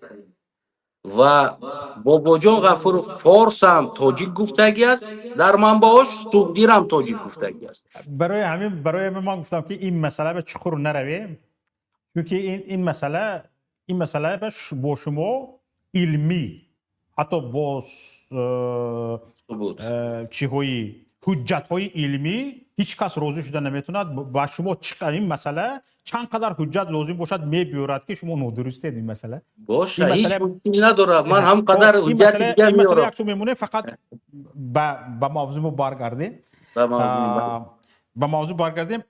Ва Бобоҷон Ғафуров форсам тоҷик гуфтагӣ аст дар манбаъош, суғдирам тоҷик гуфтагӣ аст. Барои ҳамин ман гуфтам, ки ин масъала ба чуқур наравем, чунки ин масъала бо шумо илмӣ, ҳатто бо чиҳои ҳуҷҷатҳои илмӣ ҳеҷ кас розӣ шуда наметавонад. Ба шумо ин масъала чанд қадар ҳуҷҷат лозим бошад, мебиёрад, ки шумо нодурустед ин масъала. Боша, ҳеҷ мушкил надорад, ман ҳам қадар ҳуҷҷати дигар меорам. Як су мемонем, фақат ба мавзӯи мо баргардем. Ба мавзӯъ баргардем.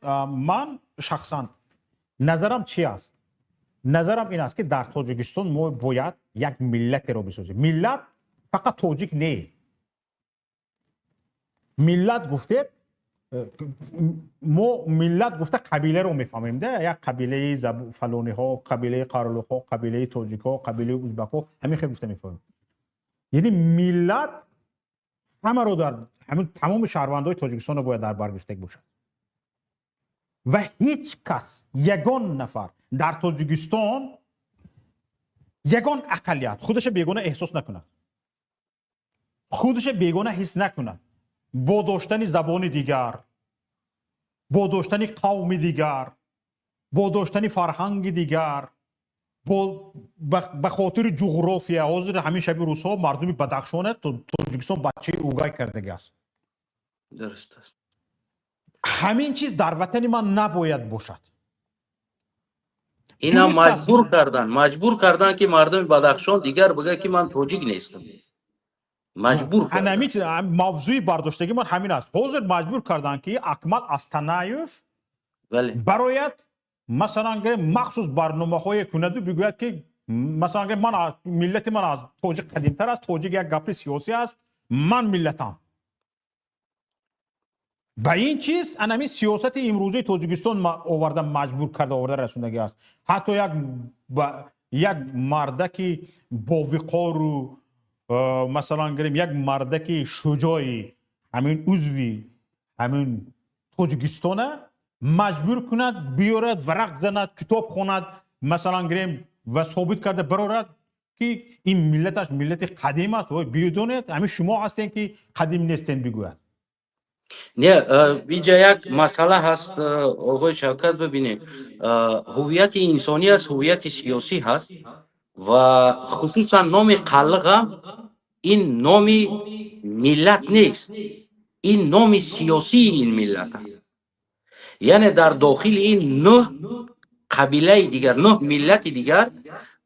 Ман шахсан назарам чи аст? Назарам ин аст, ки дар Тоҷикистон мо бояд як миллатеро бисозем. Миллат фақат тоҷик не. Миллат гуфтед, мо миллат гуфта қабиларо мефаҳмем да, як қабилаи фалониҳо, қабилаи қарлуқҳо, қабилаи тоҷикҳо, қабилаи узбакҳо, ҳамин хел гуфта мефаҳмем. Яъне миллат ҳамаро дар ҳамин тамоми шаҳрвандои Тоҷикистонро бояд дар бар гирифтаг бошад ва ҳеҷ кас, ягон нафар дар Тоҷикистон, ягон ақаллият худаша бегона эҳсос накунад, худаша бегона ҳис накунад, бо доштани забони дигар, бо доштани қавми дигар, бо доштани фарҳанги дигар, ба хотири ҷуғрофия. Ҳозир ҳамин шаби рӯзҳо мардуми Бадахшона Тоҷикистон бачаи угай кардаги аст. Дуруст аст. Ҳамин чиз дар ватани ман набояд бошад. Ина Дуруст аст. Маҷбур кардан, маҷбур кардан, ки мардуми Бадахшон дигар бигӯяд, ки ман тоҷик нестам. Маҷбур кардан. Ҳамин мавзӯи бардоштагӣ ман ҳамин аст. Ҳозир маҷбур карданд, ки Акмал Астанаев барояд, масалан гирем, махсус барномаҳое кунаду бигӯяд, ки масалан гирем, ман миллати ман аз тоҷик қадимтар аст, тоҷик як гапи сиёсӣ аст, ман миллатам. Ба ин чиз анамин сиёсати имрӯзаи Тоҷикистон оварда, маҷбур карда, оварда расондагӣ аст. Ҳатто як мардаки бовиқору масалан гирем, як мардаки шуҷои ҳамин узви ҳамин Тоҷикистона маҷбур кунад, биёрад, варақ занад, китоб хонад, масалан гирем, ва собит карда барорад, ки ин миллаташ миллати қадим аст. Ой, бидонед, ҳамин шумо ҳастем, ки қадим нестем, бигӯяд. Не, инҷа як масъала ҳаст, оғои Шавкат, бибинед. Ҳуввияти инсонӣ аст, ҳуввияти сиёсӣ ҳаст ва хусусан номи қаллиғам ин номи миллат нест, ин номи сиёсии ин миллат аст. Яъне дар дохили ин нӯҳ қабилаи дигар, нӯҳ миллати дигар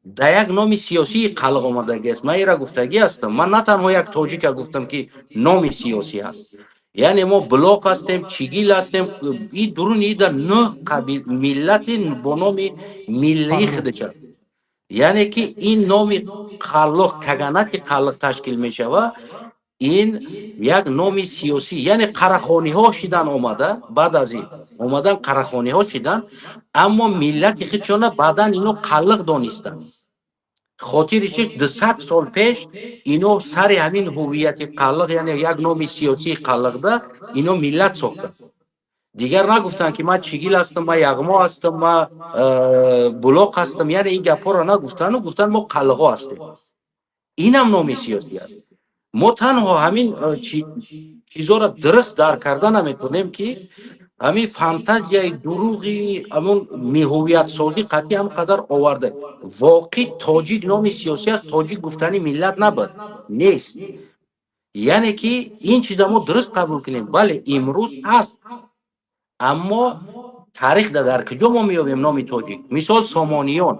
дар як номи сиёсии қаллиғ омадагӣ аст. Ман инра гуфтагӣ ҳастам. Ман на танҳо як тоҷика гуфтам, ки номи сиёсӣ ҳаст. Яъне мо блок ҳастем, чигил ҳастем, и дуруни ида нӯҳ қабил миллати бо номи миллии худаш аст. Яъне ки ин номи қаллиқ, каганати қаллиқ ташкил мешавад, ин як номи сиёсӣ. Яъне қарахониҳо шидан омада, баъд аз ин омадан қарахониҳо шидан, аммо миллати худшона баъдан ино қаллиқ донистанд. Хотири чи, 200 сол пеш ино сари ҳамин ҳуввияти қаллиқ, яъне як номи сиёсии қаллиқда ино миллат сохтанд. Дигар нагуфтанд, ки ман чигил ҳастам, ман яғмо ҳастам, ман булоқ ҳастам. Яъне ин гапҳоро нагуфтанду гуфтанд, мо қаллиқҳо ҳастем. Инам номи сиёсӣ аст. Мо танҳо ҳамин чизоро дуруст дарк карда наметавонем, ки ҳамин фантазияи дуруғи ҳамон ҳуввиятсозӣ қатъи ҳам қадар оварда. Воқеъ тоҷик номи сиёсӣ аст, тоҷик гуфтани миллат набуд, нест. Яъне ки ин чиза мо дуруст қабул кунем. Бале, имрӯз ҳаст, аммо таърихда дар куҷо мо меёбем номи тоҷик? Мисол, Сомониён,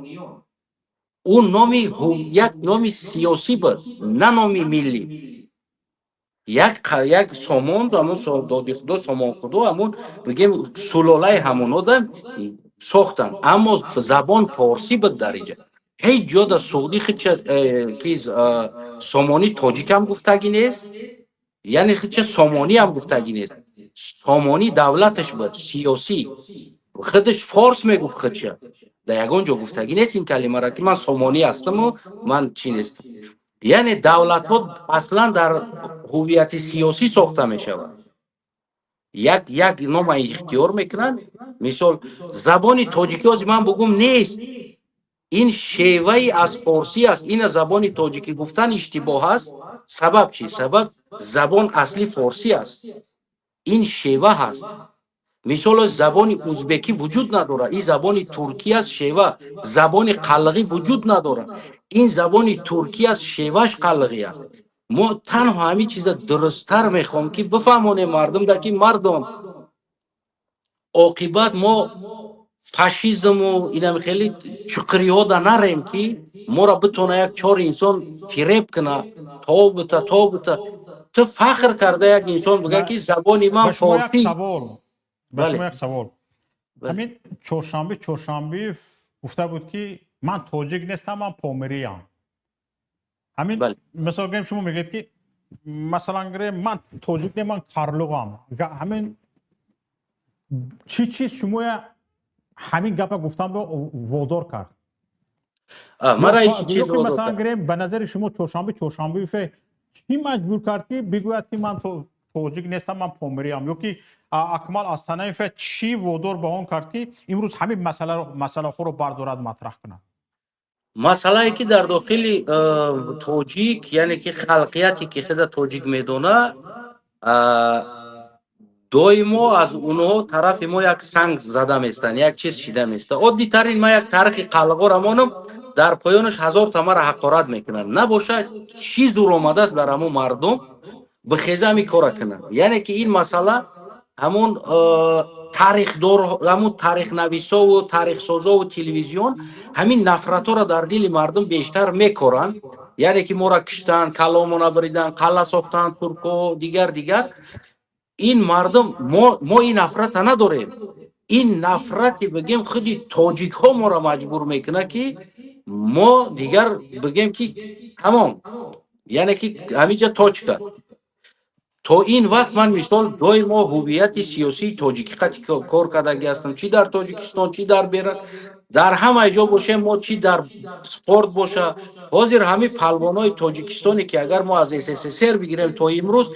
ӯ номи ҳуввият, номи сиёсӣ буд, на номи миллӣ. Як сомон, ҳамон доди худо, сомон худо, ҳамон бигем сулолаи ҳамонода сохтанд, аммо забон форсӣ буд. Дар инҷа ҳеҷ ҷода суғдӣ худша ки сомонӣ тоҷикам гуфтагӣ нест, яъне худша сомонӣ ҳам гуфтагӣ нест. Сомонӣ давлаташ буд сиёсӣ, худаш форс мегуфт худша. Дар ягон ҷо гуфтагӣ нест ин калимаро, ки ман сомонӣ ҳастаму ман чӣ нестам. Яъне давлатҳо аслан дар ҳуввияти сиёсӣ сохта мешавад, як нома ихтиёр мекунанд. Мисол, забони тоҷикӣ ҳозир ман бугум нест, ин шеваи аз форсӣ аст. Ина забони тоҷикӣ гуфтан иштибоҳ аст. Сабаб чӣ? Сабаб, забон асли форсӣ аст, ин шева ҳаст. Мисол, забони узбекӣ вуҷуд надорад, ин забони туркӣ аст, шева. Забони қаллиғӣ вуҷуд надорад, ин забони туркӣ аст, шеваш қаллиғӣ аст. Мо танҳо ҳамин чиза дурусттар мехоҳем, ки бифаҳмонем мардумда, ки мардум, оқибат мо фашизму инам хеле чуқуриҳода нарем, ки моро битона як чор инсон фиреб куна, то бита, то бита ту фахр карда як инсон бигӯяд, ки забони ман форсӣ. Ба шумо як савол. Ҳамин Чоршанбе Чоршанбеев гуфта буд, ки ман тоҷик нестам, ман помириям. Ҳамин мисол гирем, шумо мегӯед, ки масалан гирем, ман тоҷик не, ман карлуғам. Ҳамин чӣ чиз шумоя ҳамин гапа гуфтанро водор кард? Мара чиз масалан гирем, ба назари шумо Чоршанбе Чоршанбеев чӣ маҷбур кард, ки бигӯяд, ки ман тоҷик нестам, ман помириям? Ё ки Акмал Астанаев чӣ водор ба он кард, ки имрӯз ҳамин масъалаҳоро бардорад, матраҳ кунад? Масъалае, ки дар дохили тоҷик, яъне ки халқияте, ки худа тоҷик медона, доимо аз онҳо тарафи мо як санг зада местанд, як чиз шида места. Оддитарин, ман як таърихи қалғора монам, дар поёнаш ҳазор тамара ҳақорат мекунанд. Набошад, чӣ зур омадааст бар ҳамон мардум, бихеза ҳамин кора кунанд. Яъне ки ин масъала ҳамон Тарихдор, ҳамун таърихнависову таърихсозову телевизион ҳамин нафратҳоро дар дили мардум бештар мекоранд. Яъне ки моро киштанд, каломона бириданд, қалъа сохтанд турко, дигар дигар. Ин мардум, мо ин нафрата надорем. Ин нафрати, бигем, худи тоҷикҳо моро маҷбур мекунад, ки мо дигар бигем, ки тамом, яъне ки ҳаминҷа точка. То ин вақт ман, мисол, доимо ҳуввияти сиёсии тоҷикӣ қати кор кардагӣ ҳастам, чӣ дар Тоҷикистон, чӣ дар берун, дар ҳамаи ҷо бошем мо, чӣ дар спорт боша. Ҳозир ҳамин палвонои тоҷикистоне, ки агар мо аз СССР бигирем то имрӯз,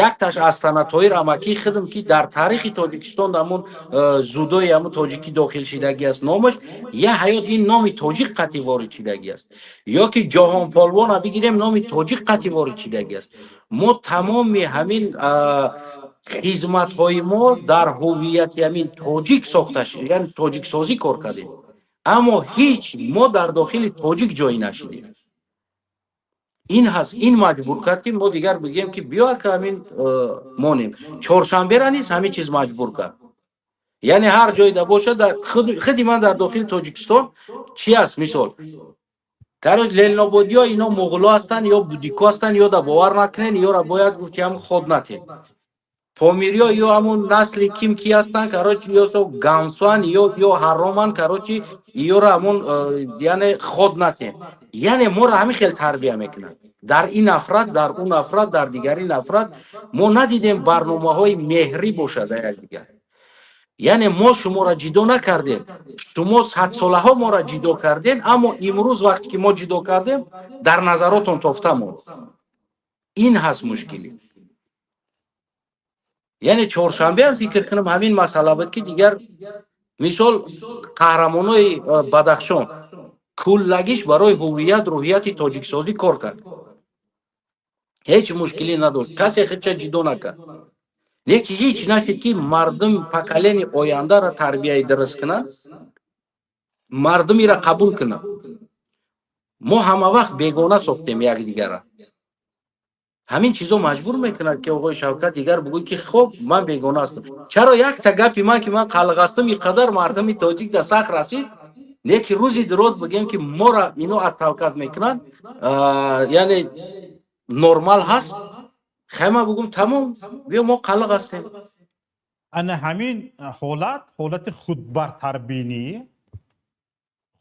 якташ Астана Тоир амакӣ хидм, ки дар таърихи Тоҷикистон ҳамун дзюдои ҳамун тоҷикӣ дохил шидагӣ аст номаш, я ҳаёт ин номи тоҷик қатъи ворид шидагӣ аст. Ё ки Ҷоҳон Полвона бигирем, номи тоҷик қатъи ворид шидагӣ аст. Мо тамоми ҳамин хизматҳои мо дар ҳуввияти ҳамин тоҷик сохта, яъне тоҷиксозӣ кор кардем, аммо ҳеҷ мо дар дохили тоҷик ҷой нашидем. Ин ҳаст, ин маҷбур кард, ки мо дигар бигӯем, ки биё, ака, ҳамин монем. Чоршанбера низ ҳамин чиз маҷбур кард. Яъне ҳар ҷойда бошад, худи ман дар дохили Тоҷикистон чи аст, мисол, короче, ленинободиё ино муғуло ҳастанд ё будико ҳастанд, ё да бовар накунен, ёра бояд гуфти ҳамн ход натем. Помириё ё ҳамун насли ким ки ҳастанд, короче, ё со гансуан, ё ҳароман, короче, ёра ҳамун яъне ход натем. Яъне моро ҳамин хел тарбия мекунанд, дар ин нафрат, дар ӯ нафрат, дар дигари нафрат. Мо надидем барномаҳои меҳрӣ бошад дар якдигар. Яъне мо шуморо ҷидо накардем, шумо садсолаҳо моро ҷидо кардем, аммо имрӯз, вақте ки мо ҷидо кардем, дар назаротон тофта монд. Ин ҳаст мушкилӣ. Яъне чоршанбеам, фикр кунам, ҳамин масъала буд, ки дигар, мисол, қаҳрамонои Бадахшон куллагиш барои ҳуввият, рӯҳияти тоҷиксозӣ кор кард, ҳеҷ мушкилӣ надошт, касе худша ҷидо накард. Лекин ҳеҷ нашид, ки мардум, поколение ояндаро тарбияи дуруст кунанд, мардумиро қабул кунанд. Мо ҳама вақт бегона сохтем якдигара. Ҳамин чизо маҷбур мекунад, ки оғои Шавкат дигар бигӯй, ки хоб, ман бегона ҳастам. Чаро якта гапи ман, ки ман қалиқ ҳастам, ин қадар мардуми тоҷик да сахт расид? Лекин рӯзи дуроз бигӯем, ки моро ино отталкивать мекунанд, яъне нормал ҳаст. Хайма бигӯм, тамом, биё, мо қалиқ ҳастем. Ана ҳамин ҳолат, ҳолати худбартарбинӣ,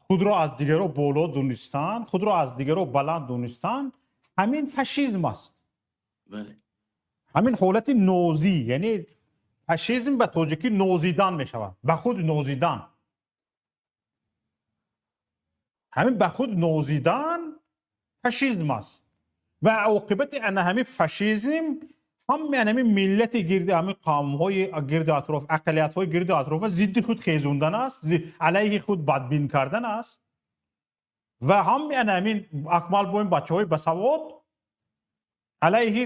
худро аз дигаро боло донистан, худро аз дигаро баланд донистан, ҳамин фашизм аст. Ҳамин ҳолати нозӣ, яъне фашизм ба тоҷикӣ нозидан мешавад, ба худ нозидан. Ҳамин ба худ нозидан фашизм аст ва оқибати ана ҳамин фашизм ҳами ҳамин миллати гирди, ҳамин қавмҳои гирду атроф, ақалиятҳои гирду атрофа зидди худ хезондан аст, алайҳи худ бадбин кардан аст. Ва ҳами ана ҳамин Акмал бо ин бачаҳои басавод алайҳи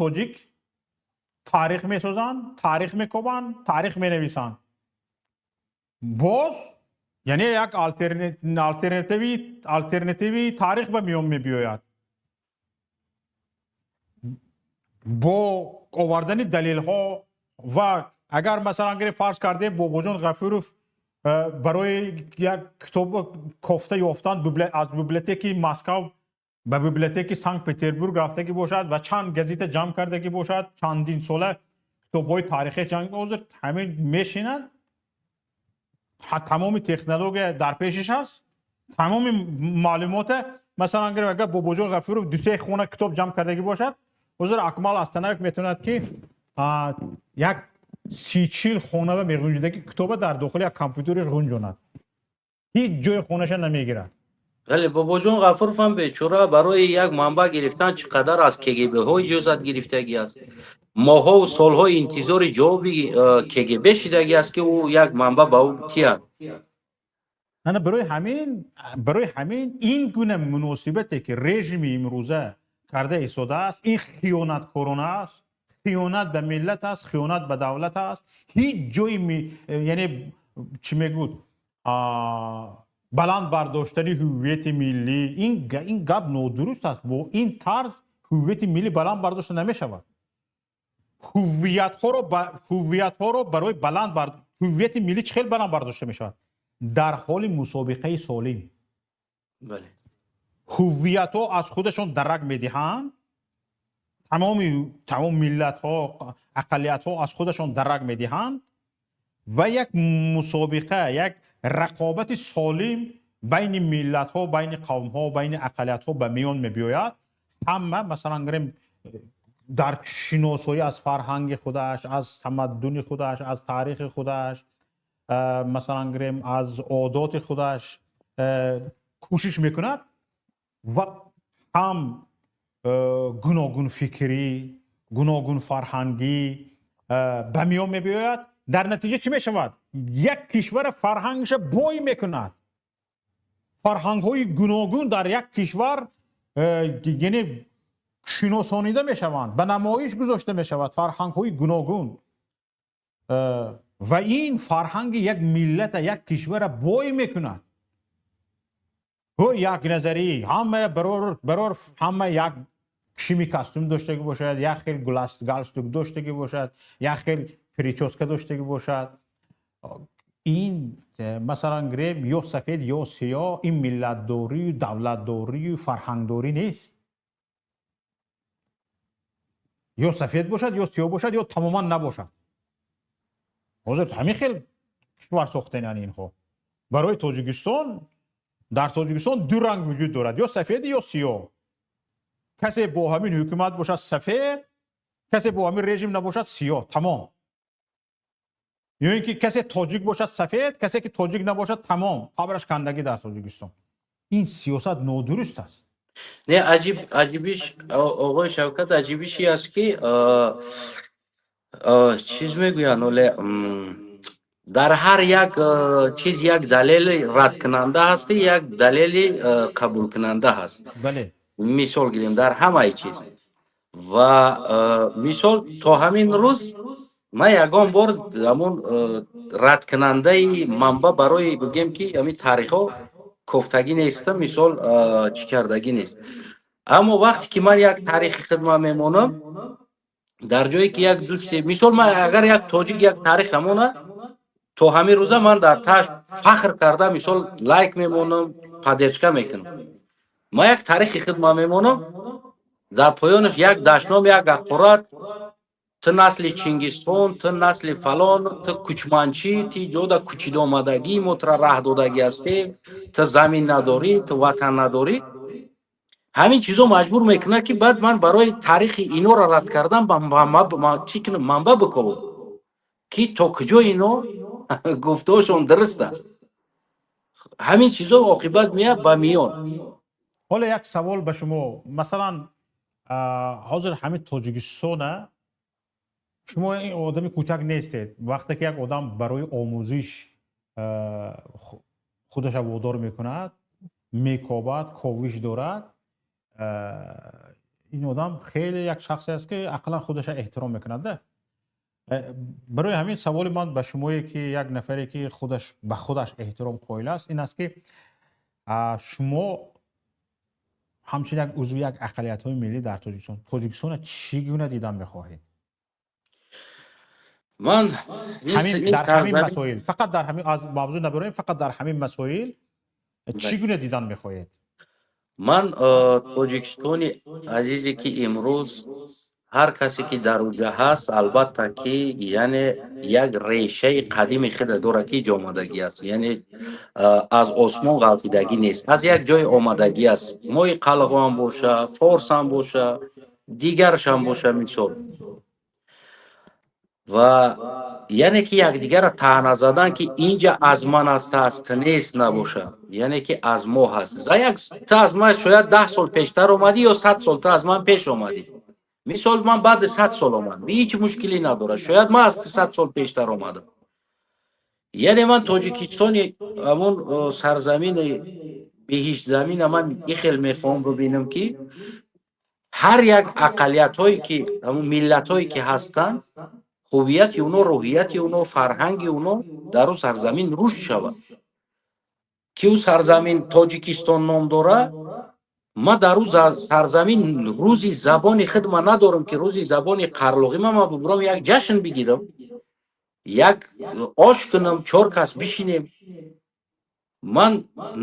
тоҷик таърих месозанд, таърих мекобанд, таърих менависанд боз. Яъне як алтернативи таърих ба миён мебиёяд бо овардани далелҳо. Ва агар, масалан, гирем, фарз кардем, Бобоҷон Ғафуров барои як китоб кофта ёфтан аз библиотекаи Москав ба библиотекаи Санкт Петербург рафтагӣ бошад ва чанд газета ҷамъ кардагӣ бошад, чандин сола китобҳои таърихӣ ҷамъ, ҳозир ҳамин мешинад, тамоми технология дар пешиш аст, тамоми маълумота. Масалан, гирем, агар Бобоҷон Ғафуров дусе хона китоб ҷамъ кардагӣ бошад, ҳозир Акмал Астанаев метавонад, ки як 30-40 хона ба меғунҷидаги китоба дар дохили як компютериш ғунҷонад, ҳеҷ ҷои хонаша намегирад. Вале Бобоҷон Ғафуров ҳам бечора барои як манбаъ гирифтан чӣ қадар аз КГБҳо иҷозат гирифтагӣ аст, моҳҳову солҳо интизори ҷавоби КГБ шидагӣ аст, ки ӯ як манбаъ ба ӯ тияд. Ана барои ҳамин ин гуна муносибате, ки режими имрӯза карда истодааст, ин хиёнаткорона аст, хиёнат ба миллат аст, хиёнат ба давлат аст. Ҳеҷ ҷои, яъне чӣ мегӯд, баланд бардоштани ҳуввияти миллӣ, ин гап нодуруст аст. Бо ин тарз ҳуввияти миллӣ баланд бардошта намешавад. Ҳуввиятҳоро барои баланд бар ҳуввияти миллӣ чӣ хел баланд бардошта мешавад? Дар ҳоли мусобиқаи солим. Ҳуввиятҳо аз худашон дарак медиҳанд, тамом миллатҳо, ақаллиятҳо аз худашон дарак медиҳанд ва як мусобиқа, як рақобати солим байни миллатҳо, байни қавмҳо, байни ақаллиятҳо ба миён мебиёяд. Ҳама, масалан гирем, дар шиносоӣ аз фарҳанги худаш, аз тамаддуни худаш, аз таърихи худаш, масалан гирем, аз одоти худаш кӯшиш мекунад ва ҳам гуногунфикрӣ, гуногунфарҳангӣ ба миён мебиёяд. Дар натиҷа чӣ мешавад? Як кишвара фарҳангша бой мекунад. Фарҳангҳои гуногун дар як кишвар, яъне, шиносонида мешаванд, ба намоиш гузошта мешавад фарҳангҳои гуногун, ва ин фарҳанги як миллата, як кишвара бой мекунад. Ҳо, як назарӣ, ҳама барор, ҳама як кишими костюм доштагӣ бошад, як хел галстук доштагӣ бошад, як хел прическа доштагӣ бошад, ин, масалан гирем, ё сафед, ё сиёҳ, ин миллатдорию давлатдорию фарҳангдорӣ нест. Ё сафед бошад, ё сиёҳ бошад, ё тамоман набошад. Ҳозир ҳамин хел кишвар сохтен инҳо. Барои Тоҷикистон, дар Тоҷикистон ду ранг вуҷуд дорад: ё сафеди, ё сиёҳ. Касе бо ҳамин ҳукумат бошад, сафед, касе бо ҳамин режим набошад, сиёҳ, тамом. Ё ин ки касе тоҷик бошад, сафед, касе ки тоҷик набошад, тамом, қабраш кандагӣ дар Тоҷикистон. Ин сиёсат нодуруст аст. Не, аҷиб, аҷибиш, оғои Шавкат, аҷибиши аст, ки чиз мегӯянд, оле дар ҳар як чиз як далели радкунанда ҳаст, як далели қабулкунанда ҳаст. Мисол гирем, дар ҳамаи чиз ва мисол, то ҳамин рӯз ман ягон бор ҳамун радкунандаи манба барои, бигем, ки ҳамин таърихҳо кофтагӣ нестам, мисол, чӣ кардагӣ нест. Аммо вақте ки ман як таърихи хидмат мемонам, дар ҷое ки як дӯсте, мисол, ман агар як тоҷик як таърих ҳамона, то ҳамин рӯза ман дар тааш фахр карда, мисол, лайк мемонам, поддержка мекунам. Ман як таърихи хидмат мемонам, дар поёнаш як дашном, як ҳақорат: ту насли Чингизхон, ту насли фалон, ту кучманчӣ, ти ҷода кучида омадагӣ, мо тура раҳ додагӣ ҳастем, ту замин надорӣ, ту ватан надорӣ. Ҳамин чизо маҷбур мекунад, ки баъд ман барои таърихи инора рад кардан чӣ кунам, манба биковам, ки то куҷо ино гуфтаҳошон дуруст аст. Ҳамин чизо оқибат меяд ба миён. Ҳоло як савол ба шумо. Масалан, ҳозир ҳамин Тоҷикистона, шумо ин одами кӯчак нестед. Вақте ки як одам барои омӯзиш худаша водор мекунад, мекобад, ковиш дорад, ин одам хеле як шахсе аст, ки ақаллан худаша эҳтиром мекунад. Барои ҳамин саволи ман ба шумое, ки як нафаре ки худаш ба худаш эҳтиром қоил аст, ин аст, ки шумо ҳамчун як узви як ақаллиятҳои миллӣ дар Тоҷикистон Тоҷикистонро чӣ гуна дидан мехоҳед? Ман дар ҳамин масоил, фақат дар ҳамин, аз мавзӯъ набароем, фақат дар ҳамин масоил чӣ гуна дидан мехоҳед? Ман Тоҷикистони азизе, ки имрӯз ҳар касе ки дар уҷа ҳаст, албатта ки, яъне, як решаи қадими хеле дорад, ки иҷо омадагӣ аст, яъне аз осмон ғалтидагӣ нест, аз як ҷое омадагӣ аст. Мои қалғоам боша, форсам боша, дигаршам боша, мисол. Ва яъне ки якдигарро таъна задан, ки инҷа аз ман аст, аст нест, набоша, яъне ки аз мо ҳаст. За як ту аз ман шояд 10 сол пештар омадӣ ё 100 сол ту аз ман пеш омадӣ. Мисол, ман баъди 100 сол омадам, ҳеҷ мушкилӣ надорад. Шояд ман аз ту 100 сол пештар омадам. Яъне ман Тоҷикистони, ҳамун сарзамини беҳиштзамина, ман ихел мехоҳам бибинам, ки ҳар як ақаллиятҳое ки, ҳамун миллатҳое ки ҳастанд, ҳуввияти уно, рӯҳияти уно, фарҳанги уно дар ӯ сарзамин рушд шавад, ки ӯ сарзамин Тоҷикистон ном дорад. Ма дар ӯ сарзамин рӯзи забони худ ма надорам, ки рӯзи забони қарлоғӣ ма бубурам, як ҷашн бигирам, як ош кунам, чор кас бишинем. Ман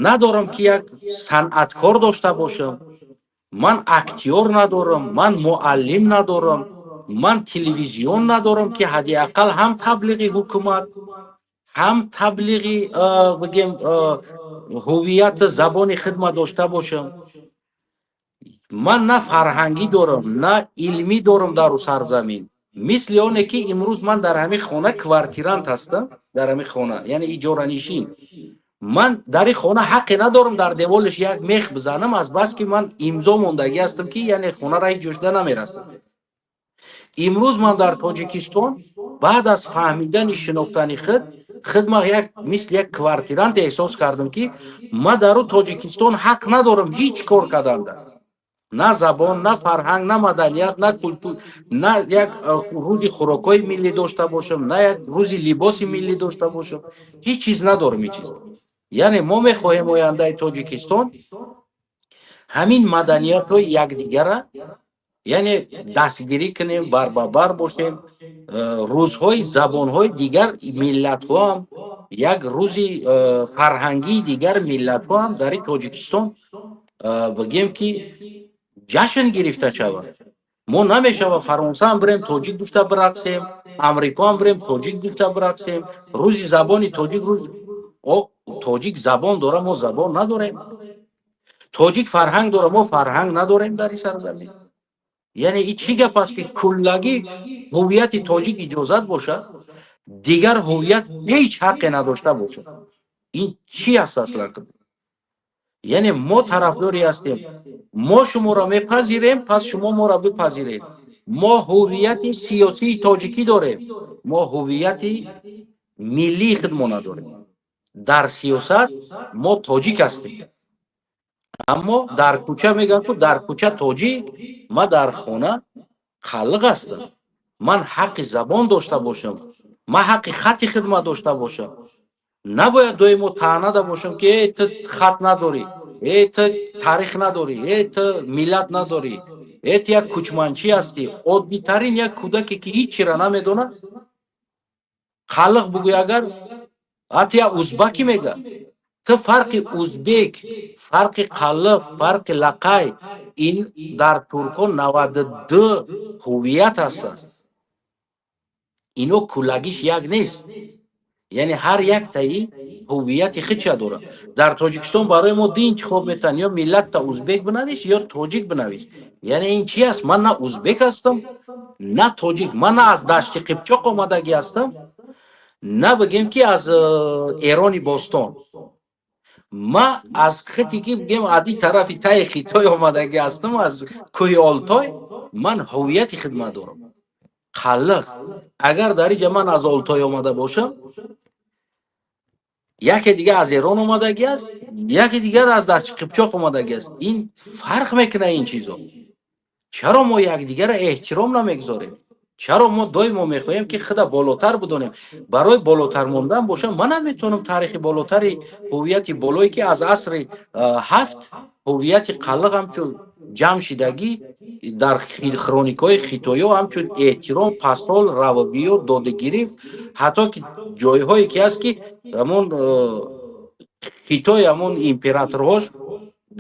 надорам, ки як санъаткор дошта бошам. Ман актёр надорам, ман муаллим надорам, ман телевизион надорам, ки ҳадди ақал ҳам таблиғи ҳукумат, ҳам таблиғи, бигем, ҳуввияту забони худма дошта бошам. Ман на фарҳангӣ дорам, на илмӣ дорам дар ӯ сарзамин. Мисли оне ки имрӯз ман дар ҳамин хона квартирант ҳастам, дар ҳамин хона, яъне иҷоранишин. Ман дар ин хона ҳаққе надорам дар деволиш як мех бизанам, аз бас ки ман имзо мондагӣ ҳастам, ки яъне хонара ҳеҷ ҷо шуда намерасам. Имрӯз ман дар Тоҷикистон баъд аз фаҳмидани, шинохтани худ, худма як мисли як квартирант эҳсос кардам, ки ман дар ӯ Тоҷикистон ҳақ надорам ҳеҷ кор карданда: на забон, на фарҳанг, на маданият, на культур, на як рӯзи хӯрокҳои миллӣ дошта бошам, на як рӯзи либоси миллӣ дошта бошам. Ҳеҷ чиз надорам, ҳеҷ чиз. Яъне мо мехоҳем ояндаи Тоҷикистон ҳамин маданиятҳои якдигара, яъне дастгирӣ кунем, барбабар бошем. Рӯзҳои забонҳои дигар миллатҳоам, як рӯзи фарҳангии дигар миллатҳоам дар Тоҷикистон, бигем, ки ҷашн гирифта шавад. Мо намешава Фаронсаам бирем, тоҷик гуфта бирақсем, Амрикоам бирем, тоҷик гуфта бирақсем. Рӯзи забони тоҷик, рӯз тоҷик забон дора, мо забон надорем. Тоҷик фарҳанг дора, мо фарҳанг надорем дар ин сарзамин. Яъне ин чӣ гап аст, ки куллагӣ ҳуввияти тоҷик иҷозат бошад, дигар ҳуввият ҳеҷ ҳаққе надошта бошад? Ин чӣ аст аслан? Яъне мо тарафдорӣ ҳастем: мо шуморо мепазирем, пас шумо моро бипазиред. Мо ҳуввияти сиёсии тоҷикӣ дорем, мо ҳуввияти миллии худмо надорем. Дар сиёсат мо тоҷик ҳастем, аммо дар кӯча мегӯям, ку дар кӯча тоҷик, ма дар хона қаллиқ ҳастам. Ман ҳаққи забон дошта бошам, ман ҳаққи хати хидмат дошта бошам. Набояд доимо таъна бошам, ки э, ту хат надорӣ, э, ту таърих надорӣ, э, ту миллат надорӣ, э, ту як кӯчманчӣ ҳастӣ. Оддитарин як кӯдаке, ки ҳеҷ чиро намедонад, қаллиқ бугӯй агар, ҳатто як узбакӣ мега, ту фарқи узбек, фарқи қаллиқ, фарқи лақай. Ин дар туркҳо 92 ҳуввият ҳастанд. Ино куллагиш як нест, яъне ҳар яктаи ҳуввияти худша дорад. Дар Тоҷикистон барои мо ду интихоб метаҳанд: ё миллатта узбек бинавис, ё тоҷик бинавис. Яъне ин чи аст? Ман на узбек ҳастам, на тоҷик. Ман на аз Дашти Қипчоқ омадагӣ ҳастам, на, бигем, ки аз Эрони бостон. Ма аз хити, ки бигем, ади тарафи таи Хитой омадагӣ ҳастам, аз кӯҳи Олтой. Ман ҳуввияти хидмат дорам, қаллиқ. Агар дар иҷа ман аз Олтой омада бошам, яке дигар аз Эрон омадагӣ аст, яке дигар аз Дашти Қипчоқ омадагӣ аст. Ин фарқ мекунад ин чизо. Чаро мо якдигарро эҳтиром намегузорем? Чаро мо доимо мехоҳем, ки худа болотар бидонем? Барои болотар мондан бошам, ман наметавонам таърихи болотари, ҳуввияти болое, ки аз асри ҳафт ҳуввияти қаллиқ ҳамчун ҷамъ шидагӣ дар хроникҳои хитоиҳо, ҳамчун эҳтиром, пасол, равобиё, додагирифт, ҳатто ки ҷойҳое ки ҳаст, ки ҳамон Хитой, ҳамон императорҳош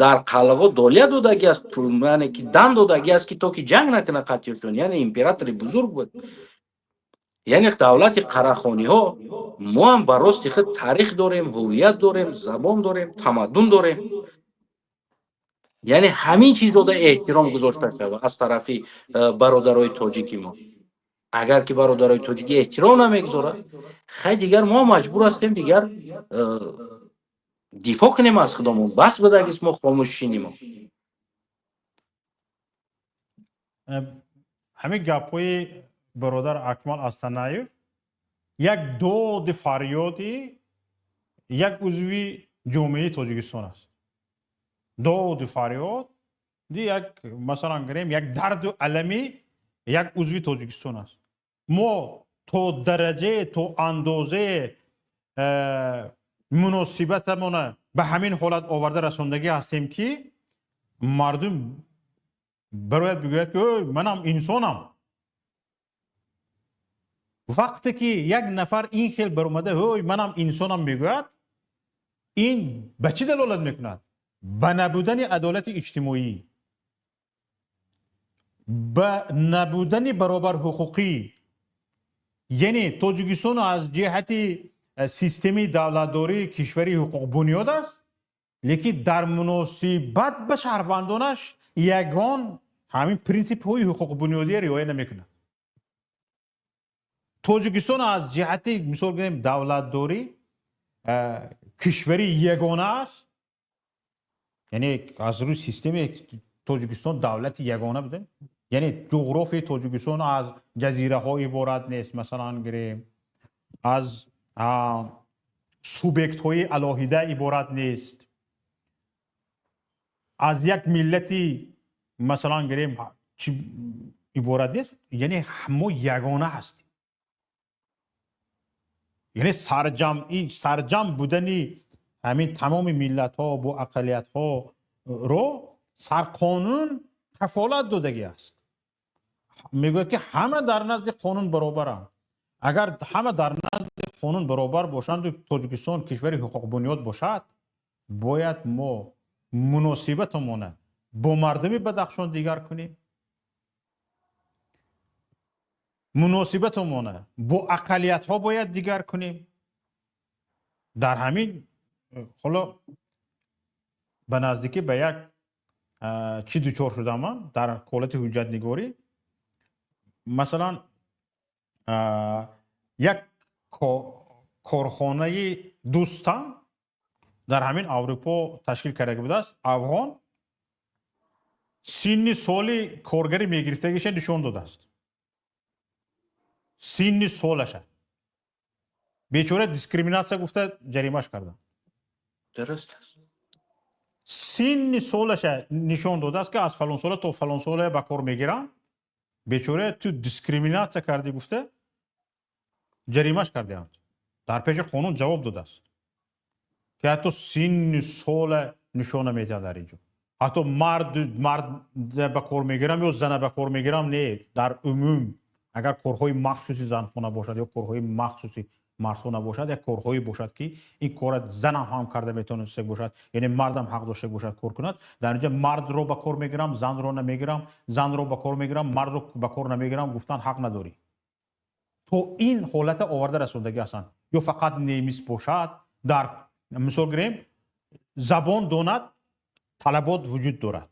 дар қаллиқо долия додагӣ аст, яъне ки дан додагӣ аст, ки то ки ҷанг накунад қатъиёшон. Яъне императори бузург буд, яъне давлати Қарахониҳо. Мо ҳам ба рости худ таърих дорем, ҳуввият дорем, забон дорем, тамаддун дорем. Яъне ҳамин чизода эҳтиром гузошта шавад аз тарафи бародарои тоҷики мо. Агар ки бародарои тоҷикӣ эҳтиром намегузорад, хай, дигар мо маҷбур ҳастем дигар дифоъ кунем аз худомон. Бас будагист мо хомӯшшинимо. Ҳамин гапҳои бародар Акмал Астанаев як доди фарёди як узви ҷомеаи Тоҷикистон аст. Доду фарёд як, масалан гирем, як дарду алами як узви Тоҷикистон аст. Мо то дараҷае, то андозае муносибатамона ба ҳамин ҳолат оварда расондагӣ ҳастем, ки Мардум барояд, бигӯяд, ки ой, манам инсонам. Вақте ки як нафар ин хел баромада, ой, манам инсонам мегӯяд, ин ба чӣ далолат мекунад? Ба набудани адолати иҷтимоӣ, ба набудани баробарҳуқуқӣ. Яъне Тоҷикистон аз ҷиҳати системаи давлатдорӣ кишвари ҳуқуқбунёд аст, лекин дар муносибат ба шаҳрвандонаш ягон ҳамин принсипҳои ҳуқуқбунёдия риоя намекунад. Тоҷикистон аз ҷиҳати, мисол гирем, давлатдорӣ кишвари ягона аст, яъне аз рӯи системаи Тоҷикистон давлати ягона буда, яъне ҷуғрофияи Тоҷикистон аз ҷазираҳо иборат нест, масалан гирем, аз субъектҳои алоҳида иборат нест, аз як миллати, масалан гирем, чӣ иборат нест. Яъне мо ягона ҳастем. Яъне сарҷамъи сарҷамъ будани ҳамин тамоми миллатҳо бо ақаллиятҳоро сарқонун кафолат додагӣ аст. Мегӯяд, ки ҳама дар назди қонун баробаранд. Агар ҳама дар назди қонун баробар бошанду Тоҷикистон кишвари ҳуқуқбунёд бошад, бояд мо муносибатамона бо мардуми Бадахшон дигар кунем, муносибатамона бо ақаллиятҳо бояд дигар кунем. Дар ҳамин ҳоло ба наздикӣ ба як чӣ дучор шудам ман дар ҳолати ҳуҷҷатнигорӣ. Масалан, як корхонаи дӯстам дар ҳамин Аврупо ташкил карда будааст. Афғон синни соли коргари мегирифтагиша нишон додааст, синни солаша. Бечора дискриминатсия гуфта, ҷаримаш карданд. Дуруст аст. Синни солаша нишон додааст, ки аз фалон сола то фалон сола ба кор мегирам. Бечора ту дискриминатсия кардӣ гуфта, ҷаримаш кардаанд. Дар пеши қонун ҷавоб додааст, ки ҳатто синни сола нишона медиҳад дар инҷо. Ҳатто мард ба кор мегирам ё зана ба кор мегирам, не, дар умум агар корҳои махсуси занхона бошад ё корҳои махсуси мардхона бошад, як корҳое бошад, ки ин кора занам ҳам карда метавониста бошад, яъне мардам ҳақ дошта бошад кор кунад, дар инҷа мардро ба кор мегирам, занро намегирам, занро ба кор мегирам, мардро ба кор намегирам гуфтан ҳақ надорӣ. То ин ҳолата оварда расондагӣ ҳастанд. Ё фақат немис бошад, дар мисол гирем, забон донад, талабот вуҷуд дорад.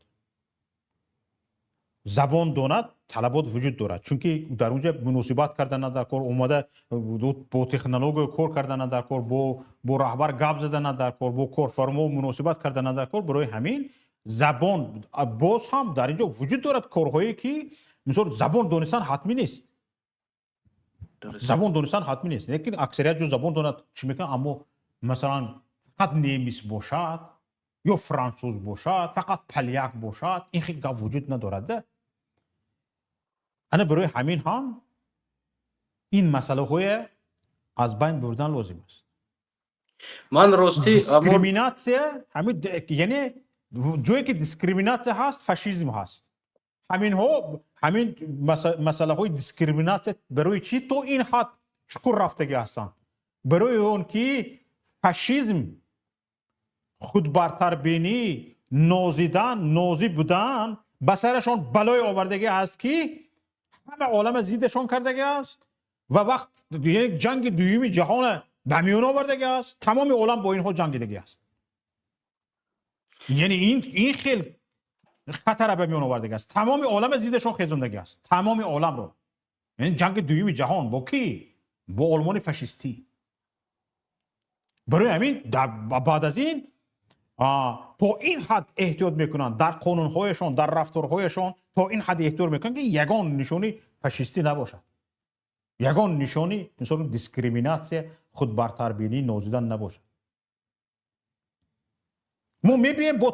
Забон донад, талабот вуҷуд дорад, чунки дар онҷа муносибат кардана дар кор, омада бо технология кор кардана дар кор, бо раҳбар гап задана дар кор, бо корфармо муносибат кардана дар кор. Барои ҳамин забон боз ҳам дар инҷо вуҷуд дорад. Корҳое ки, мисол, забон донистан ҳатмӣ нест. Забон донистан ҳатмӣ нест, лекин аксарият ҷо забон донад, чӣ мекунад. Аммо, масалан, фақат немис бошад ё француз бошад, фақат поляк бошад, ин хел гап вуҷуд надорад да. Ана барои ҳамин ҳам ин масъалаҳое аз байн бурдан лозим аст. Ман ростӣ Дискриминатсия ҳамин, яъне ҷое ки дискриминатсия ҳаст, фашизм ҳаст. Ҳаминҳо, ҳамин масъалаҳои дискриминатсия барои чӣ то ин ҳад чуқур рафтагӣ ҳастанд? Барои он ки фашизм, худбартарбинӣ, нозидан, нозӣ будан ба сарашон балое овардагӣ аст, ки ҳама олама зиддашон кардагӣ аст ва вақт ҷанги дуюми ҷаҳона ба миён овардагӣ аст. Тамоми олам бо инҳо ҷангидагӣ аст. Яъне ин хел хатара ба миён овардагӣ аст, тамоми олама зиддашон хезондагӣ аст, тамоми оламро. Яъне ҷанги дуюми ҷаҳон бо кӣ? Бо Олмони фашистӣ. Барои ҳамин баъд аз ин то ин ҳад эҳтиёт мекунанд дар қонунҳояшон, дар рафторҳояшон, то ин ҳад эҳтиёт мекунанд, ки ягон нишони фашистӣ набошад, ягон нишони, мисол, дискриминатсия, худбартарбинӣ, нозидан набошад. Мо мебинем, бо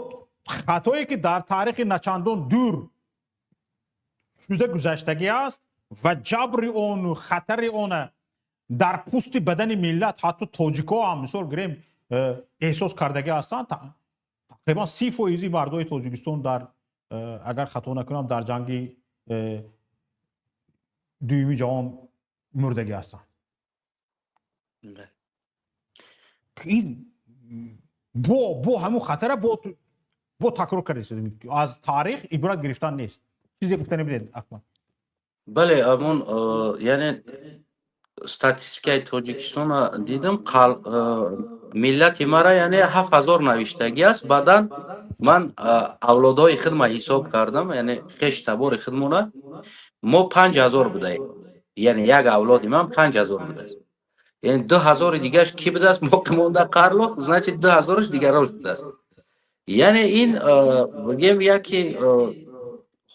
хатое ки дар таърихи начандон дур шуда гузаштагӣ аст ва ҷабри ону хатари она дар пӯсти бадани миллат, ҳатто тоҷикҳо ҳам, мисол гирем, эҳсос кардагӣ ҳастанд. Тақрибан Тақрибан 30 фоизи мардои Тоҷикистон дар, агар хато накунам, дар ҷанги дуюми ҷаҳон мурдагӣ ҳастанд. Ин бо ҳамун хатара бо такрор карда, аз таърих ибрат гирифтан нест. Чизе гуфта набудед, Акмал? Бале, амон, яъне статистикаи Тоҷикистона дидам, миллати мара, яъне, 7000 навиштагӣ аст. Баъдан ман авлодҳои хидма ҳисоб кардам, яъне хеш табори хидмона, мо 5000 будаем, яъне як авлоди ман 5000 будааст, яъне 2000-и дигараш кӣ будааст? Боқӣ монда қарлоқ, значит, 2000-аш дигарош будааст. Яъне ин, бигем, яке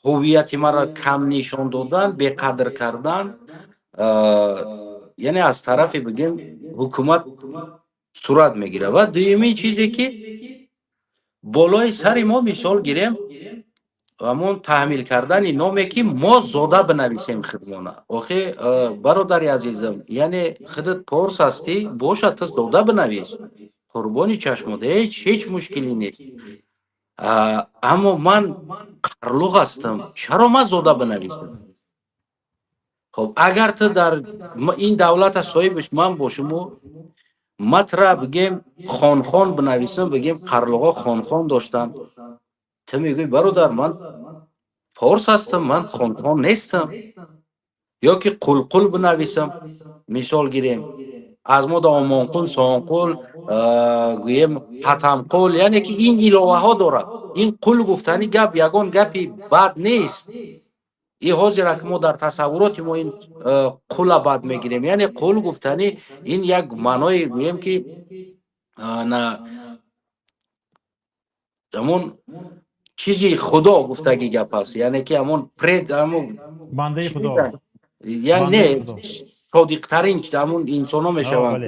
ҳуввияти маро кам нишон додан, беқадр кардан, яъне аз тарафи, бигем, ҳукумат сурат мегирад. Ва дуюмин чизе, ки болои сари мо, мисол гирем, ҳамон таҳмил кардани номе, ки мо зода бинависем хидмона. Охи, бародари азизам, яъне худат порс ҳастӣ, боша, ту зода бинавис, қурбони чашмот, ҳеҷ мушкилӣ нест. Аммо ман қарлуғ ҳастам, чаро ман зода бинависам? Хоб, агар ту дар ин давлата соҳибаш ман бошуму матра, бигем, хонхон бинависам, бигем, қарлуғо хонхон доштанд, ту мегӯӣ: «Бародар, ман форс ҳастам, ман хонхон нестам». Ё ки қулқул бинависам, мисол гирем, аз мо да Омонқул, Сонқул, гӯем, Ҳатамқул, яъне ки ин иловаҳо дорад. Ин қул гуфтани гап ягон гапи бад нест. И ҳозира ки мо дар тасаввуроти мо ин қула бад мегирем. Яъне қул гуфтани ин як маъное, гӯем, ки на ҳамон чизи худо гуфтаги гап аст, яъне ки ҳамон пред ҳамон бандаи худо. Яъне содиқтарин ҳамун инсонҳо мешаванд,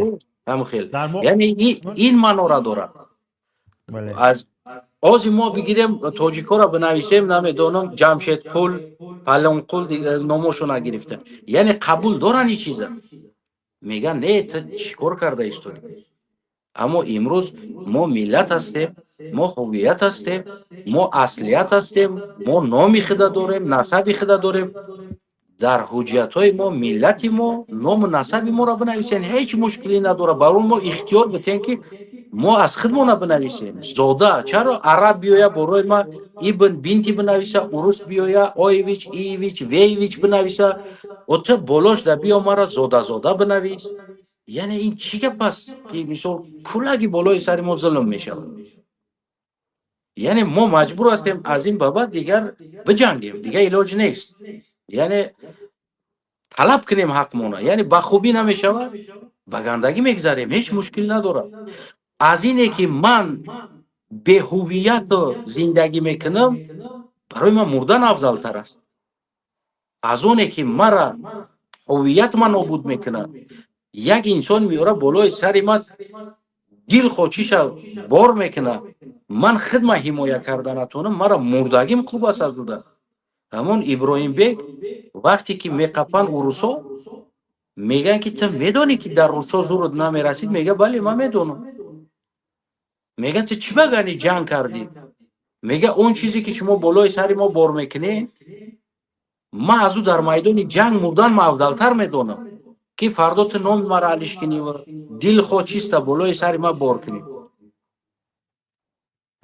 ҳамн хел, яъне ин маънора дорад. Аз ози мо бигирем, тоҷикҳоро бинависем, намедонам, Ҷамшедқул, фалонқул, номошона гирифта, яъне қабул доранд ин чиза? Мегӯянд: «Не, ту чӣ кор карда истодӣ?» Аммо имрӯз мо миллат ҳастем, мо ҳуввият ҳастем, мо аслият ҳастем, мо номи худа дорем, насаби худа дорем. Дар ҳуҷҷатҳои мо миллати мо, ному насаби моро бинависен, ҳеҷ мушкилӣ надорад. Барои мо ихтиёр битем, ки мо аз худмона бинависем зода. Чаро араб биёя, борои ма ибн, бинти бинависа, урус биёя, оевич, иевич, веевич бинависа, ота болош да биё мара зода, зода бинавис? Яъне ин чӣ гап аст, ки мисол куллаги болои сари мо зулм мешавад? Яъне мо маҷбур ҳастем аз ин ба баъд дигар биҷангем, дигар илоҷ нест, яъне талаб кунем ҳақмона. Яъне ба хубӣ намешавад, ба гандагӣ мегзарем, ҳеҷ мушкил надорад. Аз ине ки ман беҳувияту зиндагӣ мекунам, барои ман мурдан афзалтар аст аз оне ки мара ҳувият ман нобуд мекунад. Як инсон меёра, болои сари ман дилхоҳ чиша бор мекунад, ман хидма ҳимоя карда натонам, мара мурдагим хуб аст аз уда. Ҳамон Иброҳимбек вақте ки меқапанд урусо, мегӯянд, ки ту медонӣ, ки дар русо зурут намерасид? Мега: «Бале, ман медонам». Мега: «Ту чӣ багани ҷанг кардӣ?» Мега: «Он чизе ки шумо болои сари мо бор мекунед, ман аз ӯ дар майдони ҷанг мурдан ма афзалтар медонам, ки фардо ту номи маро алиш кунӣ ва дилхоҳ чиста болои сари ман бор кунӣ».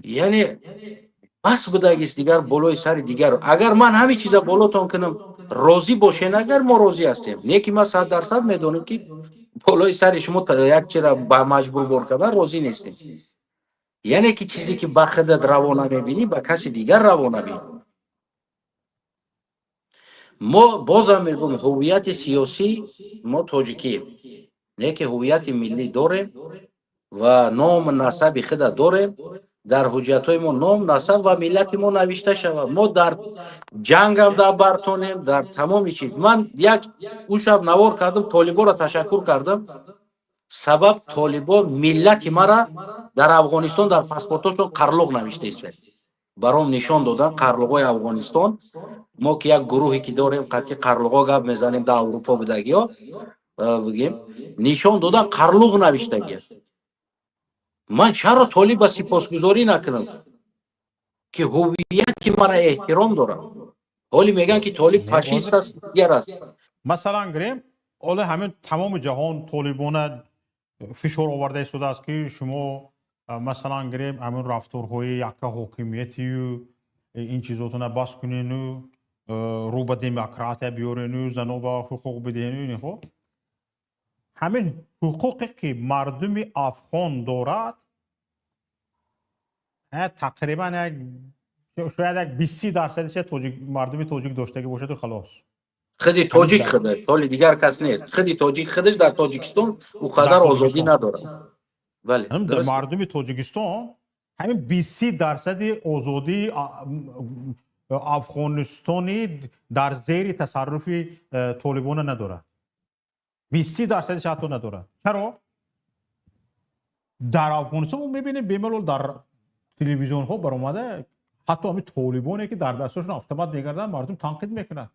Яъне бас будагист дигар болои сари дигар. Агар ман ҳамин чиза болотон кунам, розӣ бошен, агар мо розӣ ҳастем. Не ки ман 100% медонам, ки болои сари шумо як чира ба маҷбур бор кардан розӣ нестем. Яъне ки чизе ки ба худат раво намебинӣ, ба каси дигар раво набинӣ. Мо бозам мегӯм, ҳуввияти сиёсӣ мо тоҷикием, не ки ҳуввияти миллӣ дорем ва ному насаби худа дорем. Дар ҳуҷҷатҳои мо ном, насаб ва миллати мо навишта шавад. Мо дар ҷангам дар бартонем, дар тамоми чиз. Ман як ӯ шаб навор кардам, толиборо ташаккур кардам. Сабаб, толибо миллати мара дар Афғонистон дар паспортошон қарлуғ навишта истед. Баром нишон додан қарлуғои Афғонистон. Мо ки як гурӯҳе ки дорем, қатъи қарлуғо гап мезанем, дар Аврупо будагиё, бигем, нишон додан, қарлуғ навиштагиаст. Ман чаро толиба сипосгузорӣ накунам? Ки ҳуввияти мара эҳтиром дорад. Ҳоли мегӯянд, ки толиб фашист аст, дигар аст. Масалан гирем, ҳоло ҳамин тамоми ҷаҳон толибона фишор оварда истодааст, ки шумо, масалан гирем, ҳамин рафторҳои якка ҳокимиятию ин чизотона бас кунену рӯ ба демократия биёрену зано ба ҳуқуқ бидиҳену инҳо. Ҳамин ҳуқуқе, ки мардуми афғон дорад, тақрибан як, шояд як 20-30 дарсадиша мардуми тоҷик доштагӣ бошаду халос. Худи тоҷик худаш, ҳоли дигар кас нест, худи тоҷик худаш дар Тоҷикистон ӯ қадар озодӣ надорад. Бале. Мардуми Тоҷикистон ҳамин 20-30 дарсади озодии Афғонистони дар зери тасарруфи толибона надорад. 20-30 дарсадиш ҳатто надорад. Чаро? Дар Афғонистон мо мебинем, бемалол дар телевизионҳо баромада, ҳатто ҳамин толибоне, ки дар дастошон автомат мегарданд, мардум танқид мекунад.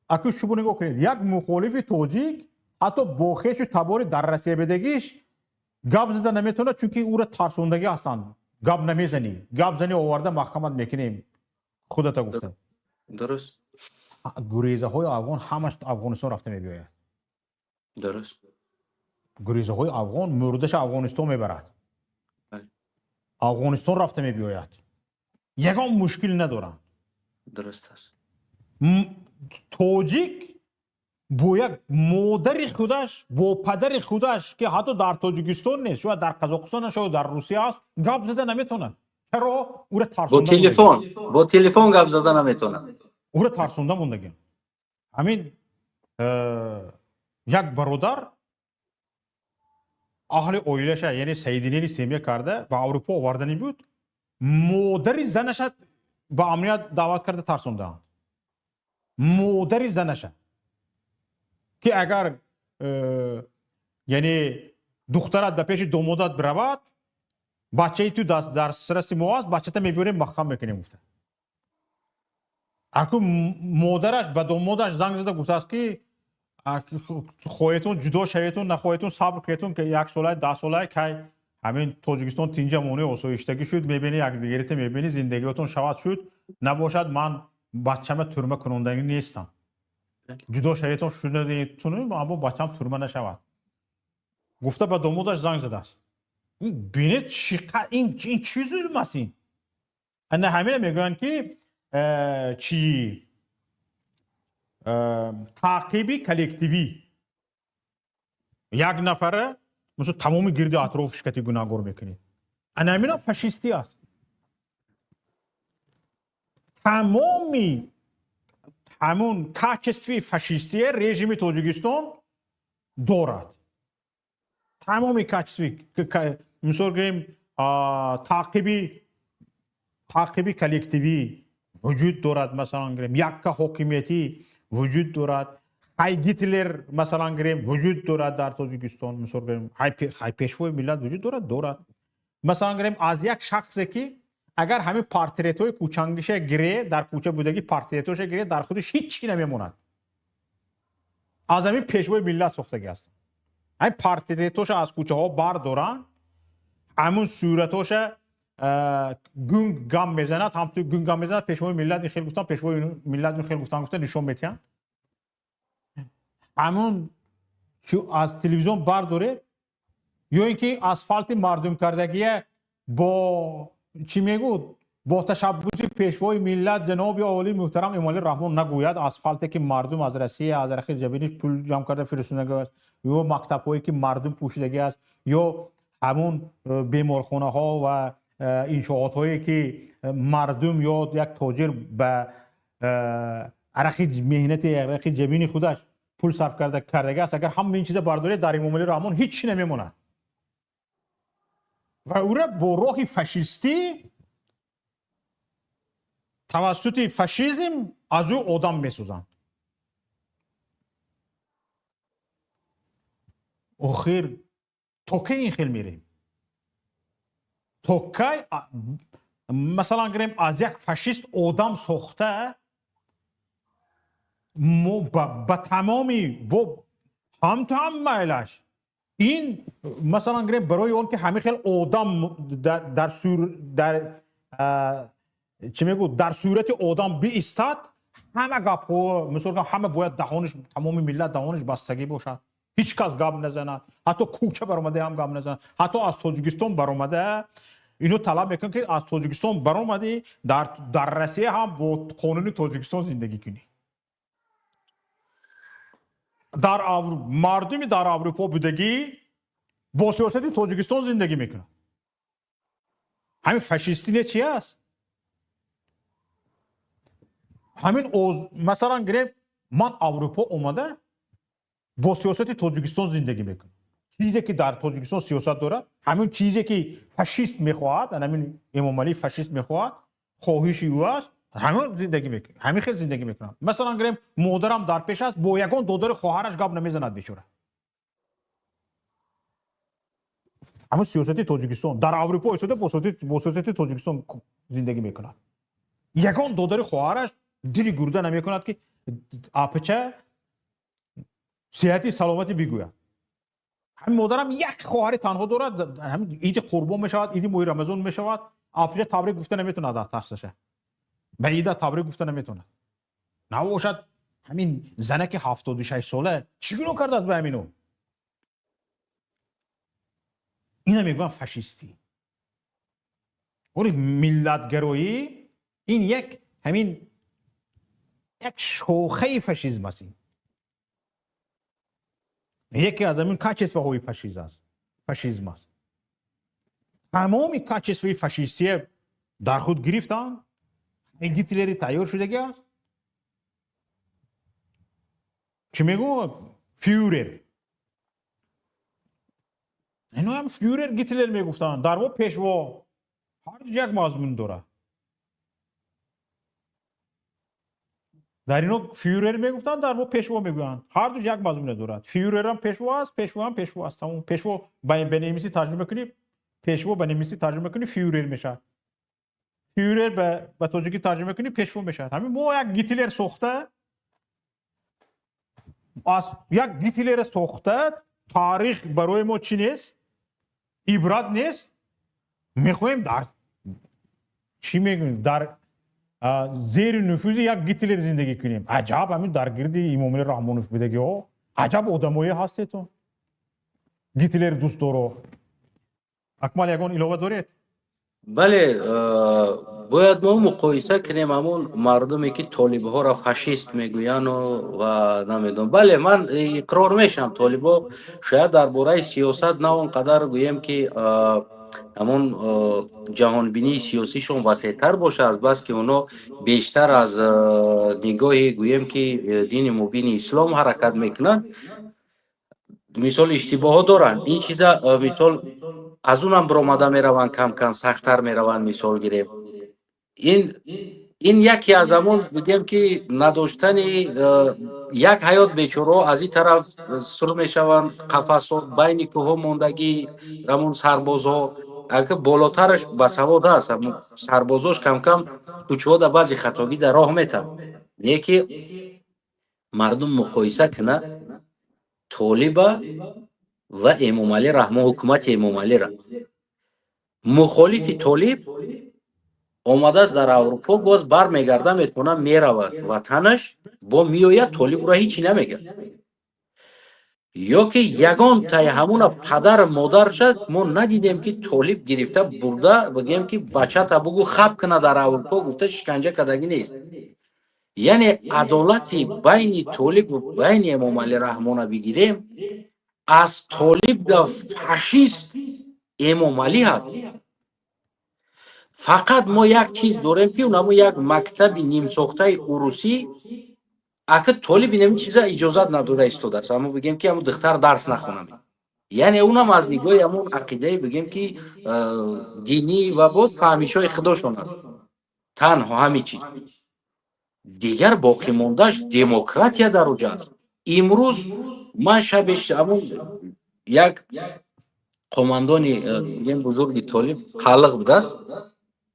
Акун шумо нигоҳ кунед, як мухолифи тоҷик ҳатто бо хешу табори дар Россия бедагиш гап зада наметавонад, чунки ӯра тарсондагӣ ҳастанд: гап намезанӣ, гап занӣ, оварда маҳкамат мекунем худата, гуфта. Гурезаҳои афғон ҳамаш Афғонистон рафта мебиёяд. Гурезаҳои афғон мурдаша Афғонистон мебарад, Афғонистон рафта мебиёяд, ягон мушкил надоранд. Дуруст аст. Тоҷик бо як модари худаш, бо падари худаш, ки ҳатто дар Тоҷикистон нест, шояд дар Қазоқистон, шояд дар Русия аст, гап зада наметавонад. Чаро? Ӯра Бо телефон, бо телефон гап зада наметавонад. Ӯра тарсонда мондагиам. Ҳамин як бародар аҳли оилаша, яъне соединение семья карда, ба Аврупо оварданӣ буд, модари занаша ба амният даъват карда тарсондаанд, модари занаша, ки агар яъне духтарат ба пеши домодат биравад, бачаи ту дар дастраси мо аст, бачата мебиёрем, маҳкам мекунем, гуфта. Акун модараш ба домодаш занг зада гуфтааст, ки хоҳетун ҷудо шаветун, нахоҳетун, сабр кунетун, ки як солай, 10 солай, кай ҳамин Тоҷикистон тинҷа монӣ, осоиштагӣ шуд, мебинӣ, якдигарита мебинӣ, зиндагиотон шавад шуд, набошад, ман бачама турма кунондагӣ нестам. Ҷудо шаветон шудатун, аммо бачам турма нашавад, гуфта, ба домодаш занг задааст. Бинед, ин чӣ зулм аст ин! Ана ҳамина мегӯянд, ки чӣ, таъқиби коллективӣ. Як нафара мисол тамоми гирди атрофиш кати гунаҳгор мекунед. Ана ҳамина фашистӣ аст. Тамоми ҳамун качестви фашистие режими Тоҷикистон дорад, тамоми качестви. Мисол гирем, таъқиби коллективӣ вуҷуд дорад, масалан гирем, якка ҳокимиятӣ вуҷуд дорад, ҳай Гитлер, масалан гирем, вуҷуд дорад дар Тоҷикистон. Мисол гирем, ҳай пешвои миллат вуҷуд дорад, дорад. Масалан гирем, аз як шахсе, ки агар ҳамин портретҳои кӯчангиша гире, дар кӯча будагӣ портретҳоша гире, дар худаш ҳеҷ чӣ намемонад. Аз ҳамин пешвои миллат сохтагӣ ҳастанд. Ҳамин портретҳоша аз кӯчаҳо бардоранд, ҳамун суратҳоша гунг гам мезанад, ҳамту гунг гам мезанад, пешвои миллат ин хел гуфтан, пешвои миллат ин хел гуфтан, гуфта нишон метиҳанд. Ҳамун аз телевизион бардоред ё ин ки асфалти мардумкардагия бо чӣ мегӯд, бо ташаббуси пешвои миллат ҷаноби олӣ муҳтарам Эмомалӣ Раҳмон нагӯяд, асфалте ки мардум аз Россия аз арақи ҷабиниш пул ҷамъ карда фиристодагӣ аст, ё мактабҳое ки мардум пӯшидагӣ аст, ё ҳамун беморхонаҳо ва иншоотҳое ки мардум ё як тоҷир ба арақи меҳнати арақи ҷабини худаш пул сарф карда кардагӣ аст, агар ҳама ин чиза бардоред, дар Эмомалӣ Раҳмон ҳеҷ чӣ намемонад. Ва ӯра бо роҳи фашистӣ, тавассути фашизм аз ӯ одам месозанд. Охир то кай ин хел мерем? То кай, масалан гирем, аз як фашист одам сохта, мо ба тамоми бо ҳамту ҳам майлаш Ин масалан гирем, барои он ки ҳамин хел одам дар чӣ мегӯ, дар сурати одам биистад, ҳама гапҳо, мисол, ҳама бояд даҳониш, тамоми миллат даҳониш бастагӣ бошад, ҳеҷ кас гап назанад, ҳатто кӯча баромада ҳам гап назанад, ҳатто аз Тоҷикистон баромада ино талаб мекунанд, ки аз Тоҷикистон баромадӣ, дар Россия ҳам бо қонуни Тоҷикистон зиндагӣ кунӣ. Дар мардуми дар Аврупо будагӣ бо сиёсати Тоҷикистон зиндагӣ мекунанд. Ҳамин фашистӣ не чи аст? Ҳамин, масалан гирем, ман Аврупо омада бо сиёсати Тоҷикистон зиндагӣ мекунам. Чизе ки дар Тоҷикистон сиёсат дорад, ҳамин чизе ки фашист мехоҳад, ҳамин Эмомалӣ фашист мехоҳад, хоҳиши ӯ аст, ҳамин зиндагӣ мекунам, ҳамин хел зиндагӣ мекунам. Масалан гирем, модарам дар пеш аст, бо ягон додари хоҳараш гап намезанад, бечора. Ҳамин сиёсати Тоҷикистон дар Аврупо истода бо сиёсати Тоҷикистон зиндагӣ мекунад. Ягон додари хоҳараш дили гурда намекунад, ки апача сиҳати саломатӣ бигӯяд. Ҳамин модарам як хоҳари танҳо дорад, ҳамин иди Қурбон мешавад, иди моҳи Рамазон мешавад, апача табрик гуфта наметавонад, аз тарсаша ба ида табрик гуфта наметавонад. Набошад, ҳамин занаки 76 сола чӣ гуноҳ кардааст ба ҳамино? Ина мегӯям фашистӣ. Оли миллатгароӣ ин як ҳамин як шохаи фашизм аст. Ин яке аз ҳамин качествоҳои фашизм аст. Тамоми качествои фашистия дар худ гирифтанд. Гитлери тайёр шудагӣ аст. Чӣ мегӯ, фюрер, иноам фюрер, Гитлер мегуфтанд, дар мо пешво, ҳар ду як мазмун дорад. Дар ино фюрер мегуфтанд, дар мо пешво мегӯянд, ҳар душ як мазмуне дорад. Фюрерам пешво аст, пешвоам пешво аст. Тамом. Пешво ба немисӣ тарҷума кунӣ, пешво ба немисӣ тарҷума кунӣ, фюрер мешавад. Фюрер ба тоҷикӣ тарҷума кунӣ, пешво мешавад. Ҳамин мо як Гитлер сохта, аз як Гитлер сохта, таърих барои мо чӣ нест, ибрат нест. Мехоҳем дар чӣ мегӯем, дар зери нуфузи як Гитлер зиндагӣ кунем. Аҷаб, ҳамин дар гирди Имомали Раҳмонов будагиҳо аҷаб одамое ҳастетон, Гитлер дӯстдоро. Акмал, ягон илова доред? Бале, бояд мо муқоиса кунем ҳамон мардуме ки толибҳоро фашист мегӯяну ва намедонам. Бале, ман иқрор мешавам, толибҳо шояд дар бораи сиёсат на он қадар, гӯем ки ҳамон ҷаҳонбинии сиёсишон васеътар бошад, аз бас ки онҳо бештар аз нигоҳи, гӯем ки, дини мубини ислом ҳаракат мекунанд. Мисол, иштибоҳҳо доранд, ин чиза, мисол, аз унам биромада мераванд, кам кам сахттар мераванд. Мисол гирем, ин яке аз ҳамон, бигем ки, надоштани як ҳаёт. Бечораҳо аз ин тараф сур мешаванд, қафасҳо, байни кӯҳҳо мондагӣ, ҳамон сарбозҳо ака болотараш басавод аст, сарбозош кам-кам кӯчаҳо дар баъзе хатогӣ дар роҳ метаванд. Не ки мардум муқоиса кунад толиба ва Эмомалӣ Раҳмон, ҳукумати Эмомалира. Мухолифи толиб омадааст дар Аврупо, боз бармегарда, метавона меравад ватанаш, бо меояд, толиб ӯро ҳичи намегӯяд. Ё ки ягон тай ҳамуна падар модарша мо надидем, ки толиб гирифта бурда, бигӯем ки бачата бугӯ хаб куна дар Аврупо гуфта шиканҷа кардагӣ нест. Яъне адолати байни толибу байни Эмомалӣ Раҳмона бигирем, аз толиб да фашист Эмомалӣ ҳаст. Фақат мо як чиз дорем, ки унамо як мактаби нимсохтаи урусӣ. Ака толиб инами чиза иҷозат надода истодааст, аммо бигем ки ҳамун духтар дарс нахонам, яъне унам аз нигоҳи ҳамун ақидаи, бигем ки, динӣ ва боз фаҳмишҳои худошон аст. Танҳо ҳамин чиз, дигар боқӣ мондааш демократия дар оҷа аст. Имрӯз ман шаби ҳамун як қомандони, бигем, бузурги толиб қалиқ будааст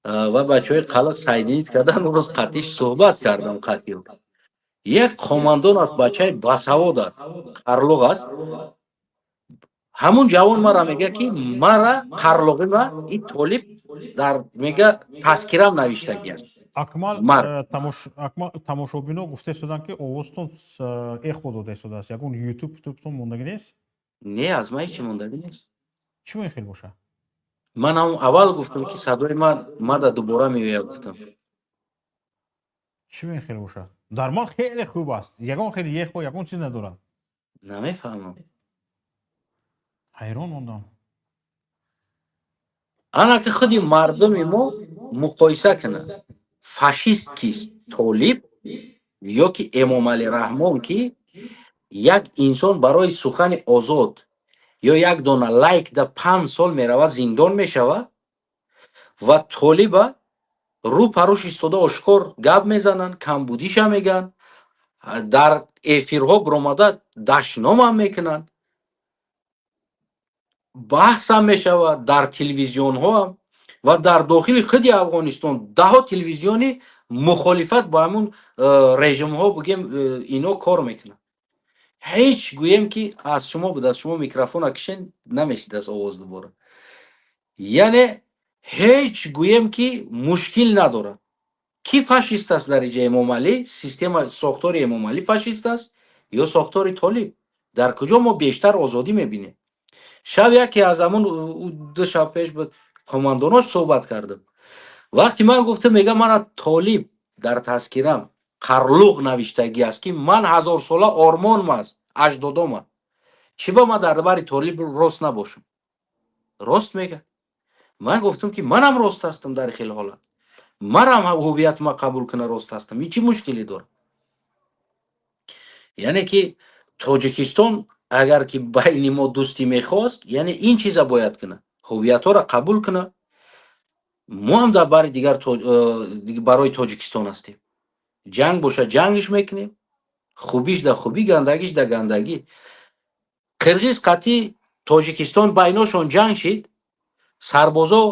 ва бачаҳои қалиқ сайдинит кардан, он рӯз қатиш суҳбат кардам. Қатил як қомандон аст, бачаи басавод аст, қарлуғ аст. Ҳамун ҷавон мара мега, ки мара қарлоғима и Толиб дар, мега, тазкирам навиштагӣ аст. Акмал. Мар. Акмал, тамошобино гуфта истоданд, ки овозтон эхо дода истодааст. Ягон ютуб ютубтон мондагӣ нест? Не, аз ман ҳечи мондагӣ нест. Чӣ ин хел бошад? Ман ҳам аввал гуфтам, ки садои ман мада дубора меояд, гуфтам. Чӣ ин хел бошад? Дар ман хеле хуб аст, ягон хеле эхо, ягон чиз надорад. Намефаҳмам. Ҳайрон мондам. Ана ки худи мардуми мо муқоиса кунад: фашист кист, Толиб ё ки Эмомалӣ Раҳмон, ки як инсон барои сухани озод ё як дона лайк да 5 сол меравад, зиндон мешавад, ва Толиба рӯ парӯш истода ошкор гап мезананд, камбудиша мегӯянд, дар эфирҳо биромада дашномам мекунанд, баҳсам мешавад дар телевизионҳоам ва дар дохили худи Афғонистон даҳо телевизиони мухолифат бо ҳамун режимҳо, бигем, ино кор мекунанд. Ҳеҷ гӯем, ки аз шумо буд, аз шумо микрофона кишен, намешид аз овоз дубора. Яъне ҳеҷ гӯем, ки мушкил надорад. Ки фашист аст дар иҷа? Эмомалӣ, система, сохтори Эмомалӣ фашист аст ё сохтори Толиб? Дар куҷо мо бештар озодӣ мебинем? Шаб яке аз ҳамун, 2 шаб пеш буд, командонош суҳбат кардам. Вақти ман гуфтам, мега, мана Толиб дар тазкирам қарлуғ навиштагӣ аст, ки ман ҳазорсола ормонм аст, аҷдодома, чӣ ба ман дар бари Толиб рост набошам? Рост мега. Ман гуфтам, ки манам рост ҳастам. Дар хел ҳолат марам ҳувиятма қабул куна, рост ҳастам. Ин чӣ мушкиле дорад? Яъне ки Тоҷикистон агар ки байни мо дӯстӣ мехост, яъне ин чиза бояд кунад: ҳувиятҳоро қабул кунад. Мо ҳам дар бари дигар барои Тоҷикистон ҳастем. Ҷанг бошад, ҷангиш мекунем, хубиш да хубӣ, гандагиш да гандагӣ. Қирғиз қатъи Тоҷикистон байношон ҷанг шид, сарбозо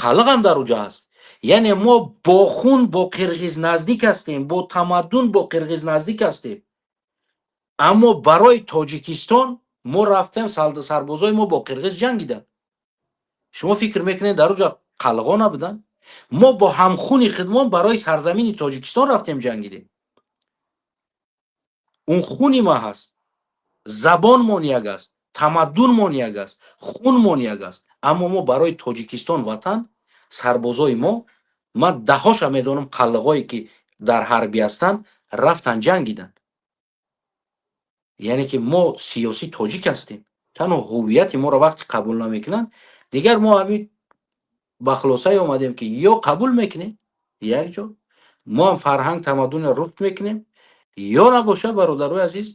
қалиқам дар уҷа ҳаст. Яъне мо бо хун бо қирғиз наздик ҳастем, бо тамаддун бо қирғиз наздик ҳастем, аммо барои Тоҷикистон мо рафтем, сарбозои мо бо қирғиз ҷангиданд. Шумо фикр мекунед, дар уҷа қалғо набуданд? Мо бо ҳамхуни худмон барои сарзамини Тоҷикистон рафтем, ҷангидем. Он хуни ма ҳаст, забонмон як аст, тамаддунмон як аст, хунмон як аст, аммо мо барои Тоҷикистон, ватан, сарбозои мо, ман даҳоша медонам, қаллиғое ки дар ҳарбӣ ҳастанд, рафтан, ҷангиданд. Яъне ки мо сиёсӣ тоҷик ҳастем. Танҳо ҳуввияти моро вақте қабул намекунанд, дигар мо ҳамин ба хулосае омадем, ки ё қабул мекунем, якҷо мо ҳам фарҳанг, тамаддунро рушд мекунем, ё набошад, бародарои азиз,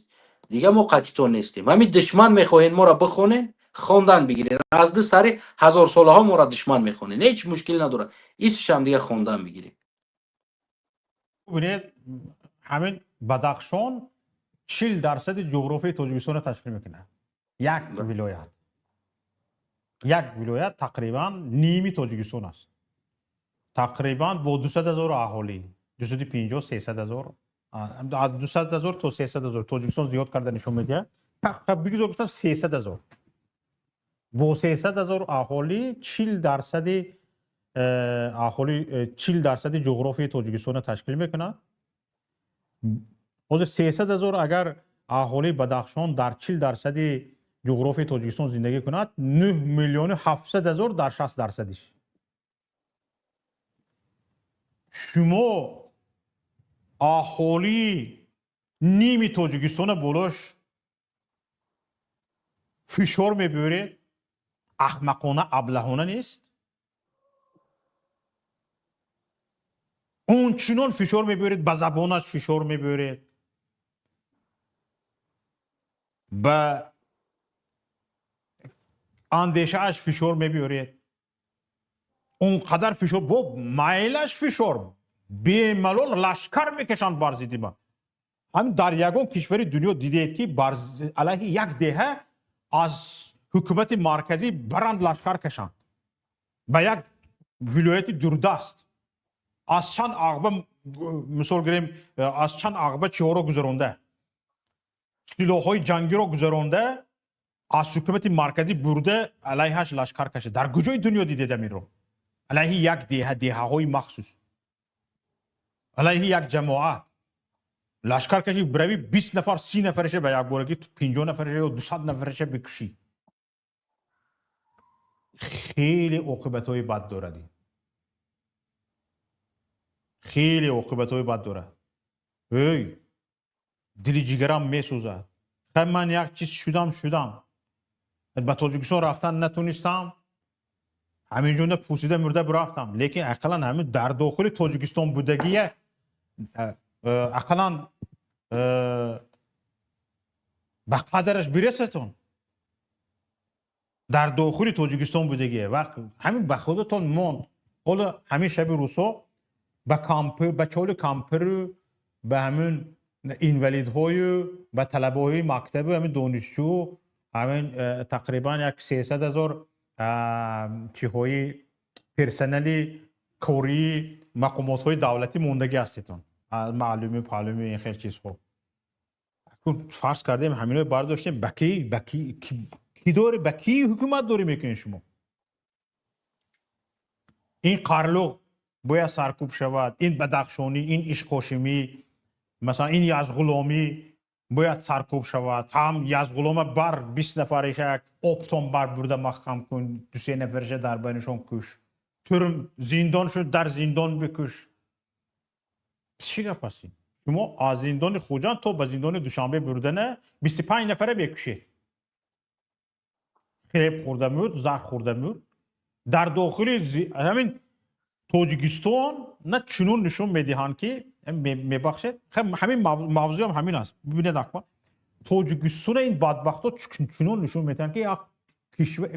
дигар мо қатитон нестем. Ҳамин душман мехоҳем моро бихонем, хондан бигирем. Аз ду сари ҳазорсолаҳо моро душман мехонем, ҳеҷ мушкил надорад, исшам дигар хондан бигирем. Бубинед, ҳамин Бадахшон 40% ҷуғрофияи Тоҷикистонро ташкил мекунад. Як вилоят, як вилоят тақрибан ними Тоҷикистон аст, тақрибан бо 200 000 аҳолӣ, 250, 300 000, аз 200 000 то 300 000 Тоҷикистон зиёд карда нишон медиҳад. Бигзор, гуфтам, 300 000. Бо 300 000 аҳолӣ 40% аҳолӣ, 40% ҷуғрофияи Тоҷикистонро ташкил мекунад. Ҳозир 300 000 агар аҳолии Бадахшон дар 40% ҷуғрофияи Тоҷикистон зиндагӣ кунад, 9 700 000 дар 60%-иш. Шумо аҳолии ними Тоҷикистона болош фишор мебиёред. Аҳмақона, аблаҳона нест? Ончунон фишор мебиёред, ба забонаш фишор мебиёред, ба андешааш фишор мебиёред. Он қадар фишор, бо майлаш фишор, бемалол лашкар мекашанд бар зидди ма. Ҳамин дар ягон кишвари дунё дидед, ки бар алайҳи як деҳа аз ҳукумати марказӣ баранд, лашкар кашанд ба як вилояти дурдаст, аз чанд ағба, мисол гирем, аз чанд ағба чиҳоро гузаронда, силоҳҳои ҷангиро гузаронда? Аз ҳукумати марказӣ бурда алайҳаш лашкар кашид. Дар куҷои дунё дидед аминро? Алайҳи як деҳа, деҳаҳои махсус, алайҳи як ҷамоат лашкар кашӣ, биравӣ 20 нафар, 30 нафараша ба якборагӣ, 50 нафараша ё 200 нафараша бикушӣ. Хеле оқибатҳои бад дорад ин, хеле оқибатҳои бад дорад. Эй, дили ҷигарам месӯзад. Хай, ман як чиз шудам, ба Тоҷикистон рафтан натонистам, ҳамин ҷонда пусида мурда бирафтам, лекин ақаллан ҳамин дар дохили Тоҷикистон будагия ақаллан ба қадараш бирасатон. Дар дохили Тоҷикистон будагия вақт ҳамин ба худатон монд. Ҳоло ҳамин шаби рӯсо ба кампир, ба чоли кампиру, ба ҳамин инвалидҳою, ба талабаҳои мактабу, ҳамин донишҷӯ, ҳамин тақрибан як 300 000 чиҳои персонали кории мақомотҳои давлатӣ мондагӣ ҳастетон, маълуми паълуми ин хел чизҳо. Фарз кардем, ҳамино бардоштем, ба ки, ба ки, ки дори, ба ки ҳукумат дорӣ мекунед шумо? Ин қарлуқ бояд саркӯб шавад, ин бадахшонӣ, ин ишқошимӣ, масалан, ин язғуломӣ бояд саркӯб шавад. Ҳам язғулома бар 20 нафареша як оптом бар бурда маҳкам кун, дусе нафареша дар байнашон куш, турм зиндон шуд, дар зиндон бикуш. Чӣ гап аст ин? Шумо аз зиндони Хуҷанд то ба зиндони Душанбе бурдана 25 нафара мекушед. Хлеб хӯрда мурд, зар хӯрда мурд. Дар дохили ҳамин Тоҷикистон на чунон нишон медиҳанд, ки мебахшед, ҳамин мавзӯам ҳамин аст. Бибинед, Акмал, Тоҷикистона ин бадбахтҳо чунон нишон медиҳанд, ки як кишвар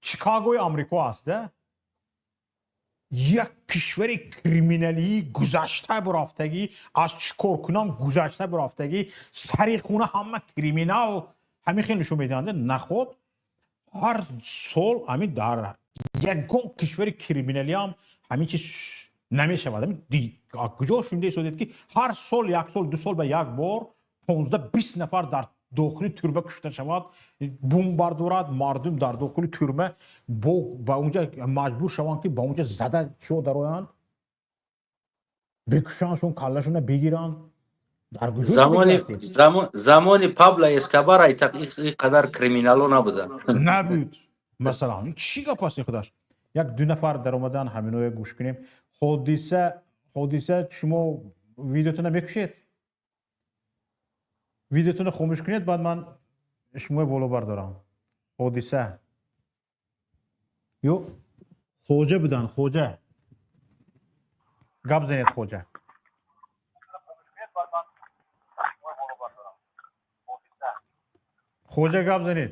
Чикагои Амрико аст, як кишвари криминалии гузашта бурафтагӣ, аз чӣ кор кунам гузашта бурафтагӣ, сари хуна ҳама криминал, ҳамин хел нишон медиҳанд. Наход ҳар сол ҳамин дар ягон кишвари криминалиам ҳамин чиз намешавад. Куҷо шунида истодед, ки ҳар сол, як сол, 2 сол ба як бор 15-20 нафар дар дохили тюрьма кушта шавад, бум бардорад, мардум дар дохили тюрьма бо ба унҷа маҷбур шаванд, ки ба унҷа зада чиё дароянд, бикушандшон, каллашона бигиранд? Дар куҷо? Замони Пабло Эскобара ин қадар криминало набуданд. Набуд. Масалан, чӣ гап аст ин худаш? Як ду нафар даромадан, ҳаминое гӯш кунем. Ҳодиса, Ҳодиса, шумо видеотона мекушед, видеотона хомӯш кунед, баъд ман шумои боло бардорам. Ҳодиса ё Хоҷа будан. Хоҷа, гап занед, Хоҷа. Хоҷа, гап занед.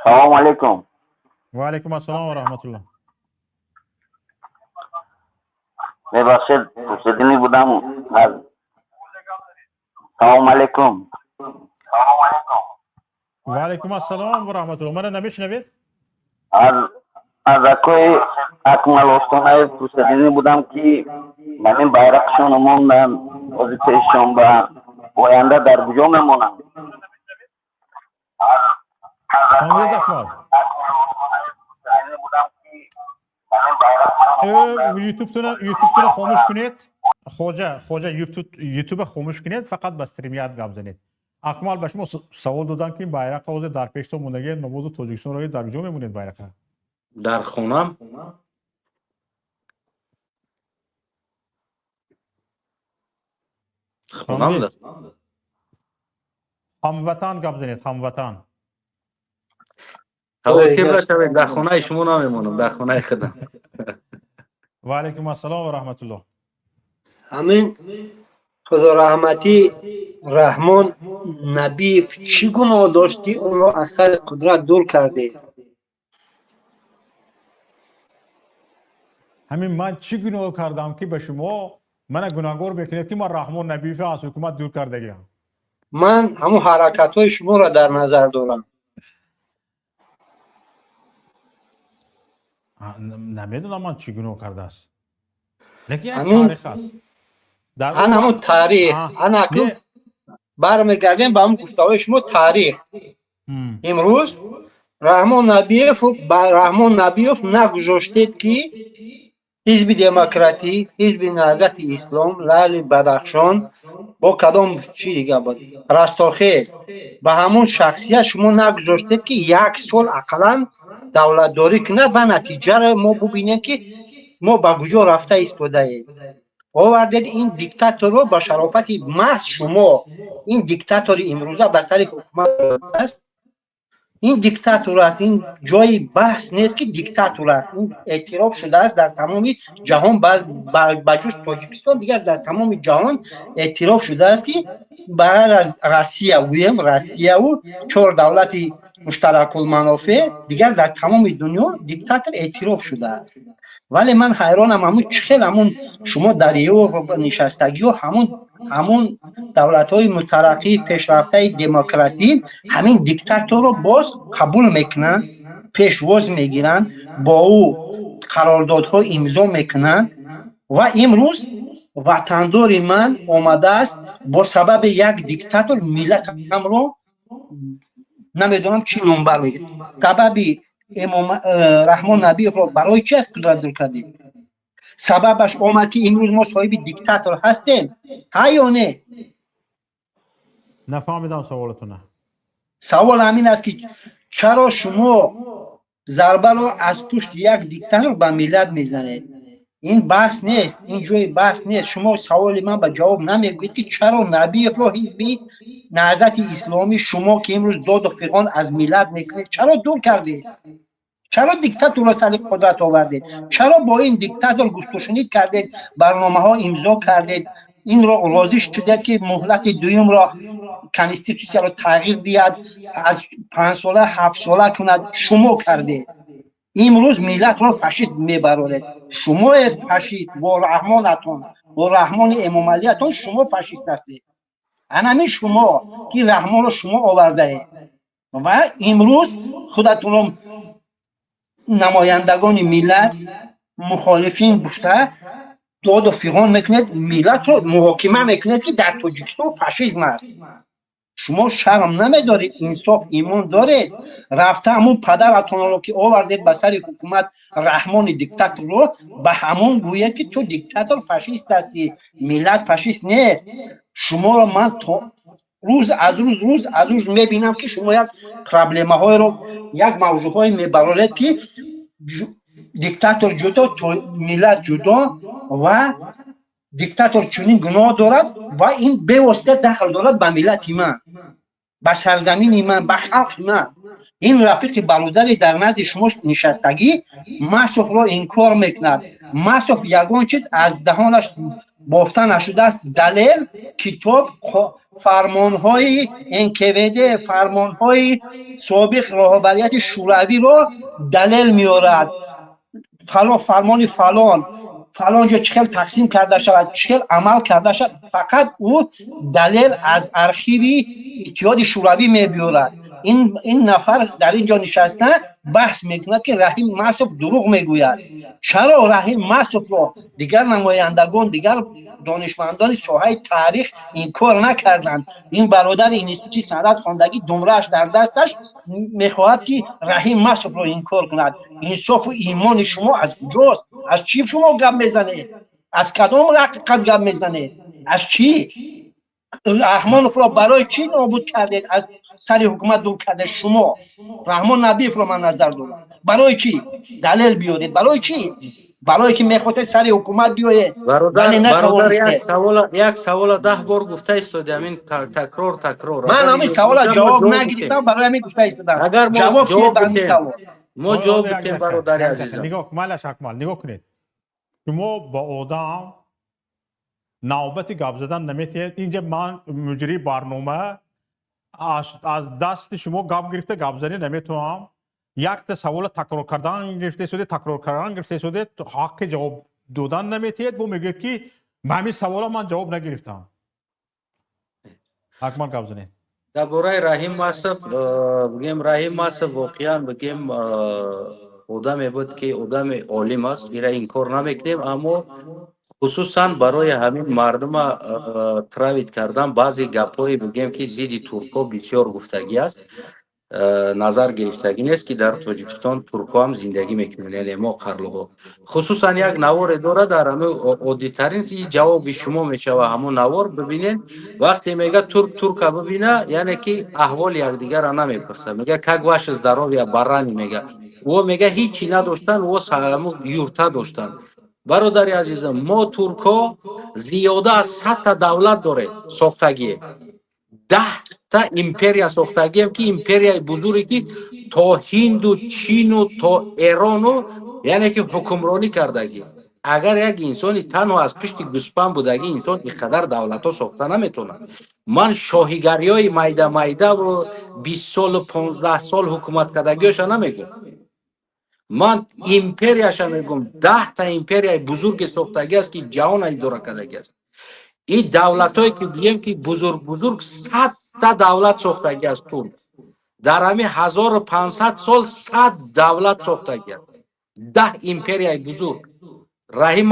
Салому алейкум. Ва алайкум ассалом ва раҳматуллоҳ. Мебахшед, пурсидинӣ будам аз. Салому алейкум. Ва алайкум ассалом ва раҳматуллоҳ. Мана намешунавед? Аз акои Акмал Остонаев пурсидинӣ будам, ки ҳамин байрақшон монданд ози пешшон, ба оянда дар куҷо мемонанд? Фаҳмидед, Акмал? Ютубтона хомӯш кунед, Хоҷа. Хоҷа, Ютуба хомӯш кунед, фақат ба StreamYard гап занед. Акмал ба шумо савол додам, ки байрақа ҳозир дар пештон мондагиед, мабодо Тоҷикистон равед, дар куҷо мемонед байрақа? Дар хонам. Хонам. Ҳамватан, гап занед, ҳамватан. Хавотир нашавед, дар хонаи шумо намемонам, дар хонаи худам. Ва алайкум ассалом ва раҳматуллоҳ. Ҳамин худораҳматӣ Раҳмон Набиев чӣ гуноҳ дошт, ки онро аз сари қудрат дур кардед? Ҳамин ман чӣ гуноҳ кардам, ки ба шумо мана гунаҳгор мекунед, ки ман Раҳмон Набиев аз ҳукумат дур кардагиам? Ман ҳамун ҳаракатҳои шуморо дар назар дорам. Намедонам, ман чӣ гуноҳ кардааст, лекин як таърих аст. Ана ҳамун таърих, ана акнун. Бармегардем ба ҳамн гуфтаҳои шумо, таърих. Имрӯз Раҳмон Набиев, ба Раҳмон Набиев нагузоштед, ки Ҳизби Демократӣ, Ҳизби Наҳзати Ислом, Лаъли Бадахшон бо кадом чи дига буд, Растохез, ба ҳамон шахсият шумо нагузоштед, ки як сол ақаллан давлатдорӣ кунад ва натиҷаро мо бубинем, ки мо ба куҷо рафта истодаем. Овардед ин диктаторро ба шарофати маҳз шумо. Ин диктатори имрӯза ба сари ҳукумат аст, ин диктатор аст, ин ҷои баҳс нест, ки диктатор аст. Ин эътироф шудааст дар тамоми ҷаҳон, ба ҷуз Тоҷикистон дигар дар тамоми ҷаҳон эътироф шудааст, ки ба ғайр аз Россия, гӯем, Россияву чор давлати муштаракулманофеъ, дигар дар тамоми дунё диктатор эътироф шудааст. Вале ман ҳайронам, ҳамун чӣ хел ҳамун шумо дар Европа нишастагиҳо, ҳамун давлатҳои мутараққӣ, пешрафтаи демократӣ ҳамин диктаторро боз қабул мекунанд, пешвоз мегиранд, бо ӯ қарордодҳо имзо мекунанд. Ва имрӯз ватандори ман омадааст, бо сабаби як диктатор миллатамро намедонам чӣ номбар мегирад. Сабаби Раҳмон Набиевро барои чи аз қудрат дур кардед? Сабабаш омад, ки имрӯз мо соҳиби диктатор ҳастем, ҳа ё не? Нафаҳмидам саволатона. Савол ҳамин аст, ки чаро шумо зарбаро аз пушти як диктатор ба миллат мезанед? Ин баҳс нест, ин ҷои баҳс нест. Шумо саволи ман ба ҷавоб намегӯед, ки чаро Набиевро Ҳизби Наҳзати Исломӣ, шумо ки имрӯз доду фиғон аз миллат мекунед, чаро дур кардед? Чаро диктаторро сари қудрат овардед? Чаро бо ин диктатор гуфтушунид кардед, барномаҳо имзо кардед, инро розӣ шудед, ки муҳлати дуюмро, конститутсияро тағйир диҳад, аз 5-сола 7-сола кунад? Шумо кардед. Имрӯз миллатро фашист мебароред. Шумоед фашист бо Раҳмонатон, бо Раҳмони Эмомалиятон. Шумо фашист ҳастед. Анамин шумо, ки Раҳмонро шумо овардаед ва имрӯз худатонро намояндагони миллат, мухолифин гуфта, доду фиғон мекунед, миллатро муҳокима мекунед, ки дар Тоҷикистон фашизм аст. Шумо шарм намедоред? Инсоф, имон доред? Рафта ҳамун падаратонро, ки овардед ба сари ҳукумат, Раҳмони диктаторро, ба ҳамон гӯед, ки ту диктатор, фашист ҳастӣ, миллат фашист нест. Шуморо ман то рӯз аз рӯз, рӯз аз рӯз мебинам, ки шумо як проблемаҳоеро, як мавзӯъҳое мебароред, ки диктатор ҷудо, миллат ҷудо ва диктатор чунин гуноҳ дорад ва ин бевосита дахл дорад ба миллати ман, ба сарзамини ман, ба халқи ман. Ин рафиқи бародари дар назди шумо нишастагӣ Масовро инкор мекунад. Масов ягон чиз аз даҳонаш бофта нашудааст. Далел, китоб, фармонҳои НКВД, фармонҳои собиқ роҳбарияти Шӯравиро далел меорад. Фалон фармони фалон, фалон ҷо чӣ хел тақсим карда шавад, чӣ хел амал карда шавад, фақат ӯ далел аз архиви Иттиҳоди Шӯравӣ мебиёрад. Ин нафар дар ин ҷо нишаста баҳс мекунад, ки Раҳим Масов дурӯғ мегӯяд. Чаро Раҳим Масовро дигар намояндагон, дигар донишмандони соҳаи таърих инкор накарданд? Ин бародари институти санъат хондагӣ, думрааш дар дасташ, мехоҳад, ки Раҳим Масовро инкор кунад. Инсофу имони шумо аз куҷост? Аз чӣ шумо гап мезанед? Аз кадом ҳақиқат гап мезанед? Аз чӣ? Раҳмоновро барои чӣ нобуд кардед, аз сари ҳукумат дур кардед шумо? Раҳмон Набиевро ман назар дорам. Барои чӣ? Далел биёред, барои чӣ? Барое ки мехостед сари ҳукумат биёед, вале натавонистед. Як савола 10 бор гуфта истоди, ҳамин такрор, такрор. Ман ҳамин савола ҷавоб нагирифтам, барои ҳамин гуфта истодам. Агар мо ҷавоб диҳед ба ҳамин савол. Мо ҷавоб битем, бародари азизам. Нигоҳ, майлаш, Акмал, нигоҳ кунед, шумо ба одам навбати гап задан наметиҳед. Инҷа ман муҷрии барнома, аз дасти шумо гап гирифта гапзанӣ наметавонам. Якта савола такрор кардан гирифта истоде, такрор кардан гирифта истоде, ҳаққи ҷавоб додан наметиҳед. Бо мегӯед, ки ба ҳамин савола ман ҷавоб нагирифтам. Акмал, гап занед. Дар бораи Раҳим Масов бигем, Раҳим Масов воқеан, бигем, одаме буд, ки одами олим аст, ира инкор намекунем, аммо Хусусан барои ҳамин мардума травить кардан, баъзе гапҳое бигем, ки зидди туркҳо бисёр гуфтагӣ аст, назар гирифтагӣ нест, ки дар Тоҷикистон туркҳо ҳам зиндагӣ мекунанд, яъне мо қарлуғо. Хусусан як наворе дорад, дар ҳамин оддитарин ҷавоби шумо мешава. Ҳамон навор бибинед, вақте мега турк турка бибина, яъне ки аҳволи якдигарро намепурса, мега: «Как ваше здоровье, барани?» Мега о, мега, ҳичи надоштанд, о юрта доштанд. Бародари азизам, мо туркҳо зиёда аз 100-та давлат дорем сохтагие, 10-та империя сохтагием, ки империяи бузурге, ки то Ҳинду, Чину, то Эрону, яъне ки ҳукмронӣ кардагӣ. Агар як инсони танҳо аз пишти гӯспанд будагӣ инсон ин қадар давлатҳо сохта наметавонад. Ман шоҳигариҳои майда майдаву 20 солу 15 сол ҳукумат кардагиёша намегӯм, ман империяша мегӯм. 10-та империяи бузурге сохтагӣ аст, ки ҷаҳона идора кардагӣ аст. Ин давлатҳое ки гӯем, ки бузург бузург, 100-та давлат сохтагӣ аст турк. Дар ҳамин 1500 сол 100 давлат сохтагӣ аст, 10 империяи бузург. Раҳим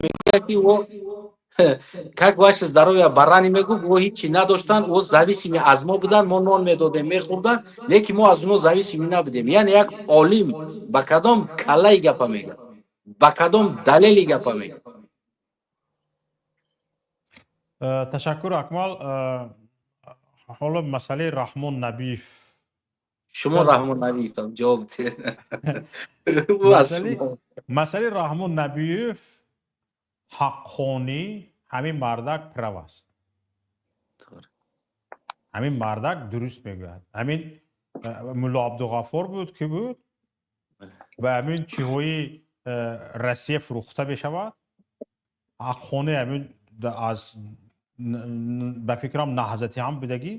мегӯяд, ки о, «Как ваше здоровье, барани?» мегуфт. О ҳичи надоштанд, о зависимый аз мо буданд, мо нон медодем, мехӯрданд, лекин мо аз оно зависимый набудем. Яъне як олим ба кадом каллаи гапа мегӯяд, ба кадом далели гапа мегӯяд? Ташаккур, Акмал. Ҳоло масъалаи Раҳмон Набиев. Шумо Раҳмон Набиевам ҷавоб диҳед. Масъалаи Раҳмон Набиев, ҳаққонӣ ҳамин мардак прав аст, ҳамин мардак дуруст мегӯяд. Ҳамин Мулло Абдуғаффор буд, ки буд ва ҳамин чиҳои Россия фурӯхта мешавад. Ҳаққонӣ ҳамин аз, ба фикрам, Наҳзатӣ ҳам будагӣ,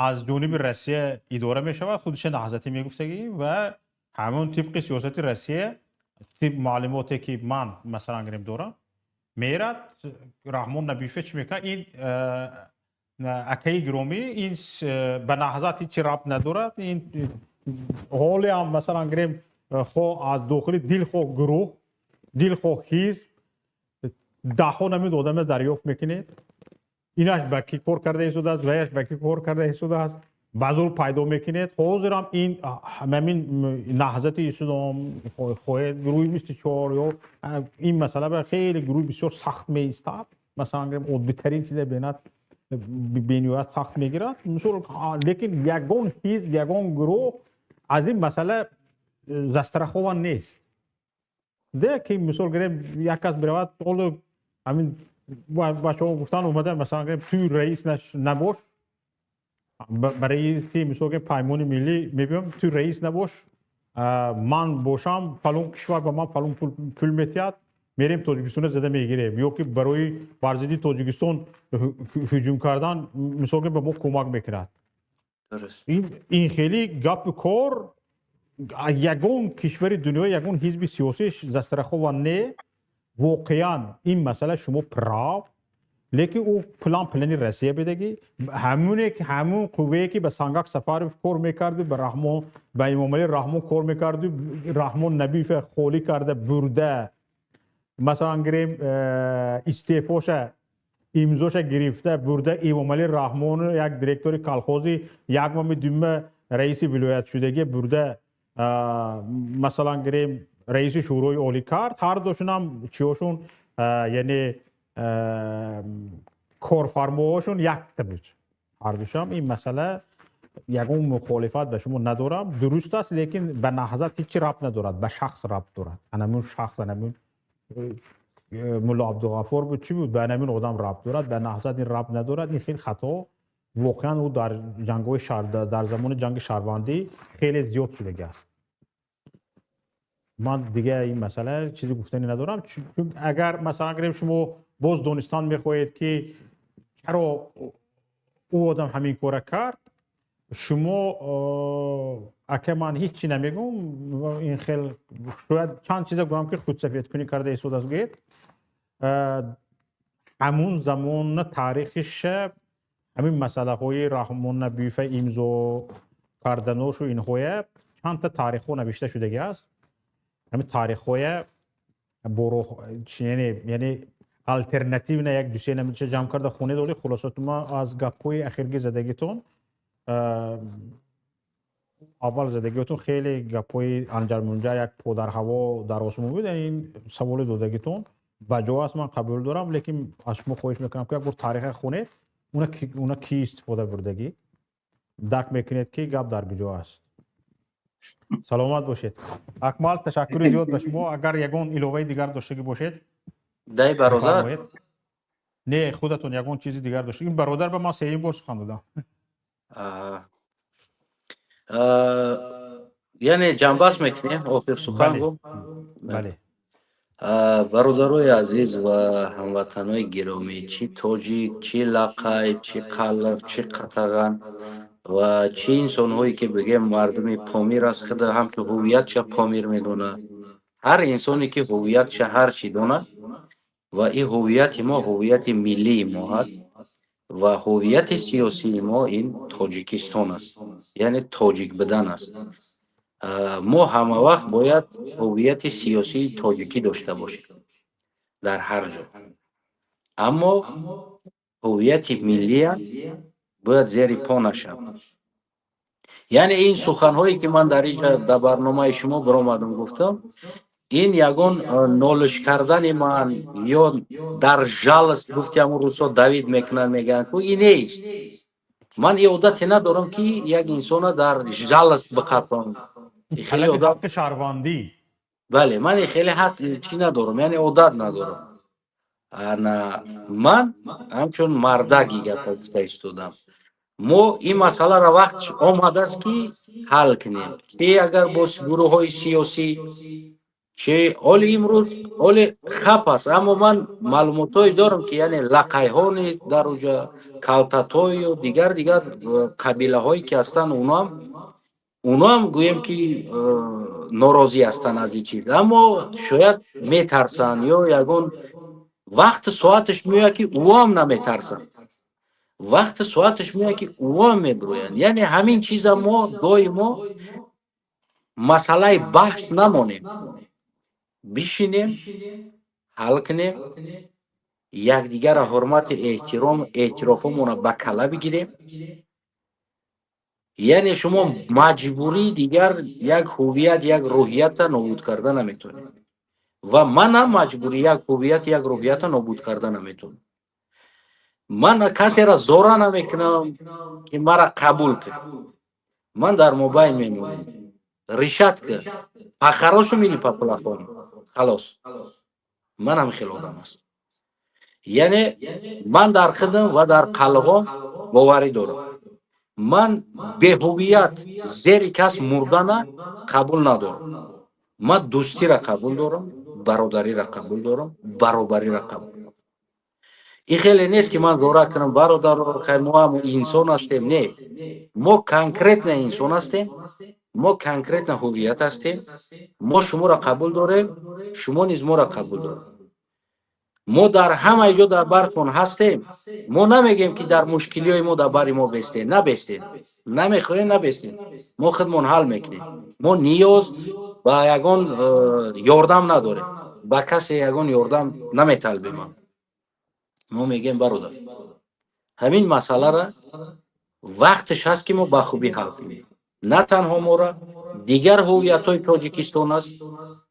аз ҷониби Россия идора мешавад, худша наҳзатӣ мегуфтагӣ ва ҳамон тибқи сиёсати Россия, тиб маълумоте ки ман, масалан гирем, дорам, мерад. Раҳмон Набиев чӣ мекунад? Ин акаи гиромӣ, ин ба Наҳзат ҳичи рабт надорад. Ин ҳоле ҳам, масалан гирем, хо аз дохили дилхоҳ гурӯҳ, дилхоҳ ҳизб даҳҳо намуд одаме дарёфт мекунед. Инаш ба кӣ кор карда истодааст, ваяш ба кӣ кор карда истодааст, базур пайдо мекунед. Ҳозирам ин ҳамин Наҳзати Ислом хоҳед, гурӯҳи 24 ё ин масъала ба хеле гурӯҳи бисёр сахт меистад. Масалан гирем, оддитарин чизе бинад, бениҳоят сахт мегирад, мисол. Лекин ягон ҳизб, ягон гурӯҳ аз ин масъала застрахован нест де, ки мисол гирем, як кас биравад, ҳоло ҳамин бачаҳо гуфтан омада, масалан гирем, ту раис набош, ба раиси, мисол гирем, Паймони Миллӣ мебиём, ту раис набош, ман бошам, фалон кишвар ба ман фалон пул метиҳад, мерем Тоҷикистонро зада мегирем, ё ки барои бар зидди Тоҷикистон ҳуҷум кардан, мисол гирем, ба мо кӯмак мекунад. Ин хеле гапи кор, ягон кишвари дунё, ягон ҳизби сиёсӣ застрахован не. Воқеан ин масъала шумо прав, лекин ӯ план плани Россия бидагӣ. Ҳамоне ки ҳамон қуввае ки ба Сангак Сафаров кор мекарду, ба Раҳмон, ба Имомалӣ Раҳмон кор мекарду, Раҳмон Набиев холӣ карда бурда, масалан гирем, истеъфоша имзоша гирифта бурда, Имомалӣ Раҳмон як директори колхози як мами дума раиси вилоятшудагӣ бурда, масалан гирем, раиси Шӯрои Олӣ кард. Ҳар душунам чиёшун, яъне корфармоҳошон якта буд ҳардушам. Ин масъала ягон мухолифат ба шумо надорам, дуруст аст, лекин ба Наҳзат ҳичи рабт надорад, ба шахс рабт дорад. Анамун шахс, анамун Мулло Абдуғаффор буд, чӣ буд, ба анамин одам рабт дорад, ба Наҳзат ин рабт надорад. Ин хеле хато. Воқеан ӯ дар ҷангҳои, дар замони ҷанги шаҳрвандӣ хеле зиёд шудагӣ аст. Ман дига ин масъала чизе гуфтанӣ надорам, чун агар, масалан гирем, шумо боз донистан мехоҳед, ки чаро ӯ одам ҳамин кора кард, шумо ака, ман ҳеҷ чи намегӯм. Ин хел шояд чанд чиза гӯям, ки худсафедкунӣ карда истодааст гӯед. Ҳамун замона таърихиша, ҳамин масъалаҳои Раҳмон Набиева имзо карданошу инҳоя чандта таърихҳо навишта шудагӣ аст. Ҳамин таърихҳоя Бо роҳ, яъне алтернативна як дусе намудча ҷамъ карда хонед. Оли хулосатума аз гапҳои ахирги задагитон, аввал задагиотон хеле гапҳои анҷармунҷар, як подарҳаво дар осмон буд. Ин саволи додагитон ба ҷо аст, ман қабул дорам, лекин аз шумо хоҳиш мекунам, ки як бор тариха хонед, уна ки истифода бурдагӣ, дарк мекунед, ки гап дар куҷо аст. Саломат бошед, Акмал, ташаккури зиёд ба шумо. Агар ягон иловаи дигар доштагӣ бошед. Дай, бародар. Не, худатон ягон чизи дигар дошта. Ин бародар ба ман сеюм бор сухан додам. Яъне ҷамъбаст мекунем, охир сухан гу. Бале. Бародарои азиз ва ҳамватанои гиромӣ, чӣ тоҷик, чӣ лақай, чӣ қалаб, чӣ қатаған ва чӣ инсонҳое ки бигем мардуми Помир аст, худа ҳамчун ҳуввиятша Помир медонад, ҳар инсоне ки ҳуввиятша ҳар чӣ донад, ва ин ҳуввияти мо ҳуввияти миллии мо ҳаст ва ҳуввияти сиёсии мо ин Тоҷикистон аст, яъне тоҷик будан аст. Мо ҳама вақт бояд ҳуввияти сиёсии тоҷикӣ дошта бошем дар ҳар ҷо, аммо ҳуввияти миллия бояд зери по нашавад. Яъне ин суханҳое ки ман дар инҷа дар барномаи шумо баромадам гуфтам, ин ягон нолиш кардани ман ё дар жалость, гуфти ҳамун рӯзҳо давить мекунанд, мегӯянд ку, ин нест. Ман ин одате надорам, ки як инсона дар жалость биқапам. Хеле ҳаққи шаҳрвандӣ. Бале, ман хеле ҳақ чӣ надорам, яъне одат надорам. Ана ман ҳамчун мардаги гапа гуфта истодам. Мо ин масъаларо вақт омадааст, ки ҳал кунем, чи агар бо гурӯҳҳои сиёсӣ, чи оли имрӯз оли хап аст, аммо ман маълумотҳое дорам, ки яъне лақайҳо низ дар уҷа, калтатою дигар дигар қабилаҳое ки ҳастанд, уноам гӯем, ки норозӣ ҳастанд аз ин чиз, аммо шояд метарсанд ё ягон вақти соаташ меояд, ки ӯам наметарсанд, вақти соаташ меояд, ки ӯам мебироянд. Яъне ҳамин чиза мо доимо масъалаи баҳс намонем, бишинем, ҳал кунем, якдигарро ҳурмати эҳтиром, эътирофомонро ба кала бигирем. Яъне шумо маҷбурӣ дигар як ҳуввият, як рӯҳията нобуд карда наметавонед ва манам маҷбурӣ як ҳуввият, як рӯҳията нобуд карда наметавонам. Ман касеро зора намекунам, ки мара қабул кун. Ман дар мобайн мемонам. Решать ка по-хорошему или по-плохому, халос. Манам хеле одам аст. Яъне ман дар худам ва дар қалғом боварӣ дорам. Ман беҳуввият зери кас мурдана қабул надорам. Ман дӯстиро қабул дорам, бародариро қабул дорам, баробариро қабул дорам. Ин хеле нест, ки ман зора кунам, бародаро, хай, мо ҳам инсон ҳастем. Не, мо конкретно инсон ҳастем, мо конкретно ҳуввият ҳастем. Мо шуморо қабул дорем, шумо низ моро қабул доред. Мо дар ҳамаи ҷо дар бартон ҳастем. Мо намегем, ки дар мушкилиҳои мо дар бари мо бестем. Набестем, намехоҳем, набестем, мо худмон ҳал мекунем. Мо ниёз ба ягон ёрдам надорем, ба касе ягон ёрдам наметалбем. Мо мегем: бародар, ҳамин масъалара вақташ ҳаст, ки мо ба хубӣ ҳал кунем. На танҳо мора, дигар ҳуввиятҳои Тоҷикистон аст,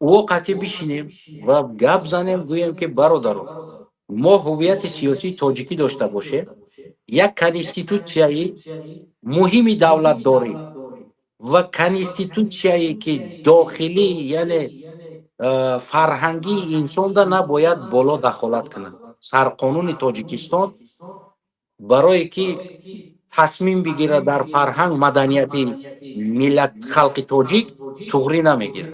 ӯ қатъӣ бишинем ва гап занем, гӯем, ки бародаро, мо ҳуввияти сиёсии тоҷикӣ дошта бошем, як конститутсияи муҳими давлатдорӣ ва конститутсияе ки дохилӣ, яъне фарҳангии инсонда набояд боло дахолат кунад сарқонуни Тоҷикистон, барое ки тасмим бигирад дар фарҳанг, маданияти миллат, халқи тоҷик туғрӣ намегирад.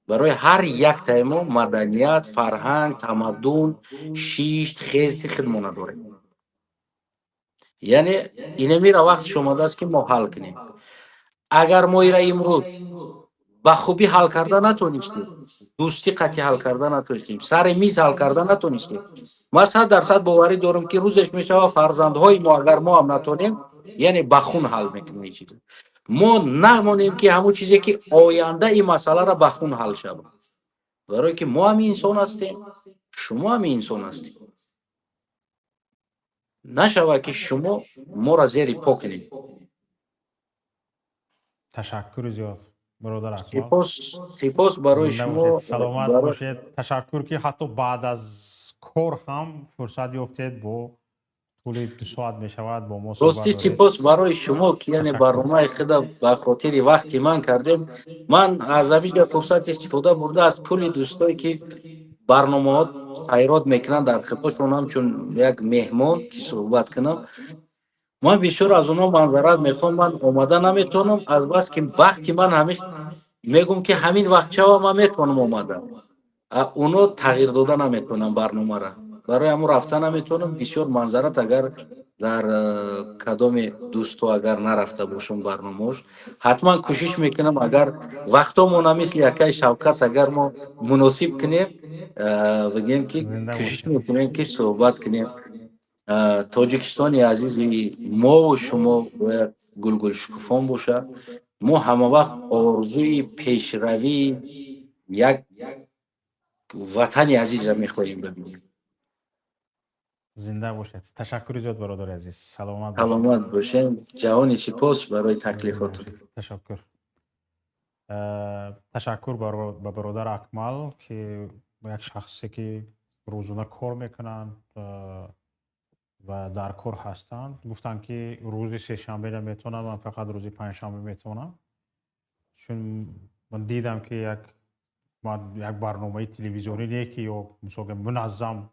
Барои ҳар яктаи мо маданият, фарҳанг, тамаддун, шишт хезти худмона дорем. Яъне инамира вақтш омадааст, ки мо ҳал кунем. Агар мо ира имрӯз ба хубӣ ҳал карда натонистем, дӯстӣ қатъӣ ҳал карда натонистем, сари миз ҳал карда натонистем, ман 100% боварӣ дорам, ки рӯзеш мешавад, фарзандҳои мо, агар мо ҳам натонем, яъне ба хун ҳал мекунем ин чиза. Мо намонем, ки ҳамон чизе ки оянда ин масъаларо ба хун ҳал шавад. Барое ки мо ҳам инсон ҳастем, шумо ҳам инсон ҳастед. Нашавад, ки шумо моро зери по кунед. Ташаккури зиёд, бародар Акмал. Сипос, сипос барои Зинда шумо. бошед, саломат бошед. Ташаккур, ки ҳатто баъд аз кор ҳам фурсат ёфтед, бо тӯли 2 соат мешавад, бо мо суҳбат Ростӣ, доред. сипос барои шумо, ки яъне Ташаккур. барномаи худа ба хотири вақти ман кардем. Ман аз ҳаминҷа фурсат истифода бурда, аз кулли дӯстое, ки барномаҳо сайрот мекунанд, дар хидматшон ҳамчун як меҳмон ки суҳбат кунам. Ман бисёр аз онҳо маъзарат мехоҳам, ман омада наметавонам, аз бас ки вақти ман ҳамин, мегӯм, ки ҳамин вақт шава, ман метавонам омада, оно тағйир дода наметавонам барномара, барои ҳамон рафта наметавонам. Бисёр маъзарат, агар дар кадоми дӯсто агар нарафта бошам барномаош, ҳатман кӯшиш мекунам, агар вақтомона мисли акаи Шавкат агар мо муносиб кунем, бигем, ки Зинда кӯшиш бошед. мекунем, ки суҳбат кунем. Тоҷикистони азизи мову шумо бояд гулгулшукуфон бошад. Мо ҳама вақт орзуи пешравии як ватани азиза мехоҳем бибинем. Зинда бошед. Ташаккури зиёд, бародари азиз, саломат бошед. Саломат бошем. Ҷаҳони сипос барои Зинда таклифотон. бошед. Ташаккур. Ташаккур ба бародар Акмал, ки як шахсе ки рӯзона кор мекунанд ва дар кор ҳастанд. Гуфтанд, ки рӯзи сешанбе наметавонам, ман фақат рӯзи панҷшанбе метавонам, чун ман дидам, ки як барномаи телевизионӣ не, ки ё мисол муназзам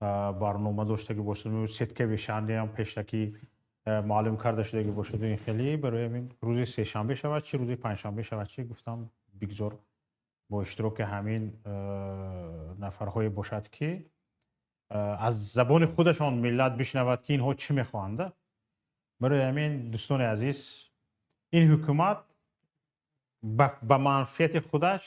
барнома доштагӣ бошад, сетка вешаниам пешакӣ маълум карда шудагӣ бошад. Ин хеле барои ҳамин рӯзи сешанбе шавад чи, рӯзи панҷшанбе шавад чи, гуфтам, бигзор бо иштироки ҳамин нафарҳое бошад, ки аз забони худашон миллат бишнавад, ки инҳо чӣ мехоҳанд. Барои ҳамин, дӯстони азиз, ин ҳукумат ба манфиати худаш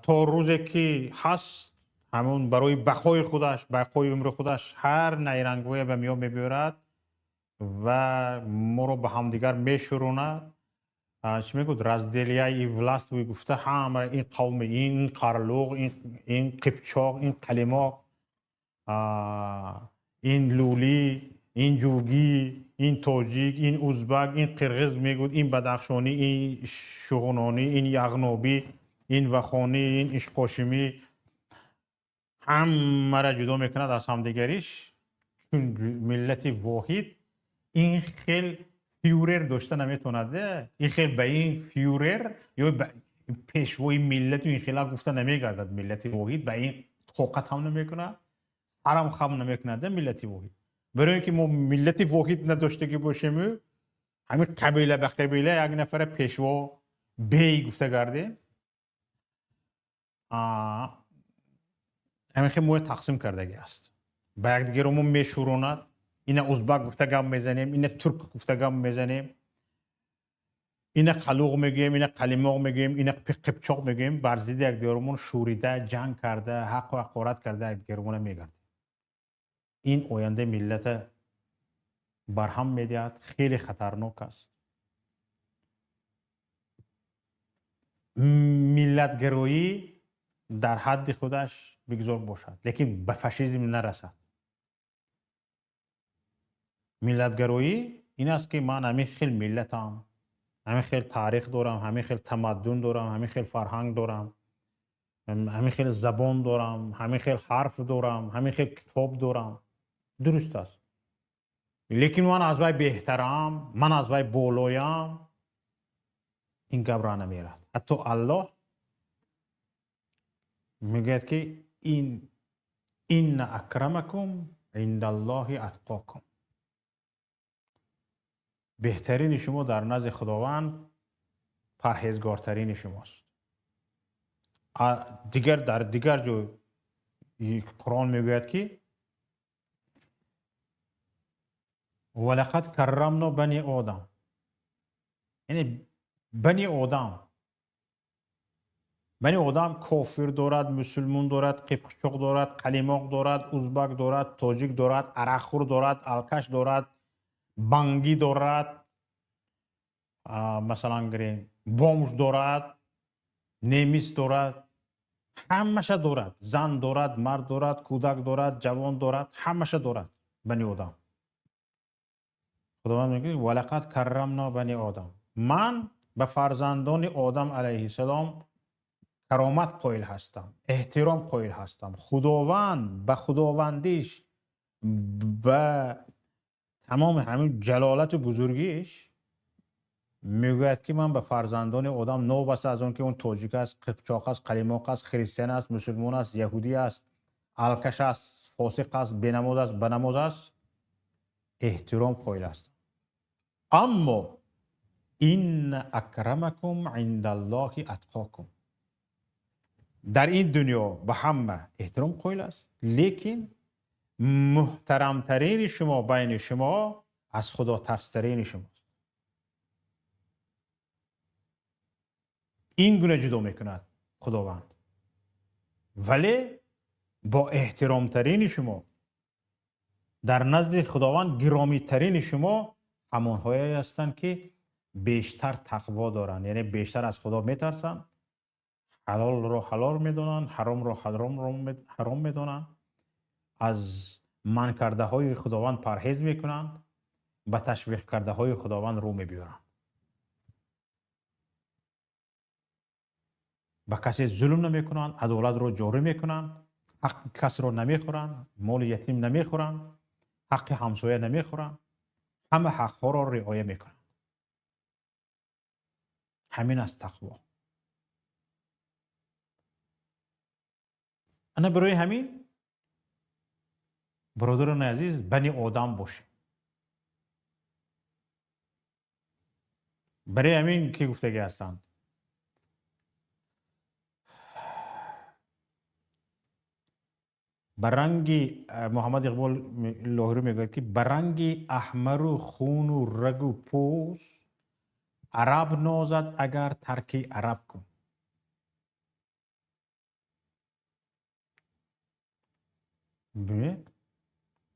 то рӯзе ки ҳаст, ҳамон барои бақои худаш, бақои умри худаш ҳар найрангҳое ба миён мебиёрад ва моро ба ҳамдигар мешӯронад. Чӣ мегӯд, разделяй и властвуй гуфта, ҳама ин қавми, ин қарлуқ, ин қипчоқ, ин қалимоқ, ин лулӣ, ин ҷугӣ, ин тоҷик, ин узбак, ин қирғиз мегӯд, ин бадахшонӣ, ин шуғнонӣ, ин яғнобӣ, ин вахонӣ, ин ишқошимӣ, ҳамаро ҷудо мекунад аз ҳамдигариш. Чун миллати воҳид ин хел фюрер дошта наметавонад. Ин хел ба ин фюрер ё пешвои миллату ин хела гуфта намегардад. Миллати воҳид ба ин тоқат ҳам намекунад, сарам хам намекунад миллати воҳид. Барои ин ки мо миллати воҳид надоштагӣ бошему, ҳамин қабила ба қабила як нафара пешво бей гуфта гардем, ҳамин хел моя тақсим кардагӣ аст, ба якдигаро мо мешӯронад. Ина узбак гуфта гап мезанем, ина турк гуфта гап мезанем, ина қалуғ мегӯем, ина қалимоқ мегӯем, ина қипчоқ мегӯем. Бар зидди якдигаромон шӯрида, ҷанг карда, ҳаққу ҳақорат карда, якдигаромона мегардем. Ин ояндаи миллата барҳам медиҳад, хеле хатарнок аст. Миллатгароӣ дар ҳадди худаш бигзор бошад, лекин ба фашизм нарасад. Миллатгароӣ ин аст, ки ман ҳамин хел миллатам, ҳамин хел таърих дорам, ҳамин хел тамаддун дорам, ҳамин хел фарҳанг дорам, ҳамин хел забон дорам, ҳамин хел ҳарф дорам, ҳамин хел китоб дорам. Дуруст аст, лекин ман аз вай беҳтарам, ман аз вай болоям, ин гап ра намерад. Ҳатто Аллоҳ мегӯяд, ки ин инна акрамакум индаллоҳи атқокум, беҳтарини шумо дар назди Худованд парҳезгортарини шумост. Дигар дар дигар ҷой Қуръон мегӯяд, ки валақад каррамно бани одам, яъне бани одам. Бани одам кофир дорад, мусулмон дорад, қипқчоқ дорад, қалимоқ дорад, узбак дорад, тоҷик дорад, арақхӯр дорад, алкаш дорад, бангӣ дорад, масалан гирем, бомж дорад. Немис дорад, ҳамаша дорад, зан дорад, мард дорад, кӯдак дорад, ҷавон дорад, ҳамаша дорад бани одам. Худованд мегӯяд: валақад каррамно бани одам. Ман ба фарзандони Одам алайҳиссалом каромат қоил ҳастам, эҳтиром қоил ҳастам. Худованд ба худовандиш, ба тамоми ҳамин ҷалолату бузургиш мегӯяд, ки ман ба фарзандони одам, новобаста аз он ки он тоҷик аст, қипчоқ аст, қалимоқ аст, христиан аст, мусулмон аст, яҳудӣ аст, алкаш аст, фосиқ аст, бенамоз аст, банамоз аст, эҳтиром қоил ҳастам. Аммо инна акрамакум индаллоҳи атқокум. Дар ин дунё ба ҳама эҳтиром қоил аст, лекин муҳтарамтарини шумо байни шумо аз худотарстарини шумост. Ин гуна ҷудо мекунад Худованд. Вале бо эҳтиромтарини шумо, дар назди Худованд гиромитарини шумо ҳамонҳое ҳастанд, ки бештар тақво доранд, яъне бештар аз Худо метарсанд, ҳалолро ҳалол медонанд, ҳаромро ҳаром медонанд, аз манъ кардаҳои Худованд парҳез мекунанд, ба ташвиқ кардаҳои Худованд рӯ мебиёранд. Ба касе зулм намекунанд, адолатро ҷорӣ мекунанд, ҳаққи касро намехӯранд, моли ятим намехӯранд, ҳаққи ҳамсоя намехӯранд, ҳама ҳақҳоро риоя мекунанд. Ҳамин аст тақво. Ана барои ҳамин бародарони азиз, бани одам бошем. Барои ҳамин ки гуфтагӣ ҳастанд, ба ранги Муҳаммад Иқбол Лоҳурӣ мегӯяд, ки ба ранги аҳмару хуну рагу пӯст араб нозад агар тарки араб кун. Бибинед,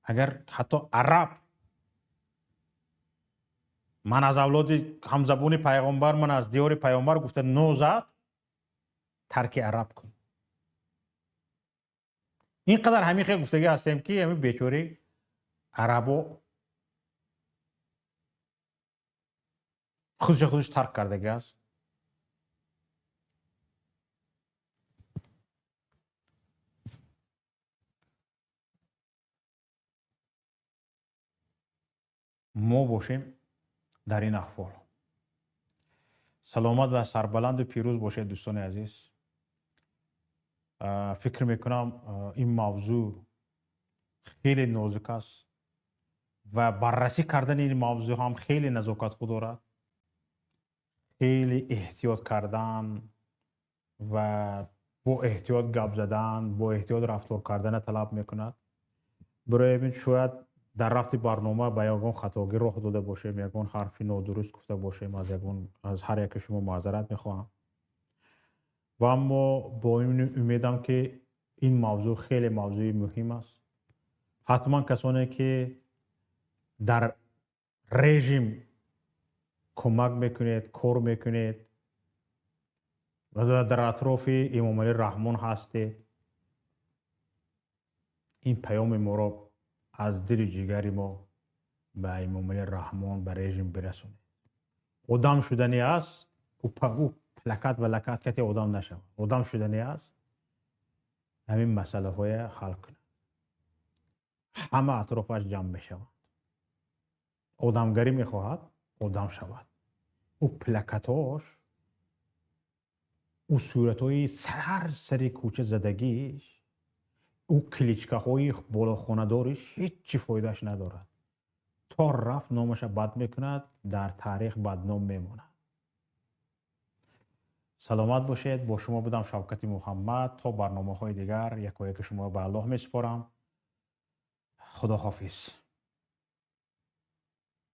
агар ҳатто араб, ман аз авлоди ҳамзабони пайғомбар, ман аз диёри пайғомбар гуфта нозад, тарки араб кун. Ин қадар ҳамин хел гуфтагӣ ҳастем, ки ҳамин бечори арабо худша худаш тарк кардагӣ аст. Мо бошем дар ин аҳвол. Саломат ва сарбаланду пирӯз бошед, дӯстони азиз. Фикр мекунам, ин мавзӯъ хеле нозук аст ва баррасӣ кардани ин мавзӯъ ҳам хеле назокатхӯ дорад. Хеле эҳтиёт кардан ва бо эҳтиёт гап задан, бо эҳтиёт рафтор кардана талаб мекунад. Барои ҳамин шояд дар рафти барнома ба ягон хатогӣ роҳ дода бошем, ягон ҳарфи нодуруст гуфта бошем, аз ҳар яке шумо маъзарат мехоҳам. Ва аммо бо ин умедам, ки ин мавзӯъ хеле мавзӯи муҳим аст. Ҳатман касоне ки дар режим кӯмак мекунед, кор мекунед ва дар атрофи Эмомалӣ Раҳмон ҳастед, ин паёми моро аз дили ҷигари мо ба Эмомалӣ Раҳмон, ба режим бирасонед. Одам шудани аст, ӯ плакат ва лакат кати одам нашавад. Одам шудани аст, ҳамин масъалаҳоя ҳал кунад. Ҳама атрофаш ҷамъ мешаванд. Одамгарӣ мехоҳад, одам шавад. Ӯ плакатош, ӯ суратҳои сар сари кӯча задагиш, ӯ кличкаҳои болохонадориш ҳеҷ чӣ фоидааш надорад. То рафт номаша бад мекунад, дар таърих бадном мемонад. Саломат бошед. Бо шумо будам Шавкати Муҳаммад. То барномаҳои дигар якояки шумо ба Аллоҳ месупорам. Худо ҳофиз.